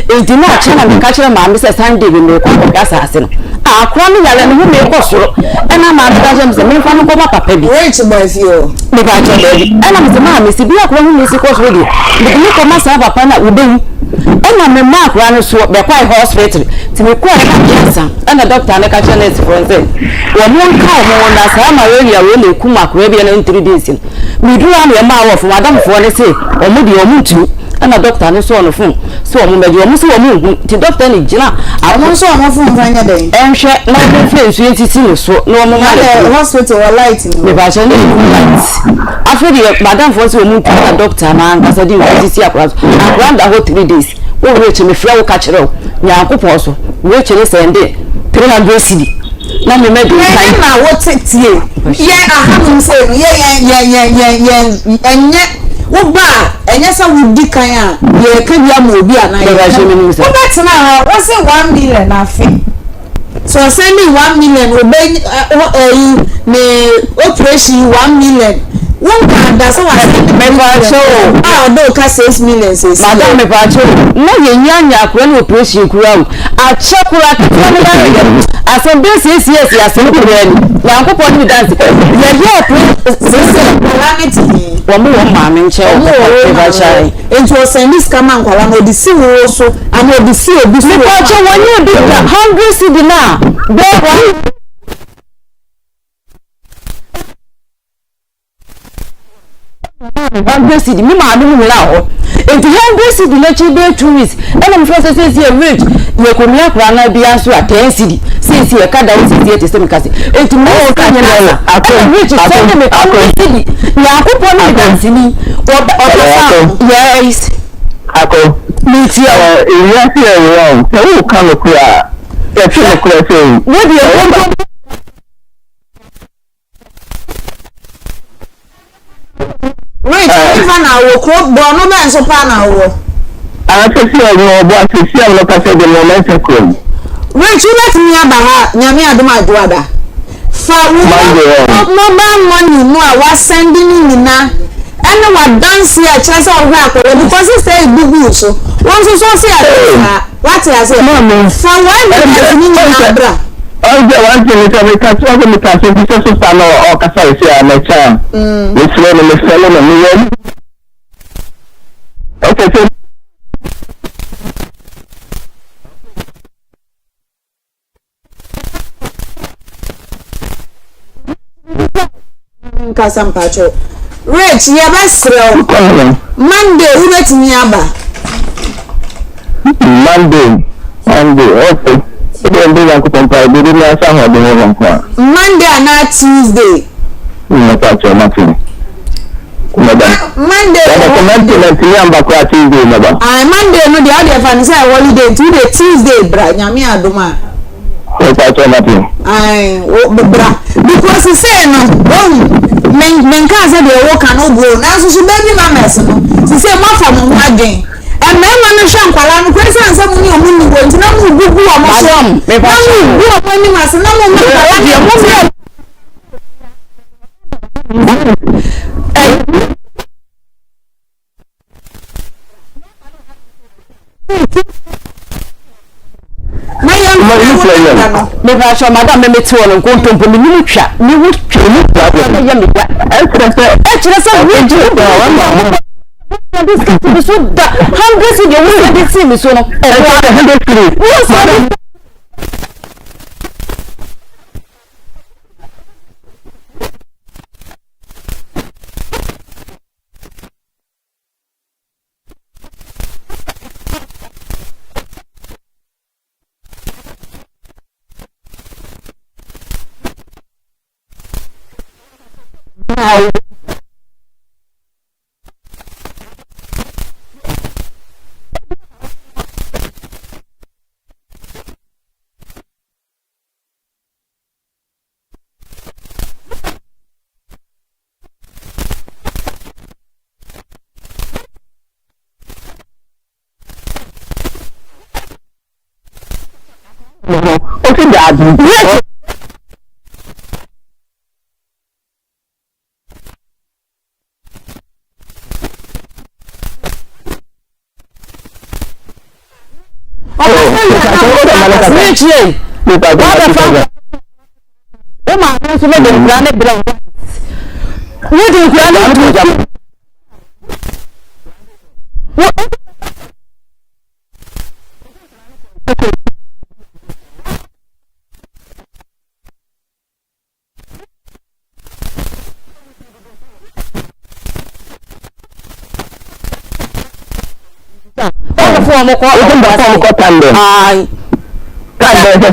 Enti na akyɛ na meka kyerɛ maame sɛ Sunday bi merekɔ akɔhwɛ asase no. Ah, akora no yare ne ho merekɔ soro. Ɛna maame ka kyerɛ me sɛ memfa no nkɔma papa bi. Rich boy fie hɔ. Mepa kyɛw daabi. Ɛna mese maame sɛ bi akora ho mesi kɔ soro deɛ, mede no kɔma saa papa no a wobɛwu. Ɛna mema akora no soɔ bɛkwae hospital. Nti mekɔɔ na adeɛ asa. Ɛna doctor no ka kyerɛ nurse foɔ no sɛ wɔn nka wɔn ho na saa malaria wei na ɛkum akora bi na in 3 days no. Meduru ha na yɛmaa wɔ fam, adamfoɔ no se wɔn deɛ wɔn ntumi. Ɛna dɔkta no sɔɔ no fon sɛ wɔn mmɛgye, wɔn se wɔn nhu, nti dɔkta no gyina Wɔn nso wɔn fon mfa nyɛ dɛn? Ɛnhwɛ na wɔn mfa nsuo nsisi ne so na wɔn mma no aduro. Na hospital wɔ light ni hɔ? Mepakyɛw na ɛnni light. Afei deɛ madamfoɔ se wɔn ntumi na dɔkta no ankasa de nsuo sisi akwadaa so. Akwadaa no da hɔ 3 days. Wo Rich mefrɛ wo ka kyerɛ wo, Nyankopɔn so, Rich ne sɛnde 300 cedi. Na me madi nkan. Yɛn na wote tie yɛn ahanom sei no yɛ yɛn yɛn yɛn yɛn yɛn ɛnyɛ wo ba a ɛnyɛ sɛ wodi kan a yɛka bi ama obi anaa yɛka wobɛtena hɔ wose 1 million afe so ɔsɛn ne 1 million obɛ ɛyi ne operation 1 million wonka da sɛ wasɛn ne Mepaakyɛw o. A ɔde wo ka 6 million sɛsi. Madam mepaakyɛw o. Na yɛnya nya akora ne operation kura o. Akyɛ koraa ketewa no yare yɛ no. Asɛm bɛyɛ 6 years yɛ asɛm koraa ni. Nyankopɔn ne me danse. Yɛyɛ operation six years. Nkwadaa no te he? Wɔn wɔ maame nkyɛn wɔ papa Wɔn wɔ mepaakyɛw. Nti ɔsɛnde sika ma nkwadaa no ɔde si wo so anaa ɔde si obi so wɔ Mepaakyɛw wɔnyɛ bi da 100 cedi no a bɛyɛ one. 100 cedi me maame mu nyinaa hɔ nti 100 cedi n'akyi bɛyɛ 2 weeks ɛna mo fɛ sɛ sɛsi yɛ rich yɛ kɔmia akora na bi nso a 10 cedi sɛsi yɛ ka da wo sɛsi yɛ te sɛ mi kase nti mo sika nyɛ na ɛna rich sɛnde me 100 cedi Nyankopɔn ne me danseni ɔbɛ ɔkasa yes. Akɔ. Mi ti ɛ. Ewiase yɛ wrong sɛ wo ka no kora a yɛte no kora sɛ o. Wo deɛ wo. Wait, ɛhefa na wowɔ? Kuro borɔno bɛn so paa na wowɔ? Ah, sɛsi a mewɔ bo ase, si a mekasa de mewɔ Mɛnsa kurom. Wait, wobɛtumi aba ha Nyame adom adwoada? Fa wo mobile money no a wasɛnde no nyina ɛne wadanseɛ a ɛkyerɛ sɛ wohwɛ akwadaa because sɛ egugu so wo nso so ɔse ade saa. Wate aseɛ? Fa wo evidence no nyinaa bra. Ɔn sɛ one thing ne sɛ meka sɛ ɔsɛ meka sɛ bi sɛ sista no ɔkasa ɛsɛ a mɛkyɛ a mesrɛ no mesɛle no meyɛ ɔsɛ sɛ. Nkasa mpakyɛw. Rich, yɛbɛsrɛ wo. Monday wobɛtumi aba. Monday, Monday, okay. Wode mbe Nyankopɔn mpae bere bi ansa ahoɔden wɔ hɔ nko a. Monday anaa Tuesday. Mɛpa kyɛw mate. Mɛba. Monday. Yàtọ̀ sɛ Monday na ntumi amba koraa Tuesday mɛba. Ayi Monday no deɛ ɔdeɛ fa no sɛ holiday nti wode Tuesday bra nyame adom a. Mɛpa kyɛw mate. Ayi wo bra because sisei no wɔn men menkaa sɛ deɛ wɔka no buo nanso so baby mamas no sisei mo afa mo ho adwen. Mmarima no hwɛ nkwadaa no koraa esiane sɛ mo ne wɔn nni hɔ nti na mo gugu wɔn so na mo gu wɔn anim ase na mo ma nkwadaa no mo mmerɛ. Na yɛn nkwadaa no. Mepakyɛw madam me mete hɔ no nkontompo me nim twa me ho twa me twa na yɛ me ya. Ɛkyerɛ sɛ ɛkyerɛ sɛ wo gye wo biscuit mi so da hundred cedi wo sɛ de si mi so no. Ɛkyerɛ sɛ hundred cedi. Wo sɛ de. Ɔsi daabi. Mekyerɛ wabɛfa wo maame nso bɛde nkura ne brɛ wo wode nkura ne to wo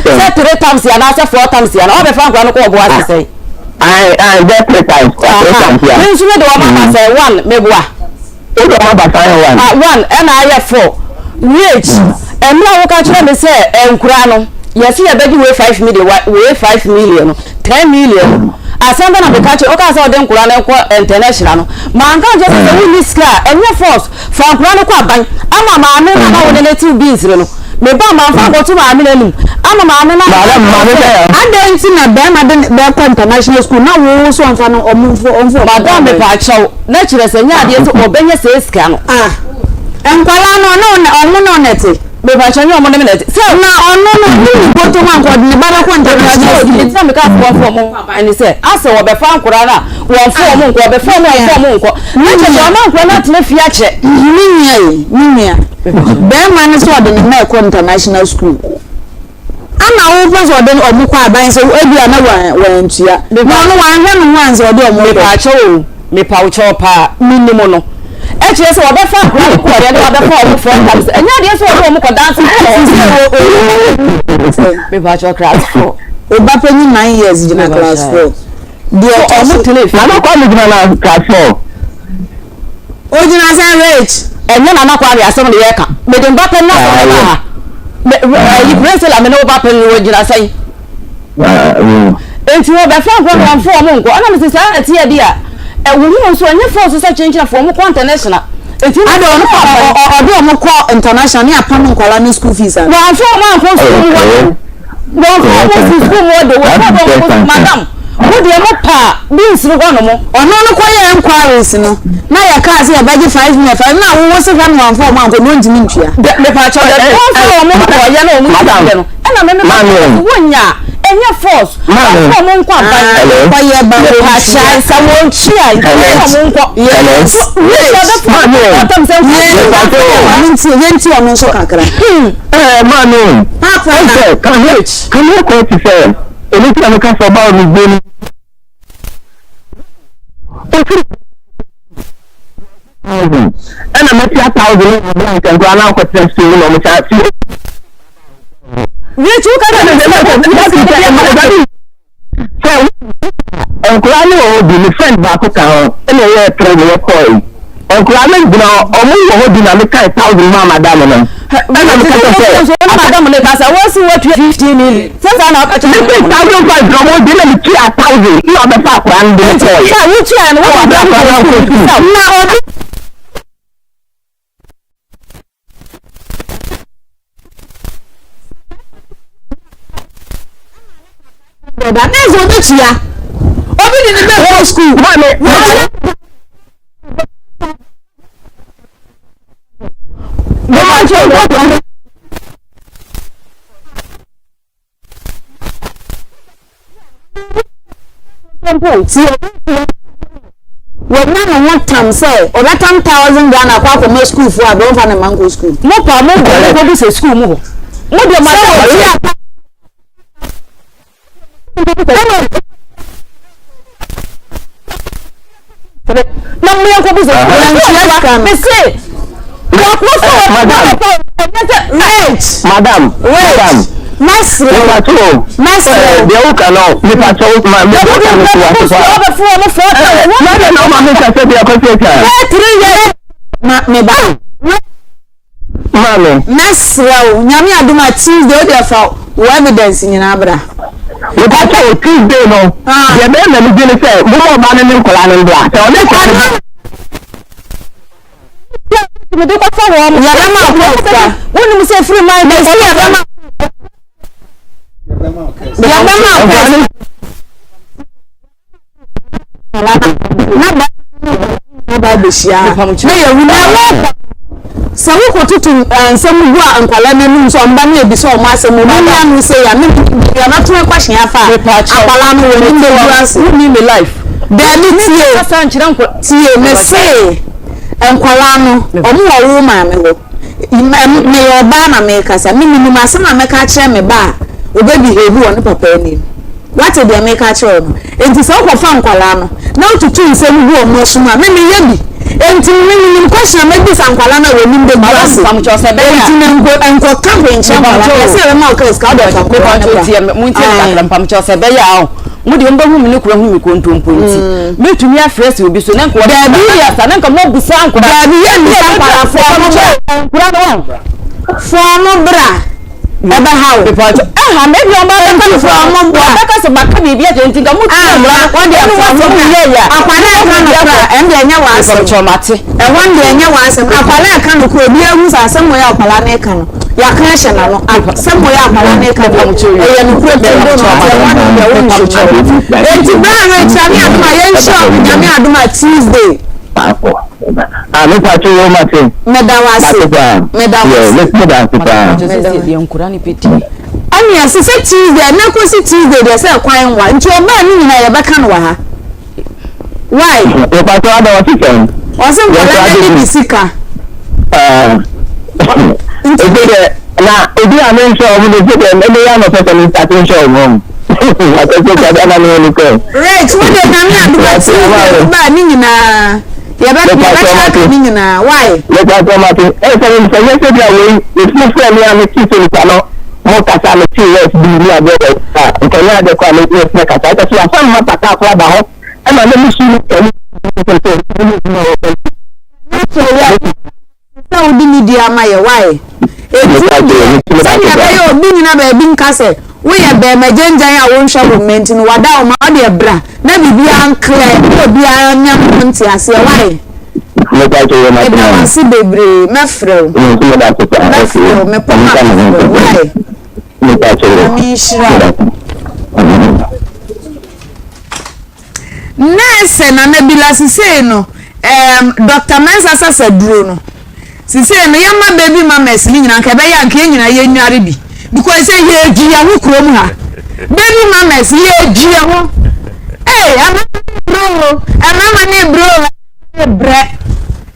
Sɛ three times yɛ anaasɛ four times yɛ na ɔbɛfa nkura no kɔ ɔbo ase sɛn. Ayi ayi bɛ three times three times ya. Mi nso mi de wɔn aba sɛ one meboa. O de wɔn aba sɛ one. Ah one ɛna ayɛ four. Rach ɛmira a woka kyerɛ mi sɛ nkura no yɛsi yɛ bɛgye wei five million wei five million no ten million no asɛm bɛ na meka kyerɛ woka sɛ ɔde nkura no kɔ international no manka nkyerɛ sɛ sɛ wonni sika a ɛnyɛ force fa nkura no kɔ aban ama maame no ama wo ne ne tew beans no me ba manfa nkɔto maame no anim ama maame no maame sɛ adɛn nti na bɛrima de bɛkɔ international school na wo so ɔmfa no ɔmo mfo ɔmfo madam mepaakyɛw na kyerɛ sɛ nyɛ adeɛ sɛ ɔbɛnya sɛ sika no ah nkwadaa no ɔno ɔmo ne ɔno ɛte mepaakyɛw nyɛ ɔmo ne me na ɛte sɛ na ɔno no ne ne bɔtɔ mu anka ɔde ne ba bɛkɔ international school nti na meka sɛ wɔmfa ɔmo nkɔ aban ne sɛ asɛ wɔbɛfa nkwadaa no a wɔmfa ɔmo nkɔ wɔbɛfa ɔmo wɔmfa ɔmo nkɔ na kyerɛ sɛ ɔma nkwadaa no atena fie akyɛ me nua yi me nua bɛrima no sɛ ɔde ne mma ɛkɔ international school ana wopɛ sɛ ɔde ɔmo kɔ aban sɛ ebi a na wɔantua na ɔno wanhwɛ ne ho ansa ɔde ɔmo kɔ mepaakyɛw o mepaakyɛw paa menim no ɛkyerɛ sɛ wɔbɛfa akora no kɔɔyɛ na wɔbɛfa ɔmo four times ɛnyɛ adeɛ sɛ wɔde ɔmo kɔ dance mepaakyɛw class four ɔba panyin nine years gyina class four deɛ ɔtɔ so ɔmo tena fie Nana Kwame gyina na class four. Ogyina sɛ rich. Ɛnyɛ Nana Kwame asɛm na yɛka. Mede mba pɛ no asɛm na ɛba ha. Me ɛyi Priscilla me ne wo ba pɛ no wɔgyina sɛn? Enti wɔbɛfa nkɔ no wɔmfa wɔn nkɔ. Ɛna mese saa na ɛteɛ de a ɛwo ho nso ɛnyɛ force sɛ kyenkyena fo wɔn kɔ international. Enti na Ade ɔno ɔde wɔn kɔ international ne apam nkwadaa ne school fees ana? Wɔamfa wɔn ankɔ school mu hɔ de. Wɔmfa wɔn si school mu hɔ de. Wɔmfa wɔn kɔ school madam. Mo deɛ mo pa beans no hɔ nom. Ɔno no kɔ yɛ enquiries no na yɛ kaa sɛ yɛbɛgye five million five na wo wo se hwɛ no wamfa ɔmo ankɔ no ɔntumi ntua. Dɛ mepakyɛw dɛ wɔmfa ɔmo nkɔ yɛ na ɔmo ntua yɛ no ɛna me mepa kyɛw sɛ wonya a ɛnyɛ force wɔmfa ɔmo nkɔ aban Kɔ yɛ ba wɔn tua. Mepakyɛw sɛ wɔn tua nti wɔmfa ɔmo nkɔ. Yes. Wei ɔbɛfa ɔmo nkɔ ɔtɔm sɛ nkɔ. Maame ntie yɛn ti ɔno nso kakra. Ɛɛ maame. Papa na. Ɛsɛ kan kan kɔ ti sɛ. Ɛno nti na meka sɛ ɔbaa no gbɛ no ofiri thousand ɛna mɛtua thousand na ɔbɛn nkɛnkora na akɔtena sukuu mu na ɔmo kyɛ fi. Rich wo kasa ne sɛ sɛ nkwadaa no wɔ hɔ bi me friend baako ka ho ɛna ɛyɛ pere ne yɛkɔɔ yi nkwadaa no gyina ɔmo wɔ hɔ bi na me kae thousand maa madam no ɛna me kasa sɛ ɔne madam no kasa wɔsi wɔtua fifteen million sɛ saa na ɔka kyerɛ me sɛ thousand five na ɔmo de na me tua thousand na ɔbɛfa akwadaa no de ne kɔɔ yɛ sɛ wotua no wɔde akwadaa no kɔ sukuu na ɔde. Dada na ɛsɛ ɔbɛtua obi de ne bɛ kɔ sukuu. Maame maame. Mpo tie wɔnya ne ho tam sɛ ɔbɛtam thousand Ghana akɔ akɔma sukuufoɔ a bɛmfa ne mma nkɔ sukuu. Mo pa mo bɔ mo kɔgu sɛ sukuu mu hɔ. Mo deɛ mo sɛ wɔtua na mo yɛn kɔgu sɛ sukuu mu. Mese wɔkɔ sɛ wɔkɔ ɛnyɛ sɛ. Rich. Madam. Rich. Mɛsrɛ wo. Mɛsrɛ wo. Deɛ woka no mepatɔ wo ma me woka no so ase pa. Ɔbɛfo wɔn fɔ. Na deɛ na ɔma me kasa deɛ kɔsi atwa. Bɛɛ tiri yɛ ma me ba. Maame. Mɛsrɛ wo Nyame adom a Tuesday wo deɛ fa wo evidence nyinaa bra. Mepatɔ wo Tuesday no deɛ bɛyɛ na megye ne sɛ moma ɔbaa no ne nkwadaa no mbra sɛ ɔne nkwadaa no ba. Mede kɔfa wɔn. Yɛbɛma wo sika. Wonim sɛ firi man. Mesi yɛbɛma. Yɛbɛma wo kɛse. Na ba na ba bɛhyia na yɛwu na wɔkɔ sɛ wokɔtoto nsɛm gu a nkwadaa no anim sɛ ɔmba ne ebisa ɔmo asɛm ɔmo nua no sɛ ya me yɛbɛto ɛkɔhyɛ afa akwadaa no wɔ anim bɛgu ase. Wonni me life. Daabi tie tie me se nkwadaa no ɔmo wɔ wo maame hɔ meyɛ ɔbaa na mekasa me menim asɛm a mɛka akyerɛ me ba a ɔbɛ behave wɔ ne papa anim. Woate deɛ mereka akyerɛ wo no? Enti sɛ wokɔfa nkwadaa no na wotutu nsɛm gu wɔn asom a, me meyɛ bi. Enti me menim question a mɛbisa nkwadaa no a wɔn anim bɛgu ase. Enti me nko nkɔka hwee nkyerɛ nkwadaa no. Yɛsɛ yɛbɛma wo kaa sika, wode fa nkwadaa no bra. Mepakyɛw tie me, montie me kakra, mpamokyɛw sɛ ɛbɛyɛ a o, mo deɛ mobɛhu me ne kura hu me kontompo nti, mɛtumi afrɛ si obi so na nka wɔde Daabi yɛ, kasa na nka moabusa nkwadaa. Daabi yɛ mmisa nkwadaa, fɔɔ no bra. Nkwadaa no wɔn. Fɔɔ no bra. ɛbɛha wo. Mepatwa ɛha me ebi ɔba bɛka no fura ɔmo bɔ a. Ɔbɛka sɛ maka biribi akyerɛ nti nka mo tia Ah, mmara no. wɔde Ɛne afa wɔasɛm ɔmo yɛ yɛ a. Akwadaa ɛka no kora ɛn deɛ ɛnyɛ w'asɛm. Mepatwa mate. Ɛhɔ no deɛ ɛnyɛ w'asɛm. Akwadaa ɛka no kora obi ahu sɛ asɛm wɔ yɛ akwadaa no ɛka no yɛaka ahyɛ n'ano. Asɛm wɔ yɛ akwadaa no ɛka no ɛyɛ no kora ti do no nti ɛhɔ no deɛ wo nhyɛ mu. Enti bere a rekyerɛ ne adom a yɛnhyɛ Nyame adom a Tuesday. Ah, me pa cho ma te. Me da wase. Me da wase. Me me da ase pa. Deɛ nkura ne peti. Ɛne ɛsɛ sɛ Tuesday ɛnɛ kɔsi Tuesday deɛ sɛ kwan nwa nti ɔbaa ne nyinaa yɛbɛka no wɔ ha. Why? Me pa cho ada wɔsi sɛn. Ɔsɛ nkwadaa no de ne sika. Nti deɛ na ebi a me nhyɛ ɔmo de sɛ deɛ ɛbɛyɛ anɔ pɛ sɛ me start nhyɛ ɔmo. Akɔsɛ sɛ ada na me wɔ ne sɛ. Rich wo de nyame adom a Tuesday wo baa ne nyinaa. Yɛbɛ yɛbɛka aka ne nyinaa why. Mepɛ sɛ mate ɛ sɛ sɛ nyɛ sɛ bi a wei mefiri frɛ me a mete sɛ nipa no mo kasa mete words bi ne adeɛ wɔ a nka nyɛ adeɛ koraa me me kasa ɛsɛ sɛ wasan ma pata akora aba hɔ ɛma ne me su no ɛne sɛ sɛ ɛne adwuma wɔ fam. Sɛ wode nidi ama yɛ why? Eti deɛ sɛdeɛ ɛbɛyɛ obi nyina baabi nka sɛ woyɛ bɛɛma gyangyan a wonhwɛ wo mma nti no wada wo ma wodeɛ bra na biribiara nklɛ na obiara nya ne ho nteaseɛ why? Meda wo ase bebree mɛfrɛ wo mɛfrɛ wo mepɔ ma mɛfrɛ wo why? Nyame nhyira wo. Nɛɛsɛ Nana Bila sisei no ehm Doctor Mensah sasa duro no sisei no yɛma baby mamas no nyinaa nka ɛbɛyɛ a nka yɛn nyinaa yɛnware bi because sɛ yɛgyi yɛn ho kurom ha baby mamas yɛgyi yɛn ho ee ɛmama ne bro o ɛmama ne bro o ne brɛ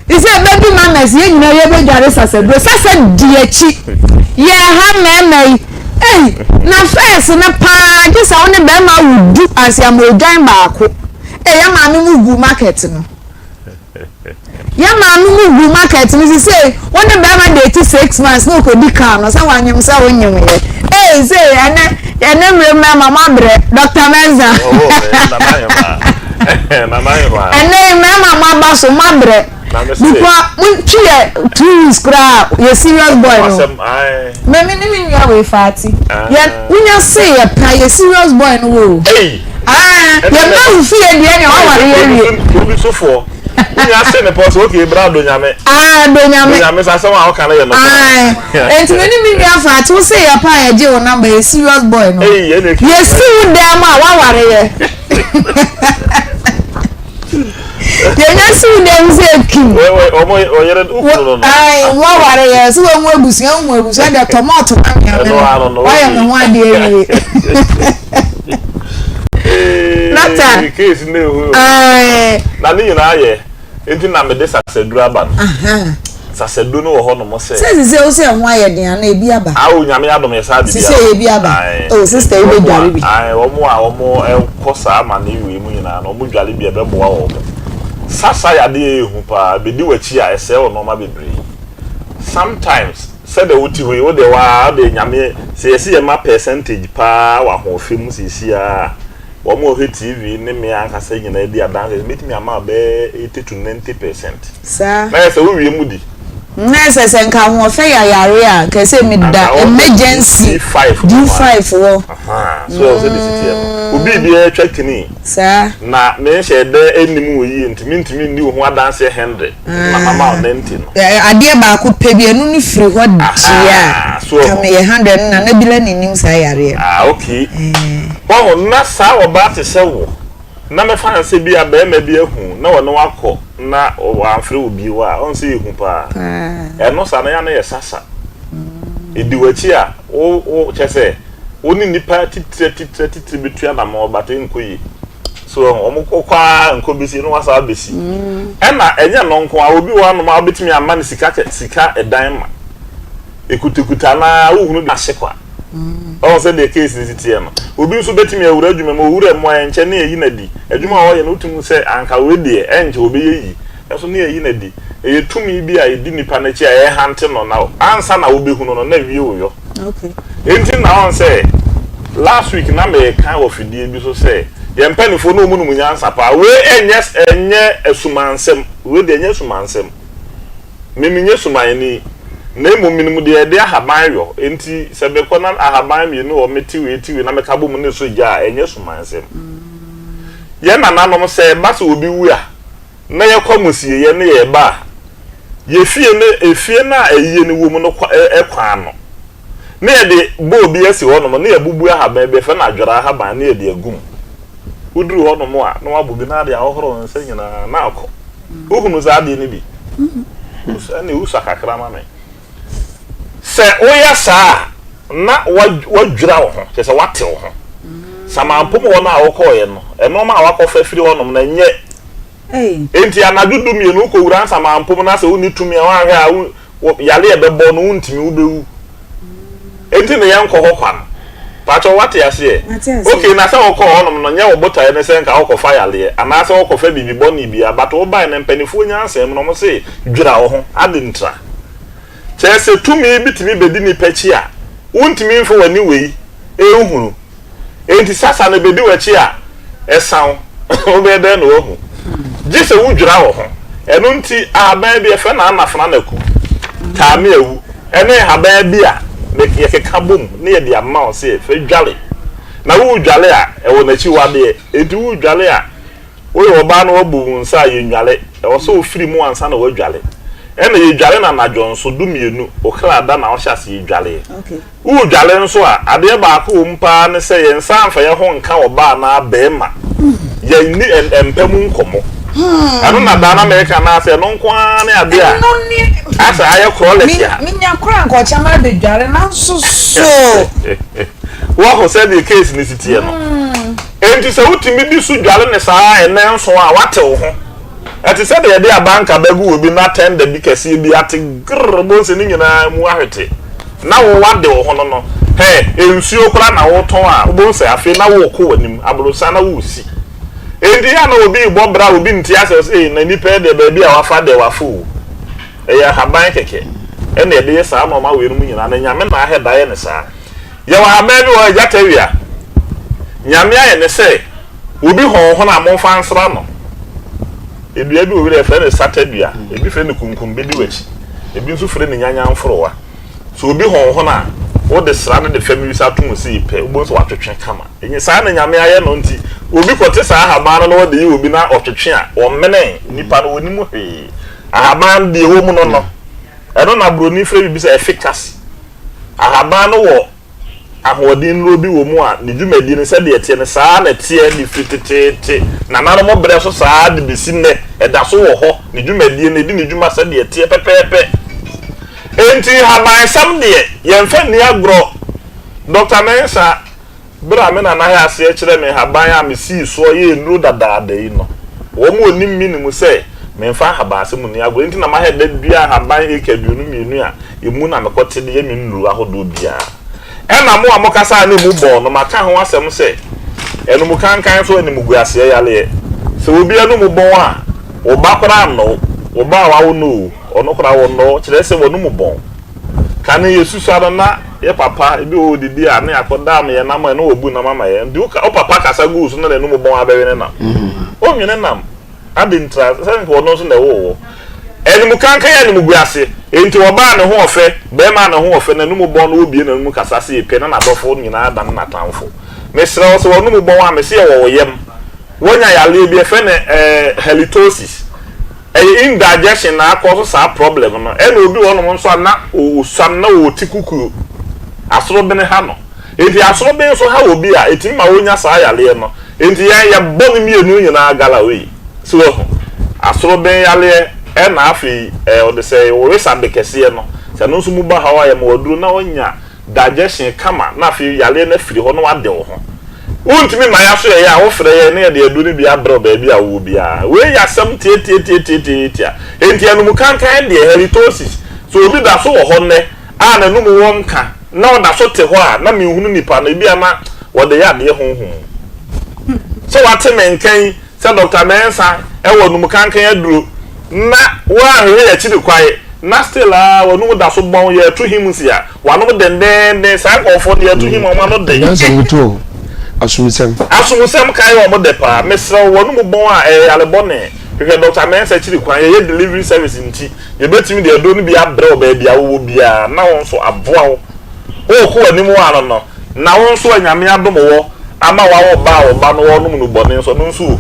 sɛ baby mamas yɛn nyinaa yɛbɛdware sasaduro sasa di akyi yɛha mmarima yi ei na fɛs no paa gye sɛ wo ne bɛrima wo du ansa ama odwan baako ei yɛ maame mu gu market no yɛ maame mu gu market no sise wo ne bɛrima date six months na okodi kaa no sɛ wanyem sɛ wonyem yɛ ei. Ee se ɛnɛ ɛnɛ mmerɛ mmarima mo abrɛ Dr. Mensa. Ɛnɛ mmarima mo aba so mo abrɛ. Because mo twi yɛ 2 weeks koraa yɛ serious boy no. Mɛmi ne mi nua wei faati. Yɛ wonya se yɛ pa yɛ serious boy no wo. Yɛ mma fufu yɛ deɛ nea waware yɛ wie. Obi so foɔ. Wonya se ne pɔ so okay bra do nyame. Ah do nyame. Do nyame sa asɛm a ɔka no yɛ no. Ah. Enti me ne me nua faati wo se yɛ pa yɛ gye wo number yɛ serious boy no. Yɛ si wo dan mu a waware yɛ. Yɛnya si wo dan mu sɛ ekim. Waware yɛ sɛ wɔn mu abusua mu abusua deɛ tɔmɔto ma mi ame no wayɛ me ho adeɛ awie. Nata. Case ne ehu. Na ne nyinaa yɛ nti na mede sasaduru aba no. Sasaduru no wɔ hɔ nom sɛ. Sɛ sisi o sɛ ɛho ayɛ den ana ebi aba. Awo nyame adom yɛ saa bibi aba. Sisi ebi aba. Oh sister yi bɛ dware bi. Ayi wɔn a wɔn kɔ saa amane wei mu nyinaa no wɔn dware bi ɛbɛboa wɔn. Sasa yɛ adeɛ ehu paa bedi w'akyi a ɛsɛe wɔ nneɛma bebree. Sometimes sɛdeɛ wote hɔ yi wo deɛ waa deɛ nyame sɛ yɛsi yɛ ma percentage paa wɔ ahoɔfɛ mu sisi a wɔn a wɔhwɛ TV ne me ankasa nyinaa di adanse mɛtumi ama bɛyɛ 80 to 90%. Saa. Na yɛ sɛ wo wie mu di. Na ɛsɛ sɛ nka ahoɔfɛ yɛ ayare a nka ɛsɛ mi da emergency D5 wɔ. So ɛwɔ sɛ de si teɛ no. Obi biara twa kini. Saa. Na me nhyɛ dɛ anim wɔ yie nti me ntumi nni wo ho adanseɛ 100 na mama wo 90 no. Adeɛ baako pɛ bi ɛno no firi hɔ deɛ a ka meyɛ 100 no Nana Bila na nim saa yareɛ no. Ah okay. Wahu na saa ɔbaa te sɛ wo. Na mɛfa no sɛ ebia barima bi ahu na ɔne wo akɔ na wamfrɛ wo bio a, ɔn sɛ ɛyɛ hu paa. Ɛno saa no, ɛyɛ a na ɛyɛ sasa. Ɛdi w'akyi a, wo, wo, kyerɛ sɛ, wo ne nnipa atitire atitire atitire bɛtu anammɔn but ɛnkɔ yie. So wahu, wɔn kɔ ara nkɔ bɛsi na wɔasan abɛsi. Ɛna ɛnyɛ ɛno nko ara, obi wɔ hɔnom a wobɛtumi ama no sika kɛ, sika ɛdan ma. Ɛkutakuta no ara, wohunu de ahye kwa. Ɔhu sɛdeɛ case no si teɛ no. Obi nso bɛtumi awura adwuma mu, ɔwura mu a ɛnkyɛ ne yɛyi no adi. Adwuma a ɔyɛ no wotumi hu sɛ anka wei deɛ ɛnkyɛ ɔbɛyɛ yie, nanso ne yɛyi no adi. Ɛyɛ tumi bi a ɛdi nipa no akyi a ɛrehante no na ansa na wobɛhunu no na awie wo yɔ. Enti na ɔhu sɛ last week na mereka wɔ fidie bi so sɛ yɛn mpanimfoɔ no wɔn nim nyansa paa. Wei ɛnyɛ ɛnyɛ asumansɛm, wei deɛ ɛnyɛ asumansɛm. Me menyɛ sumanni, na mmom menim deɛ yɛde ahaban yɔ, enti sɛ mekɔ na ahaban mmienu wɔ mete wei te wei na meka bɔ mu na ɛsɔ gya a, ɛnyɛ sumansɛm. Yɛn nananom, sɛ ɛba sɛ obi wu a, na yɛkɔ amusieeɛ na yɛreba a, yɛn fie no, efie no a ayie no wɔ mu no kwan ano, na yɛde bowl bi asi hɔnom, na yɛabubu ahaban bi, yɛfrɛ no adwera ahaban, na yɛde agu mu. Woduru hɔnom a, na woabɔ bi na ade ahohoro wo nsa nyinaa na akɔ. Wohunu saa adeɛ no bi? Ɛnna wosua kakra ma me. Sɛ woyɛ saa a, na woadwira wo ho, kyerɛ sɛ woate wo ho. Samanpom hɔ no a wokɔeɛ no, nneɛma a woakɔfa afiri hɔnom no, ɛnyɛ. Enti anadwo dumienu wokɔwura nsamanpom na sɛ wonni tumi a, woanhwɛ a Wo yare a ɛbɛbɔ no wontumi wobɛwu enti na yɛnkɔ hɔ kwa no pakyɛw wate aseɛ ok na sɛ wokɔɔ hɔnom no nyɛ wo botaeɛ ne sɛ nka wokɔfa yareɛ anaasɛ wokɔfa biribi bɔne biara but wobae no mpanifoɔ nyansa mu no wɔn se dwira wo ho ade ntra kyerɛ sɛ tumi bi tumi bɛdi nipa akyi a wontumi mfa w'ani wei nhunu Enti sasa no bedi w'akyi a, ɛsa wo. Wobɛyɛ dɛn na woahu? Gye sɛ wudwira wo ho. Ɛno nti, ahaban bi, yɛfrɛ no anafenanaku, taameawu, ne nhaban bi a yɛkeka bom na yɛde ama wo sɛ fa dware. Na woredware a, ɛwɔ n'akyiwadeɛ. Enti woredware a, woyɛ ɔbaa na woabu wo nsa a, yɛnnware. Ɛwɔ sɛ wofiri mu ansa na woadware. Ɛnna yɛdware no anadwo nso, dumienu, wo kra da na wohyɛ aseɛ dware. Woredware nso a, adeɛ baako wɔ mu pa ara ne sɛ yɛn nsa mfa yɛn ho nka ɔbaa anaa barima. Yɛnni mpa mu nkɔmmɔ. Ɛno na daa na meka no ara sɛ ɛno nko ara ne adeɛ a asɛ ayɛ krɔlɛt a. Menya koraa nka ɔkyɛ mabɛdware nanso so. Woahu sɛdeɛ case no si teɛ no? Enti sɛ wotumi di so dware no saa nnanson a, woate wo ho. Ɛte sɛ deɛ yɛde abanka bɛgu obi na tɛnda bi kɛseɛ bi ate grrr bonse ne nyinaa mu ahwete na wo wade wo ho no no hɛ nsuo koraa na wotɔn a wobɛhu sɛ afei na worekɔ w'anim aborosan na woresi enti yɛ a na obi rebɔ bra a obi nte aseɛ ɔsɛ ei na nipa yi deɛ baabi a wafa deɛ wafa o ɛyɛ ahaban kɛkɛ ɛna ɛde yɛ saa nnoɔma weinom nyinaa na Nyame na ahɛ da yɛ no saa. Yɛwɔ ahaban bi wɔ hɔ, gyata wia. Nyame ayɛ ne sɛ obi hɔnhono a momfa nsra no. Dua bi wɔ wira yɛfrɛ no sata dua, ebi frɛ no kunkum bedi w'akyi, ebi nso frɛ no nyanyanforowa. Sɛ obi hɔnhono a, wode sra no de fam wisa to mu sei pɛ, wobɛhu sɛ watwetwe kama. Enye saa na Nyame ayɛ no nti, obi kɔte saa ahaban no na ɔde yɛ obi na ɔtwetwe a, ɔmmene nipa no, ɔnnim hwee. Ahaban no, deɛ ɛwɔ mu no no, ɛno na buroni frɛ biribi sɛ efficacy. Ahaban no wɔ ahoɔden nnuro bi wɔ mu a ne dwumadie no sɛdeɛ ɛteɛ no saa ara na ɛteɛ de firi teteete nananom berɛ so saa ara de bɛsi nnɛ, ɛda so wɔ hɔ, ne dwumadie no, ɛdi ne dwuma sɛdeɛ ɛteɛ pɛpɛɛpɛ. Enti nhabansɛm deɛ, yɛmfa nni agorɔ. Dɔkta Mensah. Bere a me nana hɛɛ aseɛ kyerɛɛ me nhaban a mesii soɔ yɛɛ nnuro dadaada yi no, wɔn a wɔnim me nim sɛ memfa nhaban asɛm nni agorɔ. Enti na mahɛ da dua nhaban eka 22 a emu na mekɔte de yɛ me nnuro ahodoɔ biara. Ɛna mo a mokasa a na emu bɔn no, maka ho asɛm sɛ, Anumukankan nso animguaseɛ yareɛ. Sɛ obi anum bɔn a, wo ba koraa nnɔ wo. Wo ba a wawo no oo, ɔno koraa ɔnnɔ wo, kyerɛ sɛ w'anum bɔn. Kane yɛsusua no na yɛ papa ebi wɔ hɔ odidi a na yɛakɔ dam yɛn nam a na wabu nam ama yɛn nti wo papa kasa gu wo so na n'anum bɔn abɛwe ne nam ɔnwe ne nam ade ntira sɛ nka ɔno nso na ɛwoo wo animu kankan yɛ animu gu ase nti ɔbaa ne ho ɔfɛ bɛrima ne ho ɔfɛ n'anum bɔn na obie n'anum kasa se pɛ na n'adɔfo nyinaa da ne n'atamfo mesrɛ wo sɛ w'anum bɔn a mese yɛ wɔ wo yam woanya yareɛ bi ɛfɛ ne ɛɛ halitosis Ɛyɛ indigestion na akɔ so saa problem no. Ɛna obi wɔ hɔnom nso a na ɔsua no na ɔwɔ ti kukuo. Asorobene ha no. Enti asorobene nso ha obi a, ɛtumi ma ɔnya saa yareɛ no. Enti yɛn yɛbɔ ne mmienu nyinaa galaway. So wahu? Asorobene yareɛ ɛna afei ɛɛ ɔde sɛ ɔresa de kɛseɛ no. Sɛ ɛno nso mu ba haw a yɛma wo aduro na wanya digestion kama na afei yareɛ no afiri hɔ na wade wo ho. Wontumi mma yɛaso yɛyɛ a, wofrɛ yɛn na yɛde aduro no bi abrɛ wo baabi a wowɔ biara. Wei yɛ asɛm tiatiatiatiatiatia. Enti anum kankan deɛ, halitosis, sɛ obi da so wɔ hɔ nnɛ a n'anum wɔ nka na ɔda so te hɔ a, na menhunu nipa no, ebia na wɔde yɛ adeɛ honhom mu. Sɛ wate me nka yi sɛ Dɔkta Mensah wɔ anum kankan aduro na woanhwehwɛ yɛn akyiri kwae na still ara w'anum da so bɔn, yɛreto hymns a, W'ano dendenden, saa nkurɔfoɔ no yɛto him wɔn ano den. Nyansa mu to o, asomsɛm. Asomsɛm kae wɔn dɛ paa. Mesrɛ wo, w'ano mu bɔn a, ɛyɛ yare bɔne. Hwehwɛ Dɔkta Mensah akyiri kwan. Yɛyɛ delivery service nti, yɛbɛtumi de aduro no bi abrɛ wo baabi a wowɔ biara na wo nso aboa wo. Worekɔ w'anim ano no, na wo nso a Nyame adom wɔ ama woawo ba a wo ba no ɔrenom nnubɔne nso, ɛno nso ohu.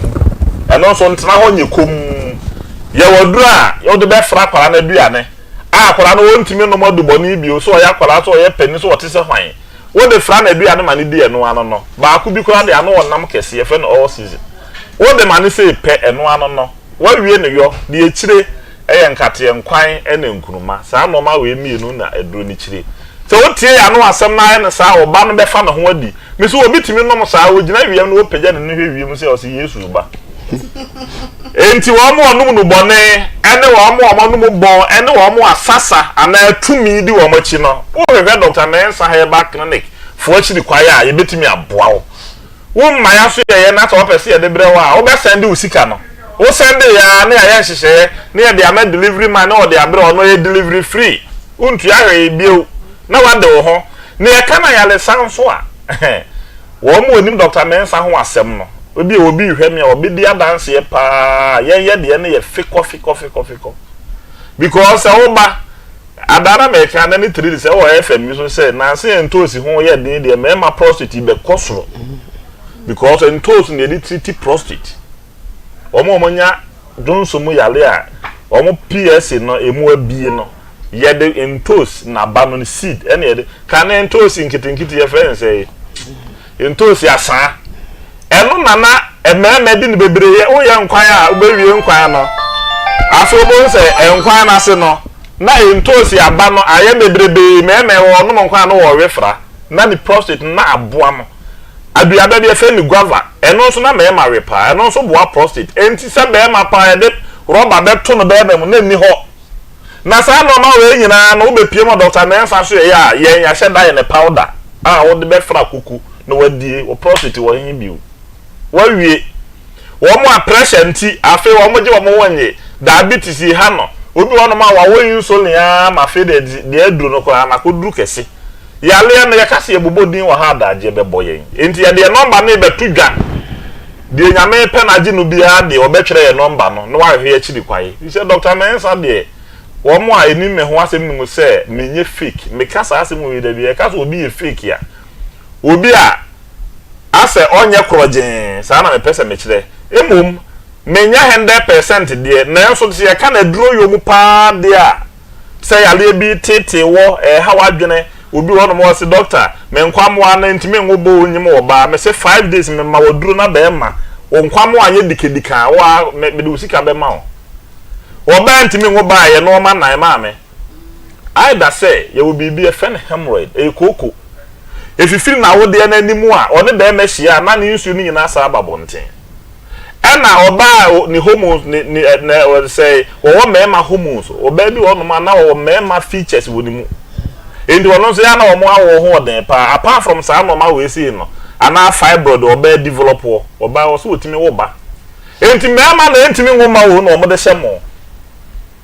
Ɛno nso ntena hɔ nyɛ komm. Yɛwɔ aduro a wode bɛfra akwadaa no aduane. A akwadaa no ɔntumi nnom adubɔne bio, sɛ ɔyɛ akwadaa, sɛ ɔyɛ panin, sɛ ɔte sɛ hwan. Wode fra no aduane ma no di ɛno ano no. Baako bi koraa deɛ ano wɔ nam kɛse, yɛfrɛ no all season. Wode ma no sei pɛ, ɛno ano no, woawie no yɔ. Deɛ ɛkyire yɛ nkateɛ nkwan ne nkruma. Saa nnoɔma wei mmienu na aduro no kyire. Sɛ wotie yɛn ano asɛm na ayɛ no saa a, wo ba no bɛfa ne ho adi. Me so obi tumi nom saa, ogyina wiem na ɔpagya n'ani hwɛ wiem sɛ ɔse Yesu reba. Enti wɔn a wɔnom nnubɔne ne wɔn a wɔnom bɔn ne wɔn a sasa anaa tumi di wɔn akyi no, wohwehwɛ Dɔkta Mensah Herbal Clinic foɔ akyiri kwan a, yɛbɛtumi aboa wo. Wo mmaeɛ so yɛyɛ na sɛ wɔpɛ sɛ yɛde brɛ wo a, wobɛsɛnde wo sika no. Wo sɛnde yɛ ara na yɛayɛ nhyehyɛeɛ na yɛde ama delivery man na ɔde abrɛ wo, ɔno ɔyɛ delivery free. Wontua hwee bio na wade wo ho. Na yɛka no ayaresa nso a, wɔn a wɔnim Dɔkta Mensah ho asɛm no, ebia obi rehwɛ me a, ɔbɛdi adanseɛ pa ara. Yɛn yɛ deɛ no yɛ fekɔ fekɔ fekɔ fekɔ. Because sɛ woba, ada na meka na ne tiri de sɛ wɔ FM bi so sɛ nansa yɛn ntoosi ho yɛ den deɛ mmarima prostate bɛkɔ soro. Because ntoosi na yɛde treat prostate. Wɔn a wɔnya dwonsɔ mu yare a wɔn PSA no emu abie no, yɛde ntoos n'aba no ne seed ɛna yɛde kane ntoos nketenkete yɛfrɛ no sɛ ntoos asaa ɛno na na mmarima di no bebree yɛ woyɛ nkwan a wobɛwie nkwan no afei wobɛhu sɛ nkwan no ase no na ntoos aba no ayɛ bebrebe mmarima wɔ ɔnom nkwan no wɔwe fra na ne prostate no na aboa no Aduaba bi yɛfrɛ no guava, ɛno nso na mmarima we paa, ɛno nso boa prostate. Enti sɛ barima paa yɛde rɔba bɛto no barima mu na ɛnni hɔ. Na saa nnoɔma wei nyinaa no wobɛpie mu Dɔkta Mensah so yɛyɛ a, yɛn yɛahyɛ da yɛ ne powder a wode bɛfra kuku na wadie, wo prostate wɔ he bio? Wawie. Wɔn a pressure nti afei wɔn gye wɔn ho nnye, diabetes yi ha no, obi wɔ hɔnom a wawɔ insulin ara ma afei deɛ deɛ aduru no koraa no akɔduru kɛse. Yareɛ no, yɛka sɛ yɛbobɔ din wɔ ha a adagyeɛ bɛbɔ yɛn. Enti yɛde yɛn nɔmba no rebɛto dwa. Deɛ Nyame repɛ no agye no biara deɛ, ɔbɛtwerɛ yɛn nɔmba no na wahwehwɛ yɛn akyiri kwan. Ɛfiri sɛ Dɔkta Mensah deɛ, wɔn a ɛnim me ho asɛm nim sɛ menyɛ fake. Meka saa asɛm wei da biara. Yɛka sɛ obi yɛ fake a, obi a asɛ ɔnyɛ korɔgyee, saa na mepɛ sɛ mekyerɛ. Mmom, menyɛ 100% deɛ, nanso sɛ yɛka no aduro yɔ mu pa ara deɛ a, Sɛ yareɛ bi reteetee wɔ, ɛreha w'adwene, obi wɔ hɔnom ɔse doctor me nkwammoa no ntumi nwo bɔ onyim wɔ baa, mese 5 days mema wo aduro na bɛɛma wo nkwammoa anyɛ dikadika a, wo ara me mede wo sika bɛma wo. Ɔbaa ntumi nwo baa ɛyɛ nnoɔma nan maame. Either sɛ yɛwɔ biribi yɛfrɛ no hemorrhoid, ɛyɛ kooko. Ɛfifiri n'awodeɛ no anim a ɔne bɛɛma hyia a na ne nsuo no nyinaa san aba abɔnten. Ɛna ɔbaa a ne hormones ne ne ɛ nɛ ɔ sɛ wɔwɔ mmarima hormones ɔbaa bi wɔ hɔnom a na ɔwɔ mmarima features wɔ ne mu nti ɔno nso yɛ a na wɔn awoɔ ho ɔden paa apart from saa nneɛma wei sei no anaa fibroid ɔbaa develop wɔ ɔbaa wɔ so wɔtumi wo ba nti mmarima na ɛntumi nwo mma o na wɔn de hyɛ mo.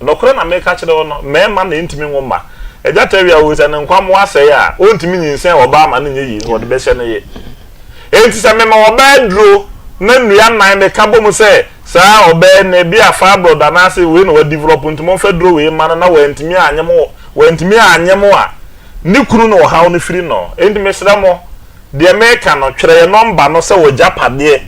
Nokorɛ na meka kyerɛ wo no, mmarima na ɛntumi nwo mma. Agya Terry a ɔwɔ yi, sɛ ne nkwammoa asɛe a, ɔntumi nyinsɛn ɔbaa ma no nyɛ yie, na ɔde bɛhyɛ ne ye. Enti sɛ mema ɔbaa aduro na nnua nnan meka bɔ mu sɛ saa ɔbaa yi no ebia fibroid anaase wei na wadevelop nti momfa aduro wei mma no na wantumi anyem wantumi anyem a, ne kunu na ɔhaw no firi no. Enti mesrɛ mo, Deɛ mereka no, twerɛ yɛn nɔmba no sɛ w'agyapadeɛ,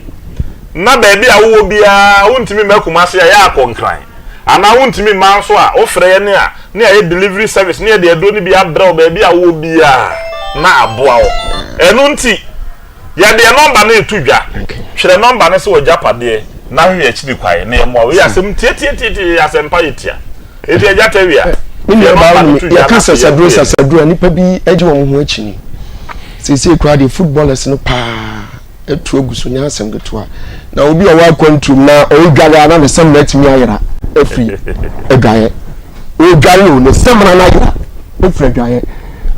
na baabi a wowɔ biara, wontumi mma Kumasi a, yɛ akɔ Nkran, anaa wontumi mma nso a, wofrɛ yɛn a, na yɛayɛ delivery service na yɛde aduro no bi abrɛ wo baabi a wowɔ biara na aboa wo. Ɛno nti, yɛde yɛn nɔmba no reto dwa. Twerɛ nɔmba no sɛ w'agyapadeɛ na hwehwɛ akyiri kwan na yɛmmoa wo. Yɛ asɛm tiatiatiatia, yɛ asɛmpa yɛ tia. Eti agya Tawia, Me deɛ nua baa nɔmba no no to dwa yɛka na afei sasaduro yɛkɔ yɛn anim. sasaduro a nnipa bi gye wɔn ho akyi ni. Seesei koraa deɛ footballers no paa atu agu so nyɛ asɛm ketewa. Na obi a ɔwɔ akwantuom na ɔredware a na ne samina atumi ayera afiri adwaeɛ. Ɔredware o, ne samina no ayera afiri adwaeɛ.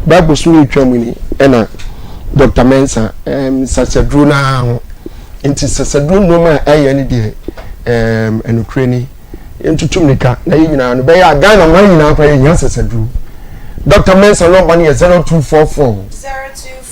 Bible so retwa mu ni ɛna Dr. Mensah um, sasaduro no ara ho. Nti sasaduro nneɛma a ɛyɛ no deɛ um, ɛnokorɛ ni. Yɛntutu mmirika na yɛn nyinaa no bɛyɛ a Ghana man nyinaa koraa yɛhia sasaduro. Dr. Mensah nɔmba no yɛ 0244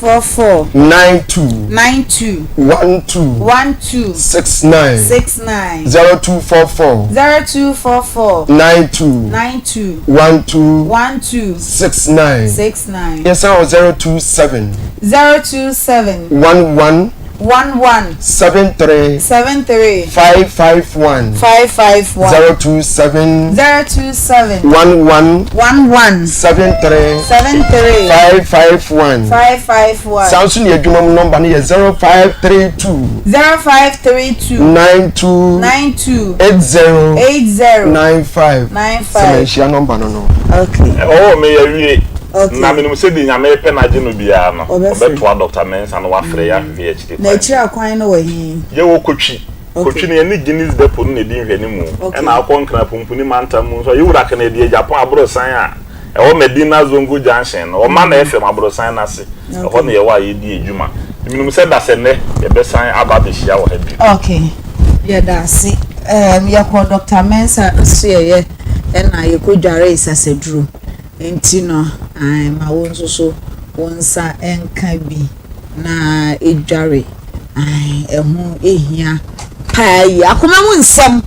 0244 92 92 12 12 69 69 0244 0244 92 92 12 12 69 69 Yɛsan wɔ 027 027 11 11 73 73 551 551 027 027 11 11 73 73 551 551 Saa nso ne adwuma mu nɔmba no yɛ 0532 0532 92 92 80 80 95 95 Sɛ manhyia nɔmba no no. Okay. Oh, meyɛ wie. Okay. Na menim sɛ deɛ Nyame repɛ no agye no biara no, Ɔbɛfrɛ. ɔbɛtoa Doctor Mensah na wafrɛ yɛ ahwehwɛ yɛ akyiri Na kwan. akyiri akwan no wɔ he? Yɛwɔ Kotwi. Okay. Kotwi no yɛne Guinness Depot no na ɛdi nhwɛnimu. Okay. Ɛna wokɔ Nkran Pumpuni mantam mu nso a, Yewura Kennedy Agyapong aborosan a ɛwɔ Medina Zongo Junction no, Ɔman FM aborosan no ase. Ɛhɔ na yɛwɔ a yɛredi adwuma. Nti menim sɛ dasɛ nnɛ yɛbɛsan aba abɛhyia wɔ ha bio. Okay. Yɛda ase. Ɛɛm, yɛkɔɔ Doctor Mensah asuɛeɛ ɛna yɛkɔdwaree sasaduro. Nti no, ae, ma wo nso so wo nsa nka bi na dware. Ae, ɛho hia paa yie. Akoma mu nsɛm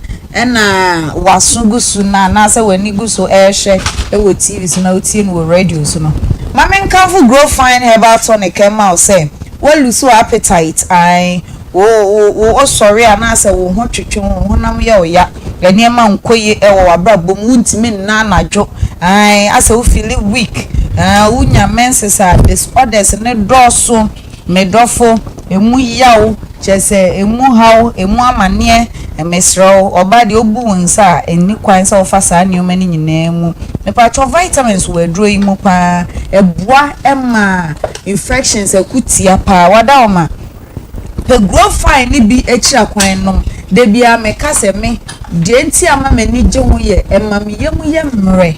na w'aso gu so no anaasɛ w'ani gu so rehwɛ wɔ TV so na wotie no wɔ radio so no. Ma menkamfo Grow Fine Herbal Tonic mma wo sɛ woalusu w'appetite, ae, Wo, wo, wosɔre anaasɛ wo ho twetwe wo, wo honam yɛ wo ya, nneɛma nkɔ yie wɔ w'abrabɔ mu, wontumi nna anadwo, ae, asɛ wo feeli weak, ae, wonya menses a, disorders no dɔɔso, me dɔfo, emu yaw, kyerɛ sɛ emu haw, emu amaneɛ, mesrɛ wo, ɔbaa deɛ wobu wo nsa a, ɛnni kwan sɛ wofa saa nneɛma no nyinaa mu. Mepakyɛw, vitamins wɔ aduro yi mu paa, ɛboa ma infections ɛko tia paa, wada wo ma. Pɛ grow fine no bi akyira kwan nom. Da biara meka sɛ me, deɛ nti a ɛma m'ani gye ho yɛ ɛma me yam yɛ mmerɛ.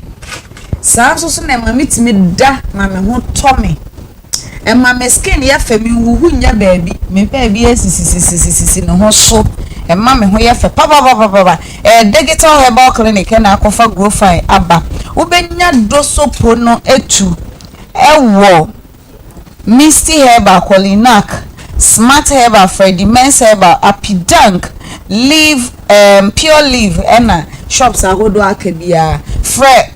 Saa nso so na ɛma metumi da ma me ho tɔ me. Ɛma me skin yɛ fɛ, menhuhu nnya baabi, me baabi asisisisisisi ne ho so. Ɛma me ho yɛ fɛ papapapapa. Ɛyɛ Digital Herbal Clinic na akɔfa grow fine aba. Wobɛnya dosopo no atu wɔ. Misty Herbal, Kolinak, Smart Herbal, Freddie Mens Herbal, Apidank, Leaf, um, Pure Leaf ɛna shops ahodoɔ aka biara. Frɛ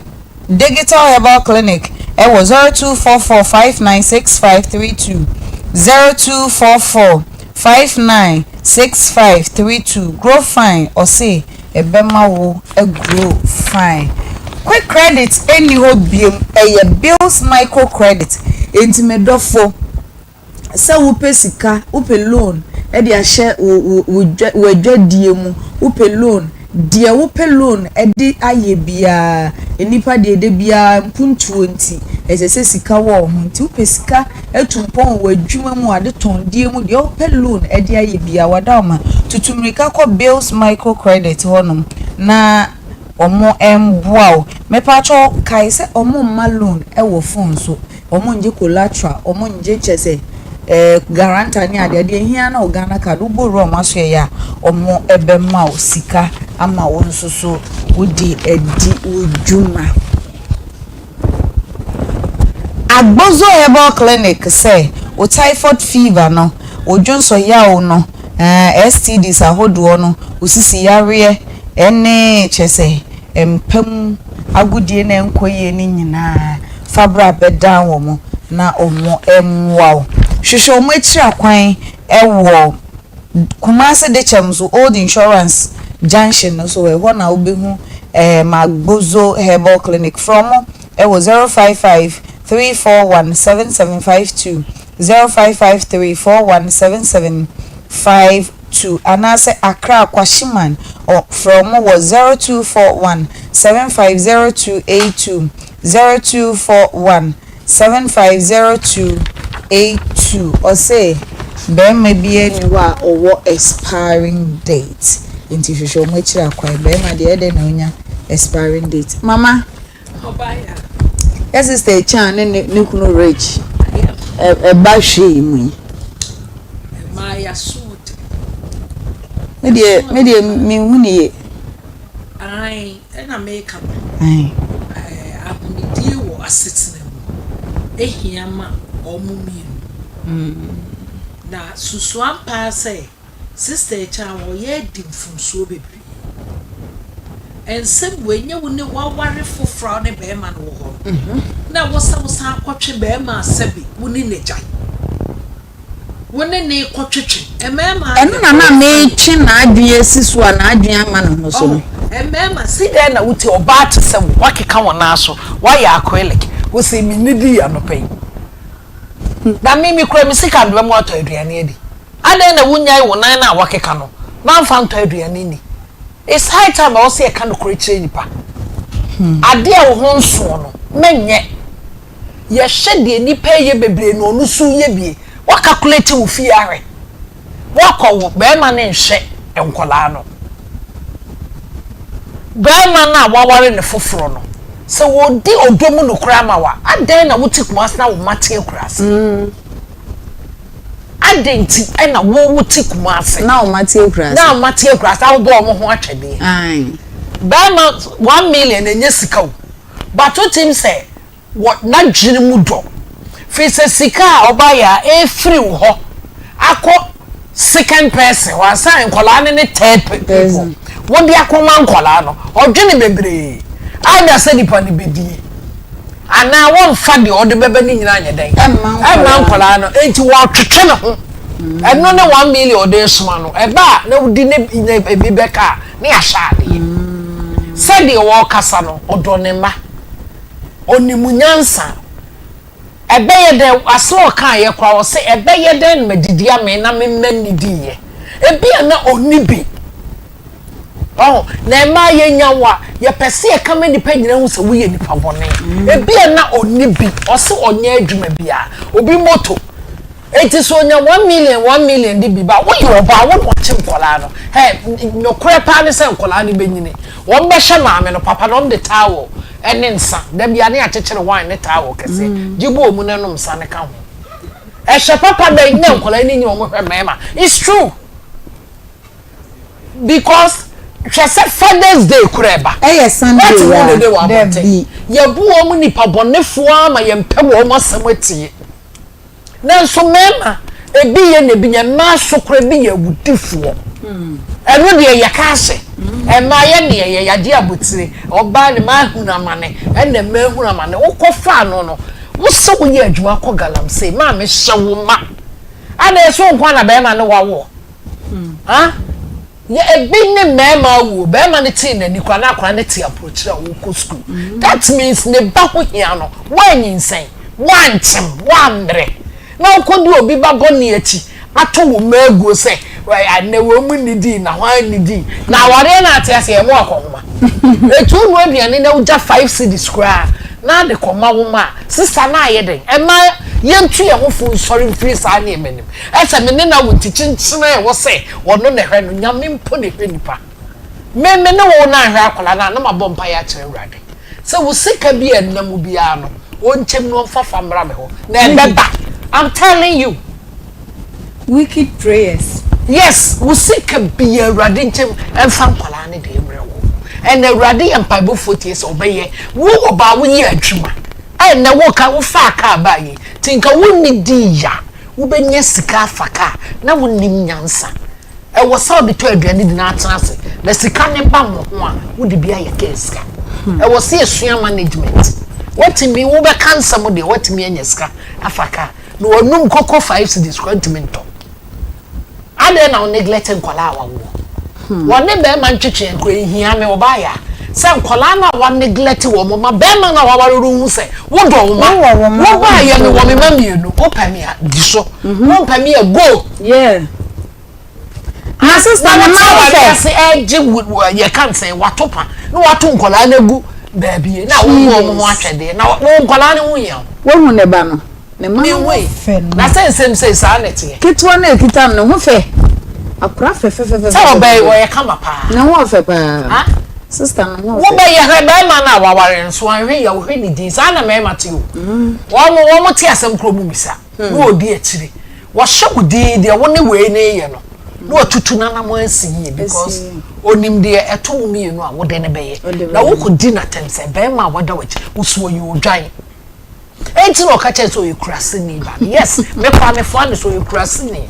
Digital Herbal Clinic ɛwɔ 0244 596532, 0244 596532. Grow Fine ɔse ɛbɛma wo agrow fine. Quick credit nni hɔ biom, ɛyɛ Bills Micro Credit. Enti me dɔfo, sɛ wopɛ sika, wopɛ loan de ahyɛ wo wo wo dwa w'adwadie mu, wopɛ loan, deɛ wopɛ loan de ayɛ biara, nnipa deɛ da biara mpuntuo nti, ɛsɛ sɛ sika wɔ wo ho. Nti wopɛ sika atu mpɔn wɔ w'adwuma mu, adetɔndie mu, deɛ wopɛ loan de ayɛ biara, wadaoma, tutu mmirika kɔ Bills Micro Credit hɔnom na wɔn mmoa wo. Mepakyɛw kae sɛ wɔn mma loan wɔ phone so, wɔn ngye collateral, wɔn ngye kyɛ sɛ eh, guarantor ne adeɛ, deɛ ehia na wo Ghana card, wobɔ wura wɔn asoɛeɛ a, wɔn bɛma wo sika ama wo nso so wode adi wo dwuma. Agbozo Herbal Clinic sɛ wo typhoid fever no, wo dwonsɔ yaw no, eh, STDs ahodoɔ no, wo sisi yareɛ ne kyerɛ sɛ mpa mu agodie na ɛnkɔ yie no nyinaa, fa bra bɛdan wɔn na wɔn mmoa wo. Hwehwɛ wɔn akyiri akwan wɔ Kumasi Dekyɛm so, Old Insurance Junction no so, ɛhɔ na wobɛhu eh, Magbozo Herbal Clinic. Frɛ wɔn wɔ 055 341 7752, 0553 41 7752 anaasɛ Accra Kwashiman, ɔ, frɛ wɔn wɔ 0241 750282, 0241 750282. Ɔse bɛɛma biaa nni hɔ a ɔwɔ expiring date nti hwehwɛ wɔn akyiri akwan. Bɛɛma deɛ ɛdɛn na ɔnya expiring date? Mama, yɛ sister Ekyan ne ne kunu Rich ɛba hwee mu yi. Me deɛ me deɛ menhu ne yie. Ae, ɛna meka no. Ahonidie wɔ asetena mu hia ma wɔn mmienu. Na susu ampa ara sɛ Sister Akyan wɔyɛ adi mfomsoɔ bebree. Nsɛm wei nyɛ wo ne w'aware foforɔ a wo ne barima no wɔ hɔ no na ɛwɔ sɛ wosan kɔtwe barima a sɛbe wo ne no agyae. Wo ne no rekɔtwetwe. Mmarima Ɛno na na meretwe n'adwene asi so a n'adwene amma ne ho so no. Mmarima, si dɛn na wote ɔbaa te sɛ wo, woakeka wo nan so, woayɛ acrylic, wose mennidii anɔpa yi, na me mekura me sika a mede bɛma woatɔ aduane adi. Adɛn na wonnyae wo nan no a woakeka no na mfa ntɔ aduane nni? It's high time a ɛwɔ sɛ yɛka nokorɛ kyerɛ nnipa. Adeɛ a wo ho nsoɔ no, mɛnyɛ. Yɛhwɛ deɛ nnipa reyɛ bebree na ɔno nso reyɛ bie. Wa calculate wo fie ahwɛ. Wakɔ wo barima no nhwɛ nkwadaa no. Barima no a waware no foforɔ no, sɛ wɔdi ɔdɔ mu nokorɛ ama wo a, adɛn na wote Kumasi na wo mma te akuraase? Adɛn nti na wo wote Kumasi na wo mma te akuraase? Na wo mma te akuraase na wobɔ wɔn ho atwɛdeɛ. Barima 1 million ɛnyɛ sika o. But wotim sɛ wɔ n'adwene mu dɔ. Firi sɛ sika a ɔbaeɛ a ɛrefiri wo hɔ akɔ second person hɔ ansa nkwadaa no ne third people wode akɔma nkwadaa no, ɔdwene bebree. Either sɛ nipa no bɛdie anaa wɔmfa deɛ ɔde bɛba no nyinaa nyɛ dɛn ɛmma nkwadaa no. Enti wɔtwetwe ne ho. Ɛno ne 1 million ɔde resoma no. Ɛba a na wodi ne ebi bɛka a ne yɛahyɛ adeɛ. Sɛdeɛ ɔrekasa no, ɔdɔ ne mma. Ɔnim nyansa. Ɛbɛyɛ dɛn, asɛm a ɔkaeɛ koraa, ɔse, ɛbɛyɛ dɛn na madidi amee na me mma nnidiiɛ? Ebia na ɔnni bi. Ɔho, na mmaa yɛnya wo a, yɛpɛ sɛ yɛka ma nnipa nyinaa hu sɛ woyɛ nipa bɔne. Ebia na ɔnni bi, ɔse ɔnyɛ adwuma biara, obi moto. Enti sɛ onya 1 million 1 million de bi ba a, woyɛ ɔbaa, wo na ɔkye nkwadaa no. Hɛ, nokorɛ paa ne sɛ nkwadaa no bɛnyini. Wɔn bɛhwɛ maame no papa na wɔn de towel ne nsa, da biara ne yɛakyekyere wine ne towel kɛseɛ, gye bɔ wɔn mu na nom nsa no ka ho. Ɛhwɛ papa bɛn na nkwadaa no nyini wɔn hwɛ mmarima. It's true. Because hwɛ sɛ Father's Day koraa ɛba. Ɛyɛ Sunday Woate a, ho dede wɔ abɔnten. dabi. Yɛbu wɔn nipa bɔnefoɔ ara ma yɛmpɛ wɔn asɛm atie. Nanso mmarima, ebi yɛ na ebi nyɛ. Mmaa so koraa ebi yɛ awudifoɔ. Ɛno deɛ yɛka ase. Mmaa yɛ neɛ yɛ yɛagye abotire. Ɔbaa ne mmaa ahunu amane ɛna mmaa ahunu amane. Wokɔ faa no no, wo sɛ woyɛ adwuma kɔ galamsey, maame hyɛ wo ma. Adɛn so wo nko ara na barima ne wo awoɔ? Ha? Yɛ ebi ne mmarima awu o, barima no tee n'ani koraa na akwadaa no te aburokyire a ɔrekɔ sukuu. That means ne ba ho hia no, woanyinsɛn, woankyem, woammrɛ na wokɔdi obi ba bɔne akyi ato wo mma aguo sɛ ɛnɛ wɔn mu nnidii na hwan nnidii. Na awareɛ no ate aseɛ ɛmo akɔnhoma. Ɛtu wonoa aduane na wogya five cedis koraa na ade kɔma wo mma a, sista no ayɛ dɛn? Ɛmma yɛntu yɛn ho fo nsɔre mfiri saa nneɛma no mu. Ɛsɛ me ne no awo nti kyenkyene a ɛwɔ sɛ ɔno na ɛhwɛ no, Nyame mpo na ɛhwɛ nipa. Me me ne wo na ahwɛ akwadaa no a na mabɔ mpaeɛ akyerɛ Awurade sɛ wo sika bi a ɛnna mu biara no ɔnkyɛm na ɔmfa fa mmra me hɔ na ɛbɛba. I'm telling you. Wicked prayers. Yes, wo sika biara Awurade nkyɛm ɛmfa nkwadaa no deɛ mmerɛ wo. Ɛna Awurade yɛ mpaebɔfoɔ tie sɛ ɔbɛyɛ. Wo ɔbaa woyɛ adwuma a ɛnɛ woka wofaa kaa baa yi nti nka wonni dii ya. Wobɛnya sika afa kaa na wonnim nyansa. Ɛwɔ sɛ wode tɔ aduane di na atena ase. Na sika no ba mo ho a, wode bi ayɛ kaa sika. Ɛwɔ sɛ yɛsua management. Woatumi, wobɛka nsɛm deɛ, woatumi anya sika afa kaa. Na wɔnum koko five cedis koraa ntumi ntɔ. Adɛn na wo neglect nkwadaa a wawoɔ? Wɔne bɛrima ntwetweɛ koraa nhia me ɔbaa ya. Sɛ nkwadaa no a wa neglect wɔn ma bɛrima no a waware no hu sɛ wodɔ wo mma. Wo baa yɛ me wɔ me mma mmienu wopɛ me a di so wompɛ me a go. Yeah. Na sister ne mma wo fɛ. Ase ɛgye yɛ ka nsɛn wato pa na wato nkwadaa no agu baabi na wɔn wɔn ho atwɛdeɛ na wɔn nkwadaa no ho hia wo. Wohu ne ba no. Ne mma no ho fɛ no. Na sɛ nsɛm sei saa na ɛteɛ. Ketewa no a ɛkita no ne ho fɛ. Akora fɛfɛfɛfɛ. Sɛ ɔbɛyi ɔyɛ kama paa. Ne ho ɔfɛ paa. Sister ne ho ɔfɛ. Wobɛyɛ hwɛ bɛrima no a waware nso anhwɛ yɛ wohwɛ ne din saa na mmarima te o. Wɔn wɔn te asɛm kuro mu misa na wɔdi akyire. Wɔhyɛ wo din deɛ wo ne wei ne yɛ no na watutu n'anam ansi yie because onim deɛ ɛto wo mmienu a wode ne bɛyɛ na wokɔdi n'atɛm sɛ bɛrima a wada w'akyi wosoɔ yi odwan. Enti na ɔka kyerɛ sɛ ɔyɛ kuraseni ba no. Yes, me koraa mefoa no sɛ ɔyɛ kuraseni.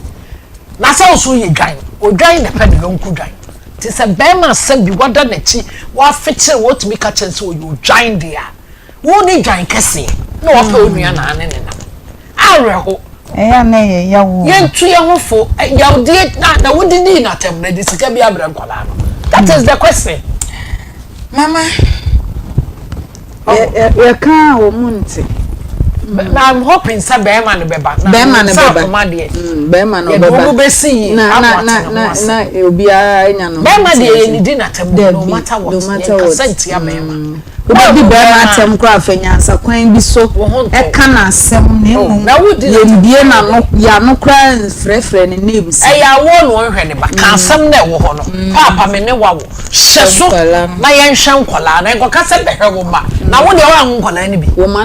Na sɛ wo so yɛ dwan, odwan na ɛpɛ ne yɔnko dwan. Nti sɛ bɛrima asɛm bi wada n'akyi, wafekyere wo, wotumi ka kyerɛ no sɛ ɔyɛ odwan deɛ a, wo ne dwan kɛseɛ na wapɛ wo nua na ane ne nam. Awerɛho. Ɛyɛ a na ɛyɛ yaw o. Yɛntu yɛn ho fo. Yawdie na na wodidii no atɛm no, ɛde sika bi abrɛ nkwadaa no. That is the question. Mama. Yɛka a wɔn nte. Na I'm hoping sɛ bɛrima no bɛba. Bɛrima no bɛba. Sɛ akoma deɛ. Bɛrima no bɛba. Yɛde wɔn bɛsi yie. Na na na na na obiara anya no. Bɛrima deɛ yɛ ne di n'atɛm. No matter what. No matter what. Yɛn kasa ntia bɛrima. Wobɛdi bɛrima atɛm koraa fa nyansa kwan bi so ɛka n'asɛm na mmom yɛmbie n'ano yɛano koraa mfrɛfrɛ ne name sɛ. Ɛyɛ awoɔ na ɔnhwɛ ne ba. Ka asɛm no a ɛwɔ hɔ no. Paapa me ne wo awo. Hyɛ so na yɛnhwɛ nkwadaa no. Nkɔka sɛ bɛhwɛ wo mma. Na wo deɛ woanwo nkwadaa no bi. Nyɛ mo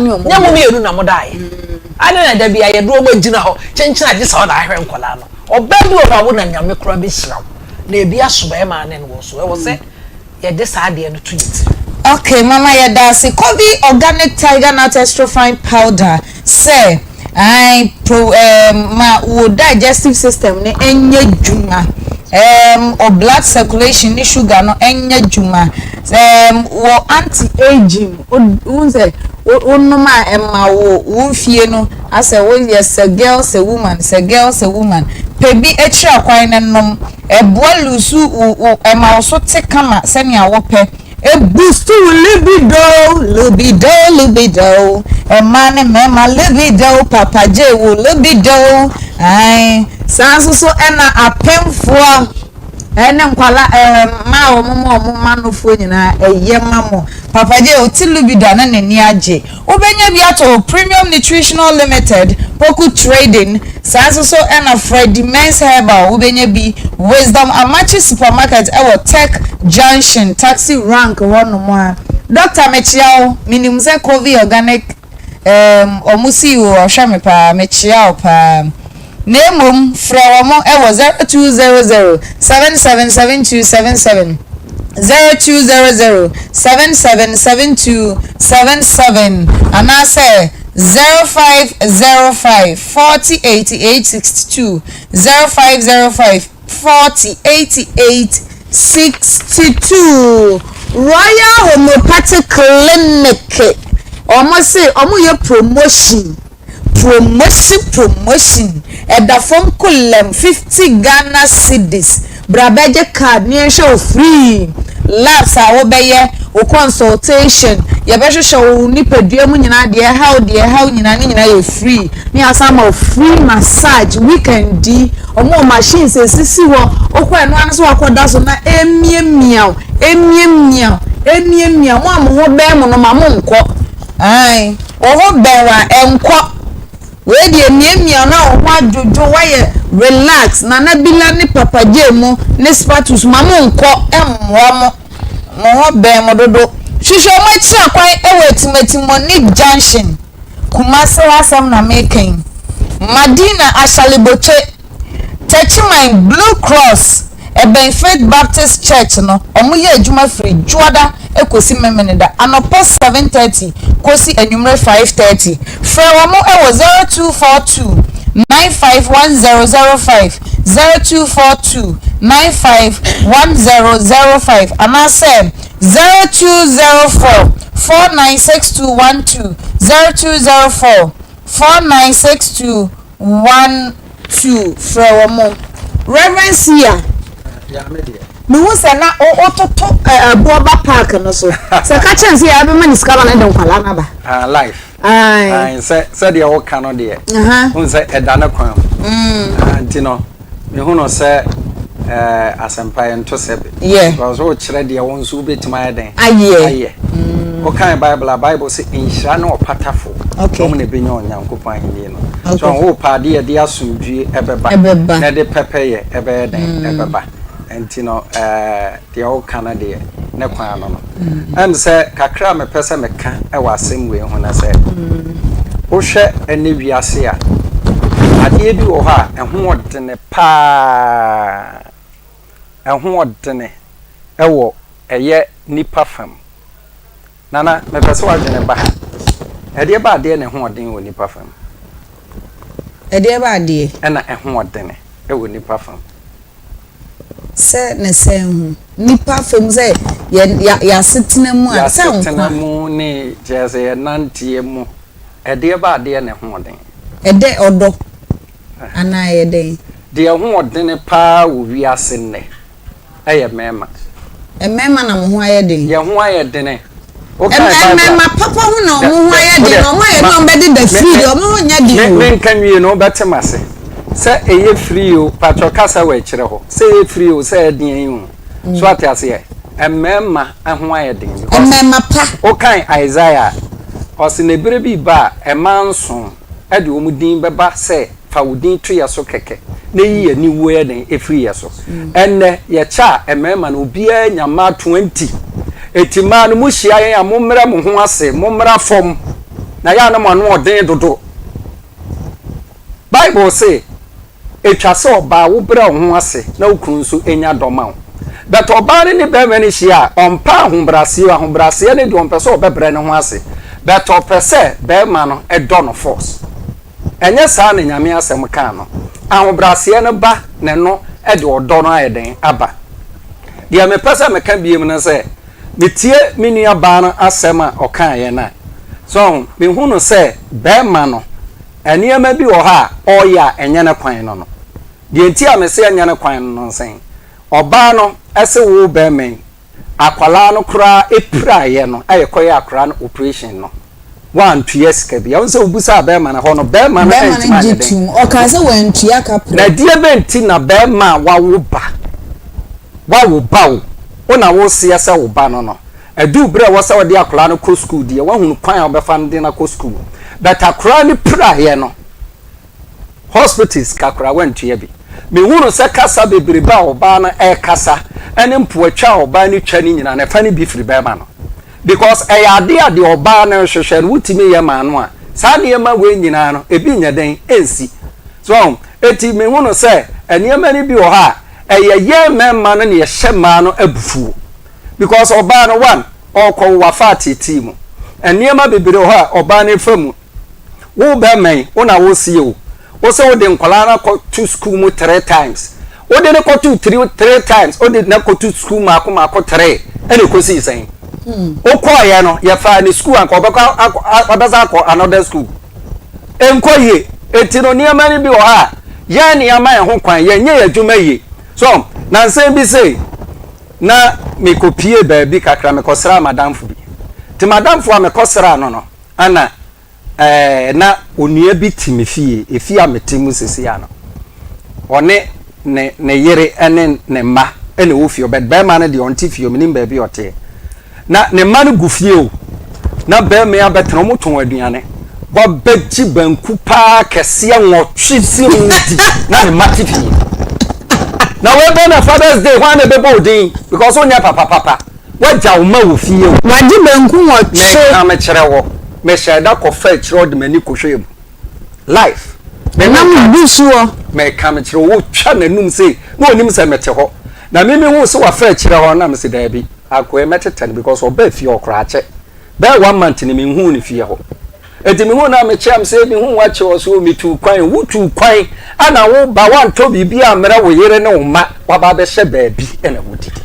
mmienu na modaeɛ. Adɛn na da biara yɛde wɔn agyina hɔ kyenkyen agye sɛ wo na ahwɛ nkwadaa no. Ɔbaa bi wɔ hɔ a wo na Nyame koraa bɛhyira wo. Na ebi aso bɛrima ne no wɔ so. Ɛwɔ sɛ yɛde saa adeɛ no to yɛn tirim. Ok mama yɛdaase Kobi organic tiger nut extra fine powder sɛ ae pro ɛɛm ma wo digestive system no nyɛ dwuma ɛɛm o blood circulation ne sugar no nyɛ dwuma ɛɛm wɔ anti aging wo wohu sɛ wo wonom a ɛma wo wo mfie no asɛ woyɛ sɛ girl sɛ woman sɛ girl sɛ woman pɛ bi akyiri akwan no nom Ɛboa lusu wo wo ɛma wo so te kama sɛnea wopɛ. Ɛbustu wo libido, libido, libido. Mmaa ne mmarima libido, Papa J wo libido. Ae, saa nso so ɛna apemfoɔ ɛne nkwala ɛɛ mmaa a wɔn ma wɔn mma nofoɔ nyinaa ɛyɛ ma mo. Papa J ɔte libido a na n'ani agye. Wobɛnya bi atɔ wɔ Premium Nutritional Limited, Poku Trading, saa nso so na Freddie Mens Herbal wobɛnya bi, Wisdom Amakye Supermarket wɔ Tech Junction Taxi Rank hɔ nom a. Doctor mekyea wo, menim sɛ Covey Organic ehm ɔmo CEO ɔhwɛ me paa, mekyea wo paa. Na mmom frɛ wɔn wɔ 0200 777277, 0200 777277 anaasɛ. 0505 40 88 62, 0505 40 88 62. Royal Homeopathic Clinic, wɔn se wɔn yɛ promotion. Promotion promotion ɛda fam kolɛm 50 Ghana cedis bra bɛgye card ne yɛnhwɛ wo free labs a wobɛyɛ wo consultation yɛbɛhwehwɛ wo nipadua mu nyinaa deɛ ɛhaw deɛ ɛhaw nyinaa ne nyinaa yɛ free ne yɛasan ama wo free massage weekend yi ɔmo wɔ machines esisi hɔ wokɔ ɛno ano so wakɔda so na emiamia wo emiamia wo emiamia mo a mo ho bɛn mo no ma mo nkɔ. Ae, wo ho bɛn wo a, ɛnkɔ. Wei deɛ miamia na wo ho adwodwo, woayɛ relax. Nana Bila ne Papa Jay mo ne Spatus ma mo nkɔ mmoa mo. Mo ho bɛn mo dodo. Hwehwɛ wɔn akyira kwan wɔ Atimatimoni Junction, Kumasi hɔ asɛm na meka yi. Madina Ashalibotwe. Techiman Blue Cross, ɛbɛn Faith Baptist Church no, wɔyɛ adwuma firi Dwoada kɔsi Memeneda anɔpa 7:30 kɔsi anwummere 5:30. Frɛ wɔn wɔ 0242 951005, 0242 951005 anaasɛ 0204 496212, 0204 4962. One two frɛ wɔn. Rev. Sia, mehu sɛ na wototo ɛboɔ ba park no so. Sɛ ka kyerɛ no sɛ yɛabɛma ne sika ma no de nkwadaa no aba. Ah, life. Aye. Sɛ sɛdeɛ woka no deɛ, wohu sɛ ɛda ne kwan mu. Mm. Ah, nti no, Mehu no sɛ eh, asɛmpa yɛ nto sɛbe. Yeah. Because wokyerɛ deɛ wo nso wobɛtumi ayɛ dɛn? Ayɛ. Ayɛ. Mm. Wokan Bible a, Bible sɛ nhyira ne ɔpatafo. Okay. Wɔn na ɛbɛnya Onyankopɔn ahenni no. Okay. So wopɛ adeɛ yɛde asomdwie ɛbɛba. Ɛbɛba. Na ɛde pɛpɛyɛ ɛbɛyɛ dɛn? Mm. Ɛbɛba. Nti no, eh, Deɛ woka no deɛ, ne kwan ano no. Ɛm sɛ kakra a mepɛ sɛ meka wɔ asɛm wei ho ne sɛ, wohwɛ ɛnnɛ wiase a, adeɛ bi wɔ hɔ a ɛho ɔdene paa. Ɛho ɔdene wɔ ɛyɛ nipa fam. Nana, mepɛ sɛ w'adwene ba ha. Ɛdeɛ ba adeɛ na ɛho ɔden wɔ nipa fam? Ɛdeɛ ba adeɛ? Ɛna ɛho ɔdene wɔ nipa fam. Sɛ ne sɛn ho? Nnipa fam sɛ yɛ yɛ yɛasetena mu a, sɛ nkwa. Yɛasetena mu ne kyerɛ sɛ yɛn nanteɛ mu, ɛdeɛ ba adeɛ na ɛho ɔden? Ɛdɛ ɔdɔ anaa ɛyɛ dɛn? Deɛ ɛho ɔdene paa wɔ wiase nnɛ yɛ mmarima. Mmarima na mo ho ayɛ den? Yɛn ho ayɛ dene. Mmarima papa ho na wɔn ho ayɛ den na wɔn ayɛ na wɔn bɛdeda free deɛ wɔn ho nyɛ den o. Menka nwie no wobɛte m'ase. Sɛ ɛyɛ free o, patrɔ kasa wɔ akyire hɔ. Sɛ ɛyɛ free o, sɛ ɛyɛ deɛn o. So ate aseɛ? Mmarima ho ayɛ den. Mmarima pa. Wokan Isaiah a, ɔse na ɛberɛ bi reba a mmaa nson de wɔn din bɛba sɛ fa wo din to yɛ so kɛkɛ na yi yɛn aniwuo yɛ dɛn firi yɛ so. Ɛnnɛ yɛkyɛ a mmarima no obiara nya mmaa 20. Enti mmaa no mohyia yɛn a mommrɛ mo ho ase, mommra fam na yɛ a na mo ano ɔden dodo. Bible se ɛtwa sɛ ɔbaa wobrɛ wo ho ase na wo kunu nso nya dɔ ma wo. But ɔbaa no ne barima no hyia a ɔmpɛ ahobrɛaseɛ o, ahobrɛaseɛ no deɛ ɔmpɛ sɛ ɔbɛbrɛ ne ho ase but ɔpɛ sɛ barima no dɔ no force. Ɛnyɛ saa na Nyame asɛm kaa no. Ahobraseɛ no ba na ɛno de ɔdɔ no ayɛ dɛn aba. Deɛ mepɛ sɛ meka biom ne sɛ, metie me nua baa no asɛm a ɔkaeɛ no a, so ahu, mehu no sɛ barima no, nneɛma bi wɔ hɔ a ɔreyɛ a ɛnyɛ ne kwan no no. Deɛ nti a mese ɛnyɛ ne kwan no no sɛn? Ɔbaa no se wo barima yi, Akwadaa no koraa piraeɛ no a yɛkɔyɛɛ akwadaa no operation no, wantua sika biara. Wohu sɛ wobisaa bɛrima no hɔ no, bɛrima no Bɛrima antumi no gye anyɛ dɛn. tum. Ɔkaa sɛ wantua kaprɛ. Na deɛ bɛn nti na bɛrima a wawo ba, wawo ba o, wo na woseɛ sɛ wo ba no no, ɛduu berɛ a ɛwɔ sɛ wode akwadaa no kɔ sukuu deɛ, woahunu kwan a wobɛfa no de no akɔ sukuu. But akwadaa no piraeɛ no, Hospital sika koraa wantua bi. Mehunu sɛ kasa bebrebe a ɔbaa no ɛrekasa ɛne mpoatwa a ɔbaa no twa no nyinaa no ɛfa no bi firi bɛrima no. Because ɛyɛ adeɛ a deɛ ɔbaa no rehwehwɛ no wotumi yɛ maa no a saa nneɛma wei nyinaa no ebi nyɛ dɛn ɛnsi. So wahu? Eti mehunu sɛ nneɛma no bi wɔ hɔ a ɛyɛ yɛn mmarima no na yɛhyɛ mmaa no abufuo. Because ɔbaa no one ɔrekɔwo wafa ateetee mu. Nneɛma bebree wɔ hɔ a ɔbaa no refa mu. Wo bɛrima yi, wo na wosie o. Wo sɛ wode nkwadaa no akɔto sukuu mu three times. Wode no kɔto three three times, wode no akɔto sukuu mmaako mmaako three, ɛna ɛkɔsii sɛn? Wokɔeɛ no, yɛfaa ne sukuu anka ɔbɛkɔ akɔ ɔbɛsan akɔ another school. Ɛnkɔ yie. Enti no nneɛma no bi wɔ hɔ a, yɛn na yɛama yɛn ho kwan, yɛnyɛ yɛn adwuma yie. So, nansa bi sei, na mekɔpie baabi kakra, mekɔsraa m'adamfo bi. Nti m'adamfo a mekɔsraa no no, ɛna Ɛɛ, na onua bi te me fie, efie a mete mu seesei ara no. Ɔne ne ne yere ne ne mma na ɛwɔ fie hɔ, but barima no deɛ ɔnte fie hɔ, mennim baabi a ɔteɛ. Na ne mma no gu fie o, na barima yi abɛtena, wɔtɔn aduane. Wabɛgye banku paa kɛseɛ nwɔtwe si ho di, na ne mma te fie. Na wei bɛ na Father's Day, hwan na ɛbɛbɔ wo din? Because wonyɛ papa papa. W'agya wo mma wɔ fie o. W'agye banku nwɔtwe. Meka mekyerɛ wo. Mehyɛɛ da kɔfaa akyire hɔ de m'ani kɔhwɛɛ mu. Life. Ɛnam bu soɔ. Meka mekyerɛ wo, ɔtwa n'anum sei na ɔnim sɛ mete hɔ. Na me mehuu sɛ wafa akyire hɔ na mese daabi, akoa yi mɛtetɛ no because ɔbaa fie hɔ koraa kyɛ. Bɛyɛ one month ni menhuu no fie hɔ. Enti mehuu no a mekyea me sɛ mehuu wo akyɛ ɔse o metuu kwan o, wotuu kwan ana wo ba woantɔ biribi ammrɛ wo yere ne wo mma waba abɛhyɛ baabi na wodidi.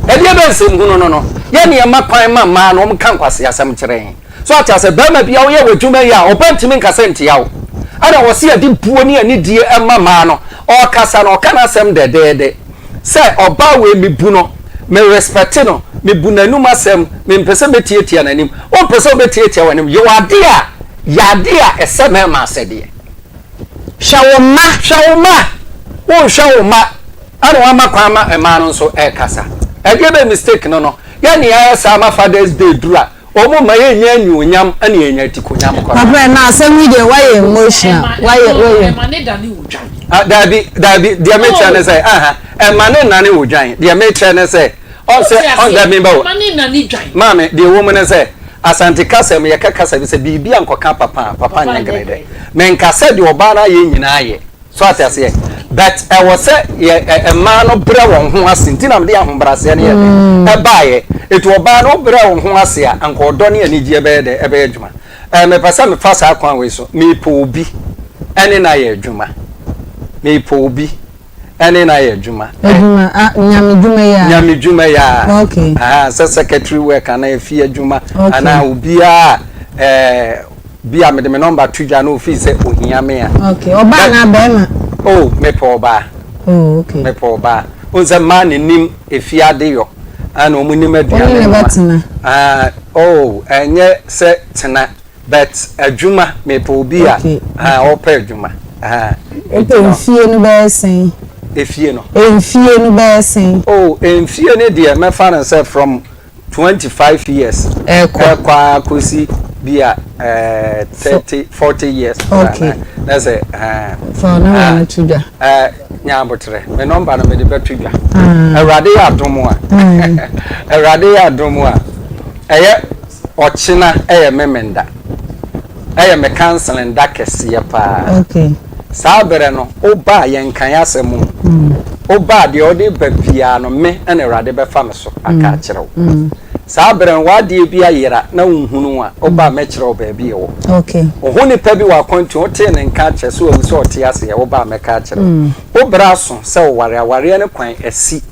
Ɛdeɛ bɛn nsɛm hunu no no yɛ ne ɛma kwan ma mmaa no wɔn ka nkwaseasɛm kyerɛ yɛn. So ate asɛ barima bi a woyɛ w'adwuma yi a ɔba ntumi nkasa ntia wo. Ɛna wɔse yɛde buo ne anidie ma mmaa no ɔkasa no ɔka n'asɛm dɛdɛɛdɛ. Sɛ ɔbaa wei me bu no, me respect no, me bu n'anum asɛm, me mpɛ sɛ mɛtiatia n'anim. Wo mpɛ sɛ wobɛtiatia w'anim, yɛ w'adeɛ a, yɛ adeɛ a ɛsɛ mmarima asɛdeɛ. Hwɛ wo mma. Hwɛ wo mma. Wo nhwɛ wo mma, ɛna wama kwan ma mmaa no nso ɛrekasa. Ɛdeɛ bɛn mistake no no, yɛ nea ayɛ saa ma Father's Day duru a, Ɔmo ma yɛn nya anuonyam ɛna yɛn nya atikonyam koraa. Papa na asɛm yi deɛ wayɛ emotional wayɛ wayɛ. Ɛma ne dane odwan. Ah daabi daabi deɛ mekyerɛ ne sɛ aha ɛma ne nane odwan deɛ mekyerɛ ne sɛ ɔsɛ ɔsɛ mi ba o. Ɛma ne nane dwan. Maame deɛ ɛwɔ mu ne sɛ Asante kasa mu yɛka kasa bi sɛ biribi ankɔka papa a papa nyɛ gɛrɛdɛ. Menka sɛ deɛ ɔbaa no ayɛ nyinaa yɛ. So ate aseɛ? But ɛwɔ sɛ yɛ ɛ mmaa no brɛ wɔn ho ase nti na mede ahobrɛaseɛ no yɛ dɛ mm. ɛbaeɛ. Eti ɔbaa no wobrɛ wo ho ase a anka ɔdɔ ne anigyeɛ bɛyɛ dɛ ɛbɛyɛ adwuma. Ɛɛ mepɛ sɛ mefa saa kwan wei so mepɛ obi ɛne no ayɛ adwuma. Mepɛ obi ɛne no ayɛ adwuma. Adwuma a nyame dwuma yi a. Nyame dwuma yi a. Okay. Aha sɛ secretary work anaa efie adwuma anaa obiara ɛɛ. Bi a mede me nɔmba to dwa na ofii sɛ ohia me a. Okay, ɔbaa anaa bɛrima? Oh, mepɛ ɔbaa. Oh, okay. Mepɛ ɔbaa. Wohu sɛ mmaa na nim efie ade yɔ, ɛna wɔn nim aduane noa. Wo ne no bɛtena? Ah, oh, ɛnyɛ sɛ tena, but adwuma, mepɛ obi a, ah, ɔpɛ adwuma. Ah. Wopɛ mfie no bɛyɛ sɛn? Efie no? Mfie no bɛyɛ sɛn? Oh, mfie no deɛ mɛfa no sɛ from 25 years ɛkɔ ara kɔsi bi a 30 40 years okay na sɛ ɛɛ fa nɔmba no to dwa ɛɛ nya abotrɛ me nɔmba no mede bɛto dwa awurade yɛ adom a awurade yɛ adom a ɛyɛ ɔkyena ɛyɛ memenda Ɛyɛ me counseling da kɛseɛ paa. Okay. Saa berɛ no, woba a yɛnkan asɛm o. Woba a deɛ wode ba biara no, me na Awurade bɛfa me so aka akyerɛ wo. Saa berɛ no, w'adeɛ bi ayera na wonhunu a, woba a mɛkyerɛ wo baabi ɛwɔ. Okay. Wo ho nipa bi wɔ akwantuo, wotee ne nka akyɛ sɛ wawu sɛ ɔte aseɛ, woba a mɛka akyerɛ wo. Wo berɛ aso sɛ woware, awareɛ no kwan asi.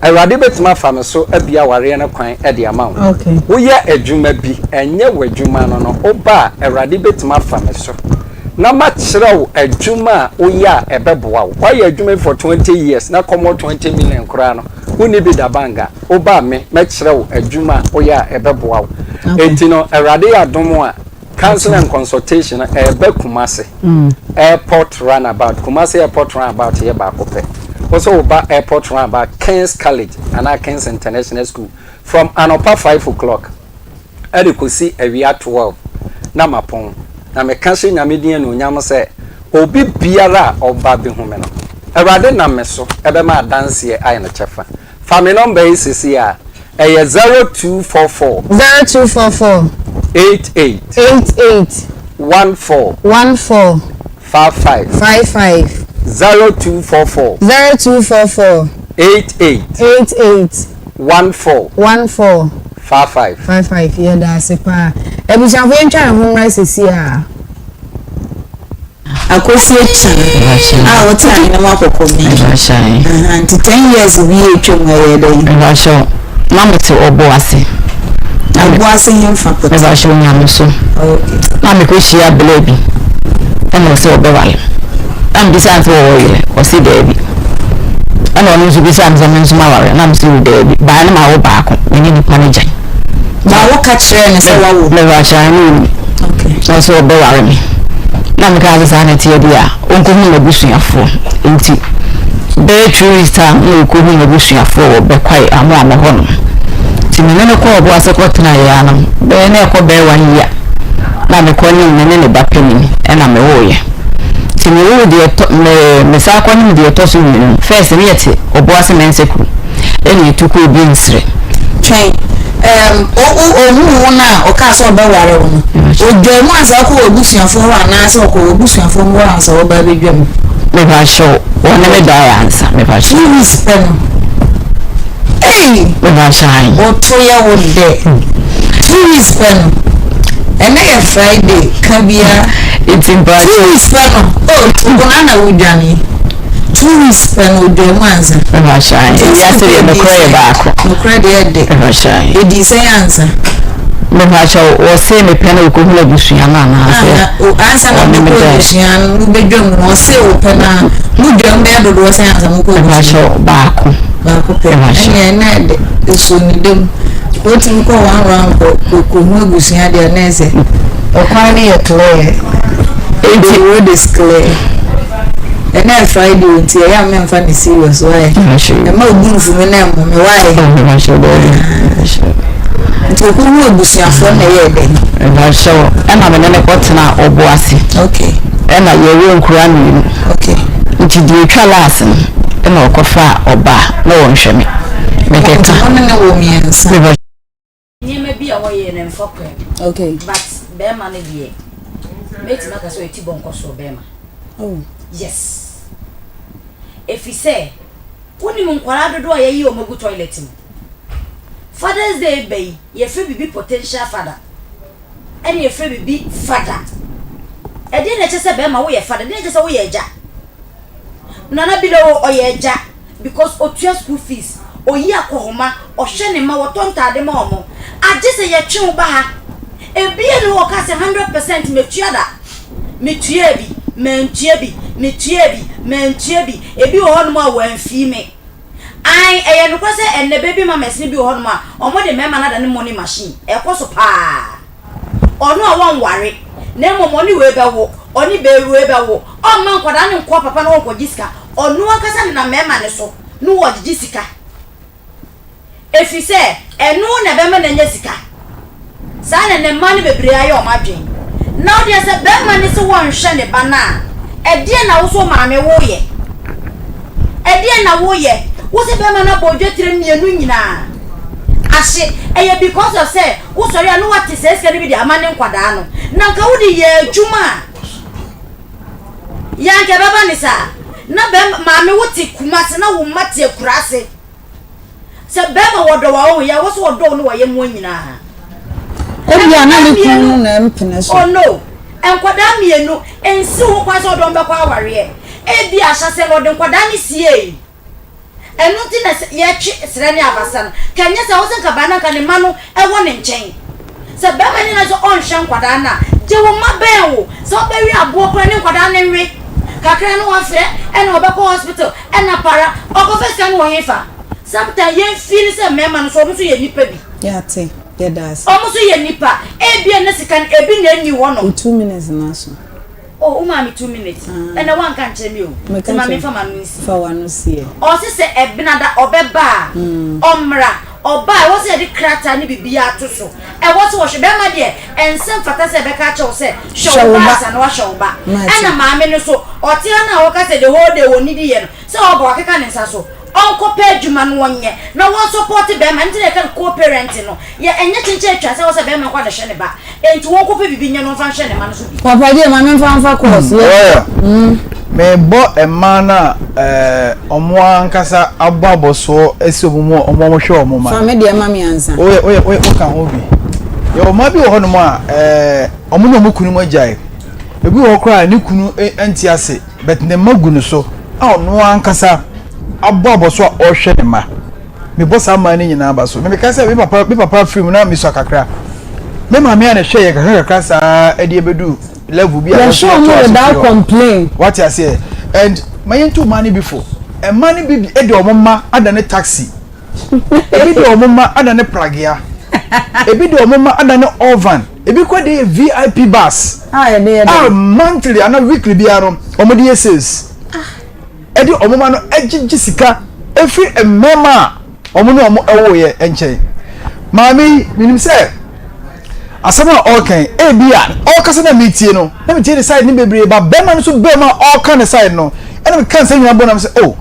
Awurade bɛtumi afa me so abue awareɛ no kwan de ama wo. Woyɛ adwuma bi, ɛnyɛ w'adwuma no no, woba a, Awurade bɛtumi afa me so na makyerɛ wo adwuma a woyɛ a ɛbɛboa wo. Woayɛ adwuma bi for 20 years na kɔmɔ 20 million koraa no, wonni bi da bank a, woba a me, mɛkyerɛ wo adwuma a woyɛ a ɛbɛboa wo. Enti no, Awurade yɛ adom a, Counseling and consultation no ɛɛba Kumasi airport runabout. Kumasi airport runabout yɛ baako pɛ. Wo sɛ wo ba airport runabout King's College anaa King's International School from anɔpa 5 o'clock ɛde kɔsi awia 12 na mapɔn. Na meka hyɛ Nyame din anuonyam sɛ obi biara a ɔba bɛhu me no, Awurade nam me so ɛbɛma adanseɛ ayɛ no kyɛfa. Fa me nɔmba yi sesei a, ɛyɛ 0244. 0244. 88. 88. 14. 14. 55. 55. 0244. 0244. 88. 88. 14. 14. 55. 55 yɛda ase paa. Abusuafo yɛntwa yɛn ho mmra sisi a. Akosi Akyan a wote Ahenema Kɔkɔ mi. Nti 10 years bi atwa mu ɛyɛ dɛn? Mebahyɛ na mete ɔbo ase. Ɔbo ase hemfa pɔtee? Mebahyɛ onyame so. Na mekɔhyia bla bi ɛna ɔsɛ ɔbɛwale. Na mebisa no sɛ wɔwɔ yere ɔse daabi. Ɛna ɔno nso bisa me sɛ me nso maware na mese wo daabi. Baa ne mawo baako me ne nipa no gyae. Na woka kyerɛɛ no sɛ woawo? Mebakyerɛ no ɔnim. Na ɔsɛ ɔbɛware me. Na mekaa sɛ saa na ɛteɛ deɛ a, ɔnkɔhu m'abusuafoɔ. Nti bɛyɛ 2 weeks time na ɔkɔhu m'abusuafoɔ wɔ Bɛkwae Amoamo hɔ nom. Nti me ne no kɔɔ Ɔboase kɔtenaeɛ ara no, bɛyɛ na ɛkɔ bɛyɛ one year na mekɔnyem me ne ne ba panin ɛna mewoeɛ. Nti mewoo deɛ ɛtɔ me mesan kɔnyem deɛ ɛtɔ so mmienu no, first ne yɛte Ɔboase Mɛnsɛkuro. Ɛna etu kɔ obi nsrɛ. Twɛn, ɛɛm, o, o, ohuu wo no a ɔkaa sɛ ɔbɛware wo no, odwaa mu ansa ɔkɔ w'abusuafoɔ hɔ anaasɛ ɔkɔ w'abusuafoɔ hɔ ansa ɔba abɛdwa mu? Mepakyɛw, wɔne me daeɛ ansa, mepakyɛw. 2 weeks pɛ no. Ei! Mepakyɛw ae. Woto yɛ wo dɛ. 2 weeks pɛ no. Ɛnɛ yɛ Friday, ka biara. Nti mpakyɛw. 2 weeks pɛ no, oh, wo na wodwane. 2 weeks pɛ no odwa mu ansa. Mepakyɛw, ewiase deɛ nokorɛ yɛ baako. Nokorɛ deɛ ɛdɛ. Mepakyɛw. Edi sɛn ansa. Mepakyɛw, wɔsee me pɛ na okohunu abusua no anaasɛ. Ansa na ɔne me mokɔ dae. abusua no mobɛdwa mu no ɔsee wo pɛ no a modwa mu bɛyɛ dodoɔ sɛn ansa mokɔ abusua. Mepakyɛw, baako. Baako pɛ. Mepakyɛw. Ɛnneɛ na ɛdɛ ɛsuo ne dam. Wotumi kɔ one round kɔ kɔhu abusua deɛ na ɛsɛ ɔkwan no yɛ clear. Enti. The road is clear. Ɛnɛ yɛ Friday o nti ɛyɛ a mɛmfa no serious why? Ɛma obu nfu me na ɛmmɔ me why? Nti okohu abusuafoɔ na ɛyɛɛ dɛn? Mepakyɛw, ɛna me ne no kɔtena ɔbo ase. Okay. Ɛna yɛwɔ nkura mmienu. Okay. Nti deɛ etwa last no, ɛna ɔkɔfaa ɔbaa na wɔnhwɛ me. Mekɛka. Nti wo ne no wɔ mmiɛnsa? Nneɛma bi a wɔyɛ no mfa kwan mu. Okay. But bɛrima no deɛ, mɛtumi aka sɛ ɔyɛ ti bɔnkɔsoɔ bɛrima. Oh. Yes. Ɛfiri sɛ, wonim nkwadaa dodoɔ a yɛyi wɔn agu toilet mu. Father's Day ba yi, yɛfrɛ biribi potential father. Ɛne yɛfrɛ biribi father. Ɛdeɛ na ɛkyɛ sɛ bɛrima woyɛ father, ɛdeɛ na ɛkyɛ sɛ woyɛ agya. Nana Bilowo ɔyɛ agya because otua school fees, oyi akɔhoma, ɔhwɛ ne mma, wɔtɔ ntaade ma wɔn. Agye sɛ yɛtwe wo ba ha. Ebia na ɔka sɛ 100% metua da. Metuaa bi, mantua bi, metuaa bi, mantua bi. Ebi wɔ hɔnom a wɔamfii me. Ae, ɛyɛ nokorɛ sɛ ɛnnɛ baby mamas no bi wɔ hɔnom a wɔde mmarima no adane money machine. Ɛkɔ so paa. Ɔno a wɔnware, na mmom ɔne wei bɛwo, ɔne bɛ wei bɛwo, ɔmma nkwadaa no nkɔ papa no hɔ nkɔgye sika, ɔno ankasa nenam mmarima no so na ɔgyegye sika, ɛfiri sɛ ɛno na ɛbɛma no anya sika. Saa na nnɛ mmaa no bebree ayɛ wɔn adwene. Na wo deɛ sɛ barima no se wɔnhwɛ ne ba no a, ɛdeɛn na wo nso maame woyɛ? Ɛdeɛn na woyɛ? Wo se barima no abɔ dwetire mmienu nyinaa ahye, ɛyɛ because of sɛ Wosɔre a na woate saa sika no bi de ama ne nkwadaa no. Na nka wode yɛ adwuma a, yɛ anka ɛbɛba ne saa. Na bɛrima, maame wote Kumase na wo mma te akuraase. Sɛ bɛrima wɔdɔ wa wɔn yɛ, wɔ so wɔdɔ wo ne wɔyɛ mmoa nyinaa. Ebia na ne kunu no na ɛmpene so. Oh no, nkwadaa mmienu nsi ho kwan sɛ ɔde wɔn bɛkɔ awareɛ. Ebia ahyɛaseɛ no ɔde nkwadaa no siei. Ɛno nti na yɛtwe serɛ ne abasa no. Ka ɛnyɛ sɛ wosɛ nka baa no anka ne mma no wɔ ne nkyɛn. Sɛ bɛrima no nyɛ sɛ ɔnhwɛ nkwadaa no a, gye wo mma bɛn wo. Sɛ wobɛwe aboɔ koraa ne nkwadaa no nwe. Kakra no wafrɛ ɛna ɔbɛkɔ hospital ɛna para. Ɔkɔfa sika no wɔ hefa? Sometimes yɛn feel sɛ mmarima no nso wɔn nso yɛ nnipa bi. Yɛate, yɛda ase. Wɔn nso yɛ nnipa. Ebia na sika no ebi na ɛnni hɔnom. Wo 2 minutes no aso. Oh wo maa me 2 minutes ɛnɛ woanka nkyerɛ me o nti ma menfa m'ano nsi. Fa w'ano si ɛ. Ɔse sɛ ɛbenada ɔbɛba a ɔmmra, ɔba a ɛwɔ sɛ yɛde krataa ne biribiara to so, ɛwɔ sɛ wɔhwɛ, bɛrima deɛ ɛnsɛ mfata sɛ ɛbɛka akyerɛ wo sɛ hwɛ wo ba ansa na wahwɛ wo ba, ɛna maame no so ɔte ha no a ɔka sɛ the whole day ɔnnidi yɛ no sɛ ɔba wakeka ne nsa so. Ɔnkɔpɛ adwuma no ɔnyɛ na wɔn sɔpɔte bɛɛma ɛno nti na yɛka no co-parenting no yɛ ɛnyɛ kyenkyen atwa sɛ wɔsɛ bɛɛma nko ara na ɛhwɛ ne ba enti wɔnkɔpɛ biribi nyɛ na ɔmfa nhwɛ ne mma no so bi. Papa deɛ ma memfa mfa course yɛ. Royal, mebɔ mmaa no a wɔn ankasa abɔ abɔsoɔ asi wɔn mu a wɔhwɛ wɔn mma. Fa me deɛ ma me ansa. Woyɛ woyɛ woka ho bi. Yɛwɔ mmaa bi wɔ hɔnom a ɛɛ wɔn ne wɔn kunu mu agyae. Ebi wɔ hɔ koraa a ne kunu nte ase but ne mma gu ne so a ɔno ankasa abɔ abɔso a ɔrehwɛ ne mma. Mebɔ saa mmaa no nyinaa aba so. Meka sɛ me papa me papa firi mu na mesua kakra. Me maame a na ɛhwɛ yɛ kakra kakra saa ɛde ɛbɛdu level bi a Yɛhwɛ wɔn without complain. Wate aseɛ and ma yɛntu mmaa no bi fo. Mmaa no bi de wɔn mma adane taxi. Ebi de wɔn mma adane pragea. Ebi de wɔn mma adane oven. Ebi kɔ de yɛ VIP bus. A monthly ana weekly biara no wɔn de yɛ sales. Ɛde wɔn mma no gyegye sika efiri mmarima a wɔn ne wɔn ɛwoeɛ nkyɛn. Maame yi menim sɛ asɛm a ɔreka yi ebi a ɔrekasa na metie no na metie ne side no bebree ba bɛrima no nso bɛrima a ɔreka ne side no ɛna meka nsɛm nyinaa bɔ nam sɛ oh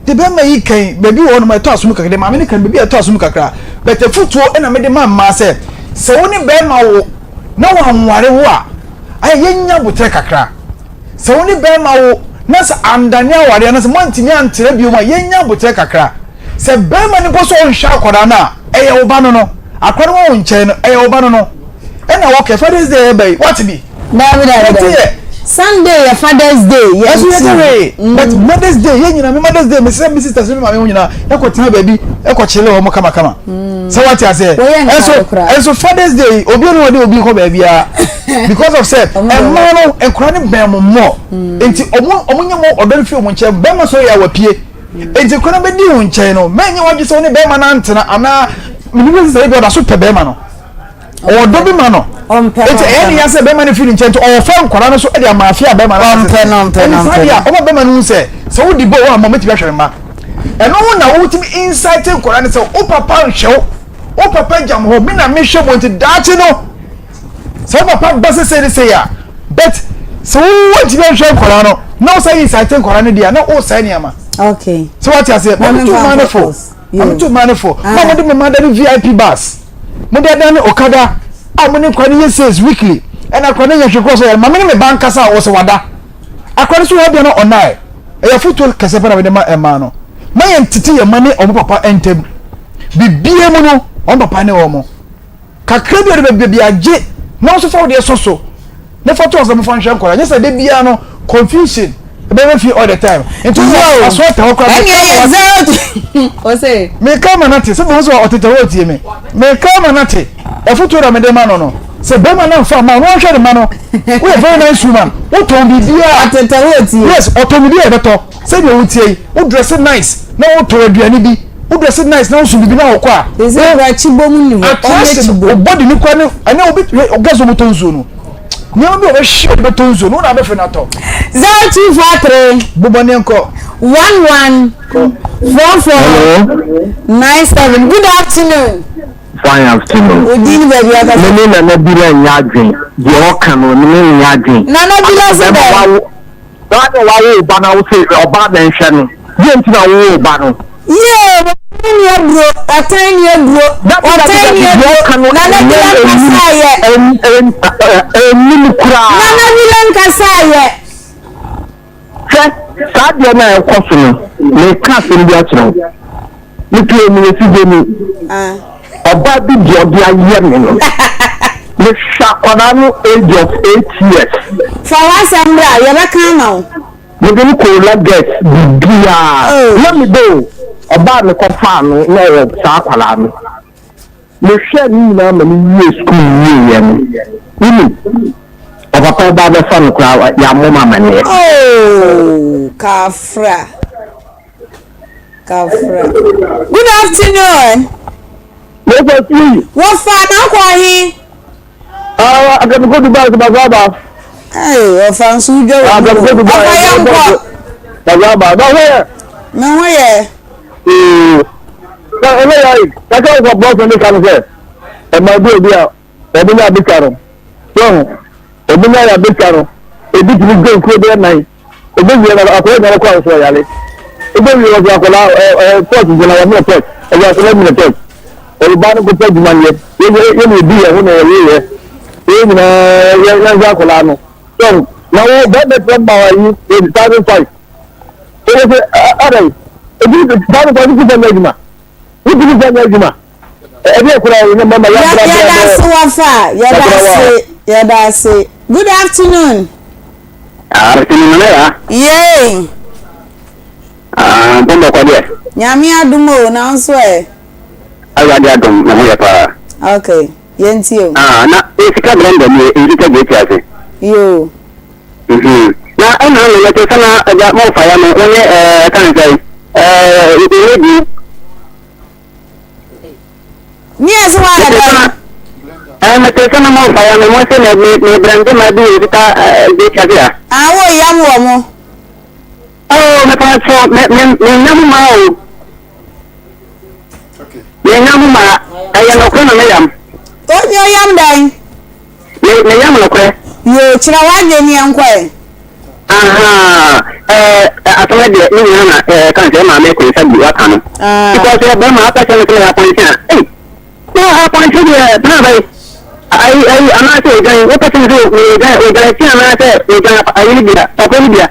de bɛrima yi kan baabi wɔ hɔnom a ɛtɔ asom kakra de maame no kan baabi a ɛtɔ asom kakra but afutuo ɛna mede ma mmaa sɛ sɛ wo ne bɛrima wo na wanware wo a ayɛ yɛnya botrɛ kakra sɛ wo ne bɛrima wo na sɛ andane awareɛ anaasɛ moantumi antra bio a yɛnya abotrɛ kakra sɛ bɛrima no mpo sɛ ɔnhwɛ akwadaa no a ɛyɛ wo ba no no akwadaa no wɔ wo nkyɛn no ɛyɛ wo ba no no ɛna wɔkɛ Father's Day ɛba yi wate bi Daabi daabi daabi. yɛ Sunday yɛ Father's Day yɛ ɛso yɛ nti. tewee but Mother's Day yɛ nyina me Mother's Day mesɛ me sisters ne me maame ho nyinaa yɛkɔ tena baabi ɛkɔ kyele wɔn kamakama sɛ wate aseɛ Wɔyɛ nkaade ɛnso koraa. ɛnso Father's Day obi ne wɔde obi kɔ baabiara because of sɛ mmaa no nkora no bɛn mo mmɔ nti ɔmo ɔmo nyɛ mo ɔdɔ no fi ɔmo nkyɛn bɛrima sɔrɔ yɛ awapie nti nkora no bɛdi wo nkyɛn no mɛnyɛ wadwe sɛ wo ne bɛrima no antena anaa menim sɛ sɛ ebi ɔda so pɛ bɛrima no ɔwɔ dɔ bi ma no nti ɛyɛ ne ya sɛ bɛrima no firi nkyɛn nti ɔwɔ fɛ nkwadaa no so de ama afe a bɛrima no ɔmpɛ no ɔmpɛ no ɛne saa deɛ a ɔma bɛrima no hu sɛ sɛ wodi bɔ wɔn a mɔmɛtumi ahwɛ mma ɛno ho na wotumi insight nkwadaa no sɛ wo papa nhwɛ wo wo papa gyam hɔ me na mehwɛ mo nti daakye no sɛ wo papa ba sɛ sei ne sei a but sɛ wontumi nhwɛ nkwadaa no na wo sɛ insight nkwadaa no deɛ a na wosɛe nneɛma okay sɛ wate aseɛ mameto mmaa no fo mameto mmaa no fo ma mode me mma da ne vip bus mode adan ne okada a mo ne nkwa no yɛ sales weekly ɛna akora no nyɛ hwee korɔ sɛ yɛre ma me ne me ba nkasa a ɔsɛ wada akora no so wɔ bia no ɔnae ɛyɛ foto kɛsɛ pɛ na mede ma ɛmaa no ma yɛn tete yɛn ma ne ɔmo papa ntɛm bibie mu no ɔmo papa ne ɔmo Kakra bi a ɔde bɛbrɛ biara, gye na wo nso fa wo deɛ sɔ so na fa to hɔ sɛ momfa nhwɛ nkwadaa. Nyɛ sɛ da biara no confusion ɛbɛba fie all the time. Nti wo aso ɔtɛ hɔ koraa Ɛnneɛ yɛ zero ɔsɛ. Meka ma no ate sɛ mehu sɛ ɔtetɛ hɔ ɔtie me. Meka ma no ate afotuo na mede ma no no sɛ bɛrima no amfa amma wo na wanhwɛ ne mma no woyɛ very nice woman wotɔn biribiara Ɔtetɛ hɔ ɔtie. yes ɔtɔn biribiara yɛbɛtɔ sɛdeɛ wotie yi wo dress nice na wotɔn aduane bi Wo dress nice na woso bibi na wokɔ a. Sese kura kyibom ni hɔ. Attraction wo body ni kura ne ɛnɛ obi hwɛ girls wɔn tɔ nsuo no nneɛma bi a wɔbɛhye wɔde bɛtɔ nsuo no wɔn na abɛfɛ no atɔ. 0243. Bobɔ ne nkɔ. 11 44 97 good afternoon. Fine afternoon. Odi ni baabi akasa. Me ne Nana Bila nyɛ adwen. Deɛ ɔka no me ne no nyɛ adwen. Nana Bila se dɛn? Na adɛn wawo wo ba na wo se ɔbaa bɛnhwɛ no deɛ nti na wowo wo ba no. Yee ɔtan ni aburo ɔtan ni aburo ɔtan ni aburo nana bila nkasa yɛ. Ɛnim koraa. Nana bila nkasa yɛ. Hwɛ saa deɛ no a ɛkɔ so no meka asɛm bi akyerɛ wo. Me pie meyɛ sigyeni. Ɔbaa bi deɛ ɔde ayɛ me no. Mehwɛ akwadaa no age of 8 years. Fa w'asɛm bra, yɛbɛka ama wo. Mede no kɔɔ Lagos biribiara. Na me dɔ o, ɔbaa me kɔfaa no na ɔwɔ saa akwadaa no. Mehwɛɛ ne nyinaa ma no wiee sukuu wieeɛ no, wonim, ɔpapa ɔbaa bɛfa no koraa yɛammɔ me amanneɛ. Oh, Kafra. Kafra. Good afternoon. Wɔfa fie. Wɔfa n'akɔ he. Ah, akadiko Dubai sɛ basa aba. Ee, ɔfa nso dwa wɔ mu. Akadiko Dubai. Ɔfa yɛn kɔ. Basa aba. Na ho yɛ. Me ho yɛ. Ee. Na ɛnɛ yɛ ayi. Kaka ɔfa bɔs ne ka no sɛ. Ɛma bi obi a ɔmo nya abisa no. So ɔmo nya yɛ abisa no. Ebi tumi gye nkuo bɛyɛ nan. Obewie no, akwadaa nyinaa bɛkɔ ahosuo ɔyare. Obewie wɔ sɛ akwadaa ɛ ɛ tɔs gyina wɔn yɛ tɔs ɛyɛ akwadaa nyina tɔs. Ɔba no kɔpɛ adwuma nyɛ. Yɛ yɛ yɛ na ebi yɛ ho na yɛyɛ yɛ. Yɛ nyinaa yɛ yɛn hwɛ akwadaa no. So na wo bɛɛ bɛ tɛ ma yi 1,500. Ɛyɛ sɛ ɛ ɛ ebi 1,500 ti sɛ nyɛ adwuma. Wotumi sɛ nyɛ adwuma. Ɛbi ekura yi ne mama ya bra bra. Yɛda ase wɔfa yɛda ase yɛda ase. Good afternoon. Afternoon nana ya. Yay. Ah, mpɔn bɔkɔ deɛ. Nyame adum o na nso ɛ. Awurade adom me ho yɛ paa. Okay, yɛntie o. Ah, na esika blender nie nsika gye ti ase. Yoo. Mhm. Na ɛna no yɛte sɛ na agya mo fa ya no wɔnyɛ ɛɛ kan sɛ ɛɛ ɛyɛ bi. Ne yɛ sɛ wɔayɛ dɛn? Ɛɛ mete sɛ na mo fa ya no mo sɛ na me me blender ma bi wɔ sika ɛɛ gye ti ase a. Ah, wo yam wɔ mo. Oh, me pa so me me me nyam ma o. Menya mo ma ɛyɛ nokorɛ na meyam. Onye oyam dɛn? Me meyam nokorɛ. Yoo, kyerɛ w'adwene ne yɛnkɔ ɛ. Ahaa, ɛɛ asɛm no deɛ ne nyinaa na ɛɛ kan sɛ maame kwensa bi waka no. Because sɛ bɛrima aka kyerɛ no sɛ meyɛ apɔnkye a, ei, na apɔnkye deɛ bena bɛyi. Ayi ayi anaasɛ odwan, wopɛ sɛ sɛ odwan odwan ti anaasɛ odwan ayi no bia, papa no bia.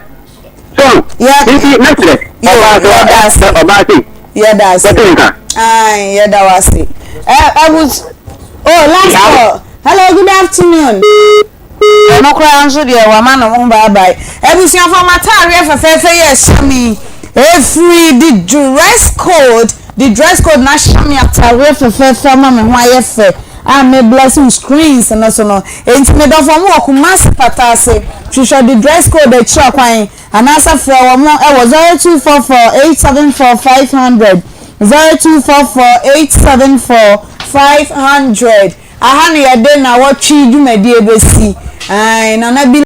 So, nti mɛsrɛ ɔbaa sɛ ɔbaa sei. Yɛda ase. Wɔte nka. Ayi, yɛda wo ase. Ɛ ɛbu oh last call. Hello, good afternoon. Ɛno koraa nso deɛ wama ne ho bye bye. Abusuafoɔ m'ataareɛ fɛfɛɛfɛ yi a ɛhyɛ me yi, ɛfiri the dress code, the dress code na ahyɛ me ataareɛ fɛfɛɛfɛ ama me ho ayɛ fɛ a me bless wo screens no so no. Enti me dɔfoɔ mo wɔ Kumasi Pata ase, hwehwɛ the dress code akyira kwan anaasɛ frɛ wɔn wɔ 0244 874 500, 0244 874 500. Aha na yɛde nnawɔtwe dwumadie bɛsi. Ae, Nana bi.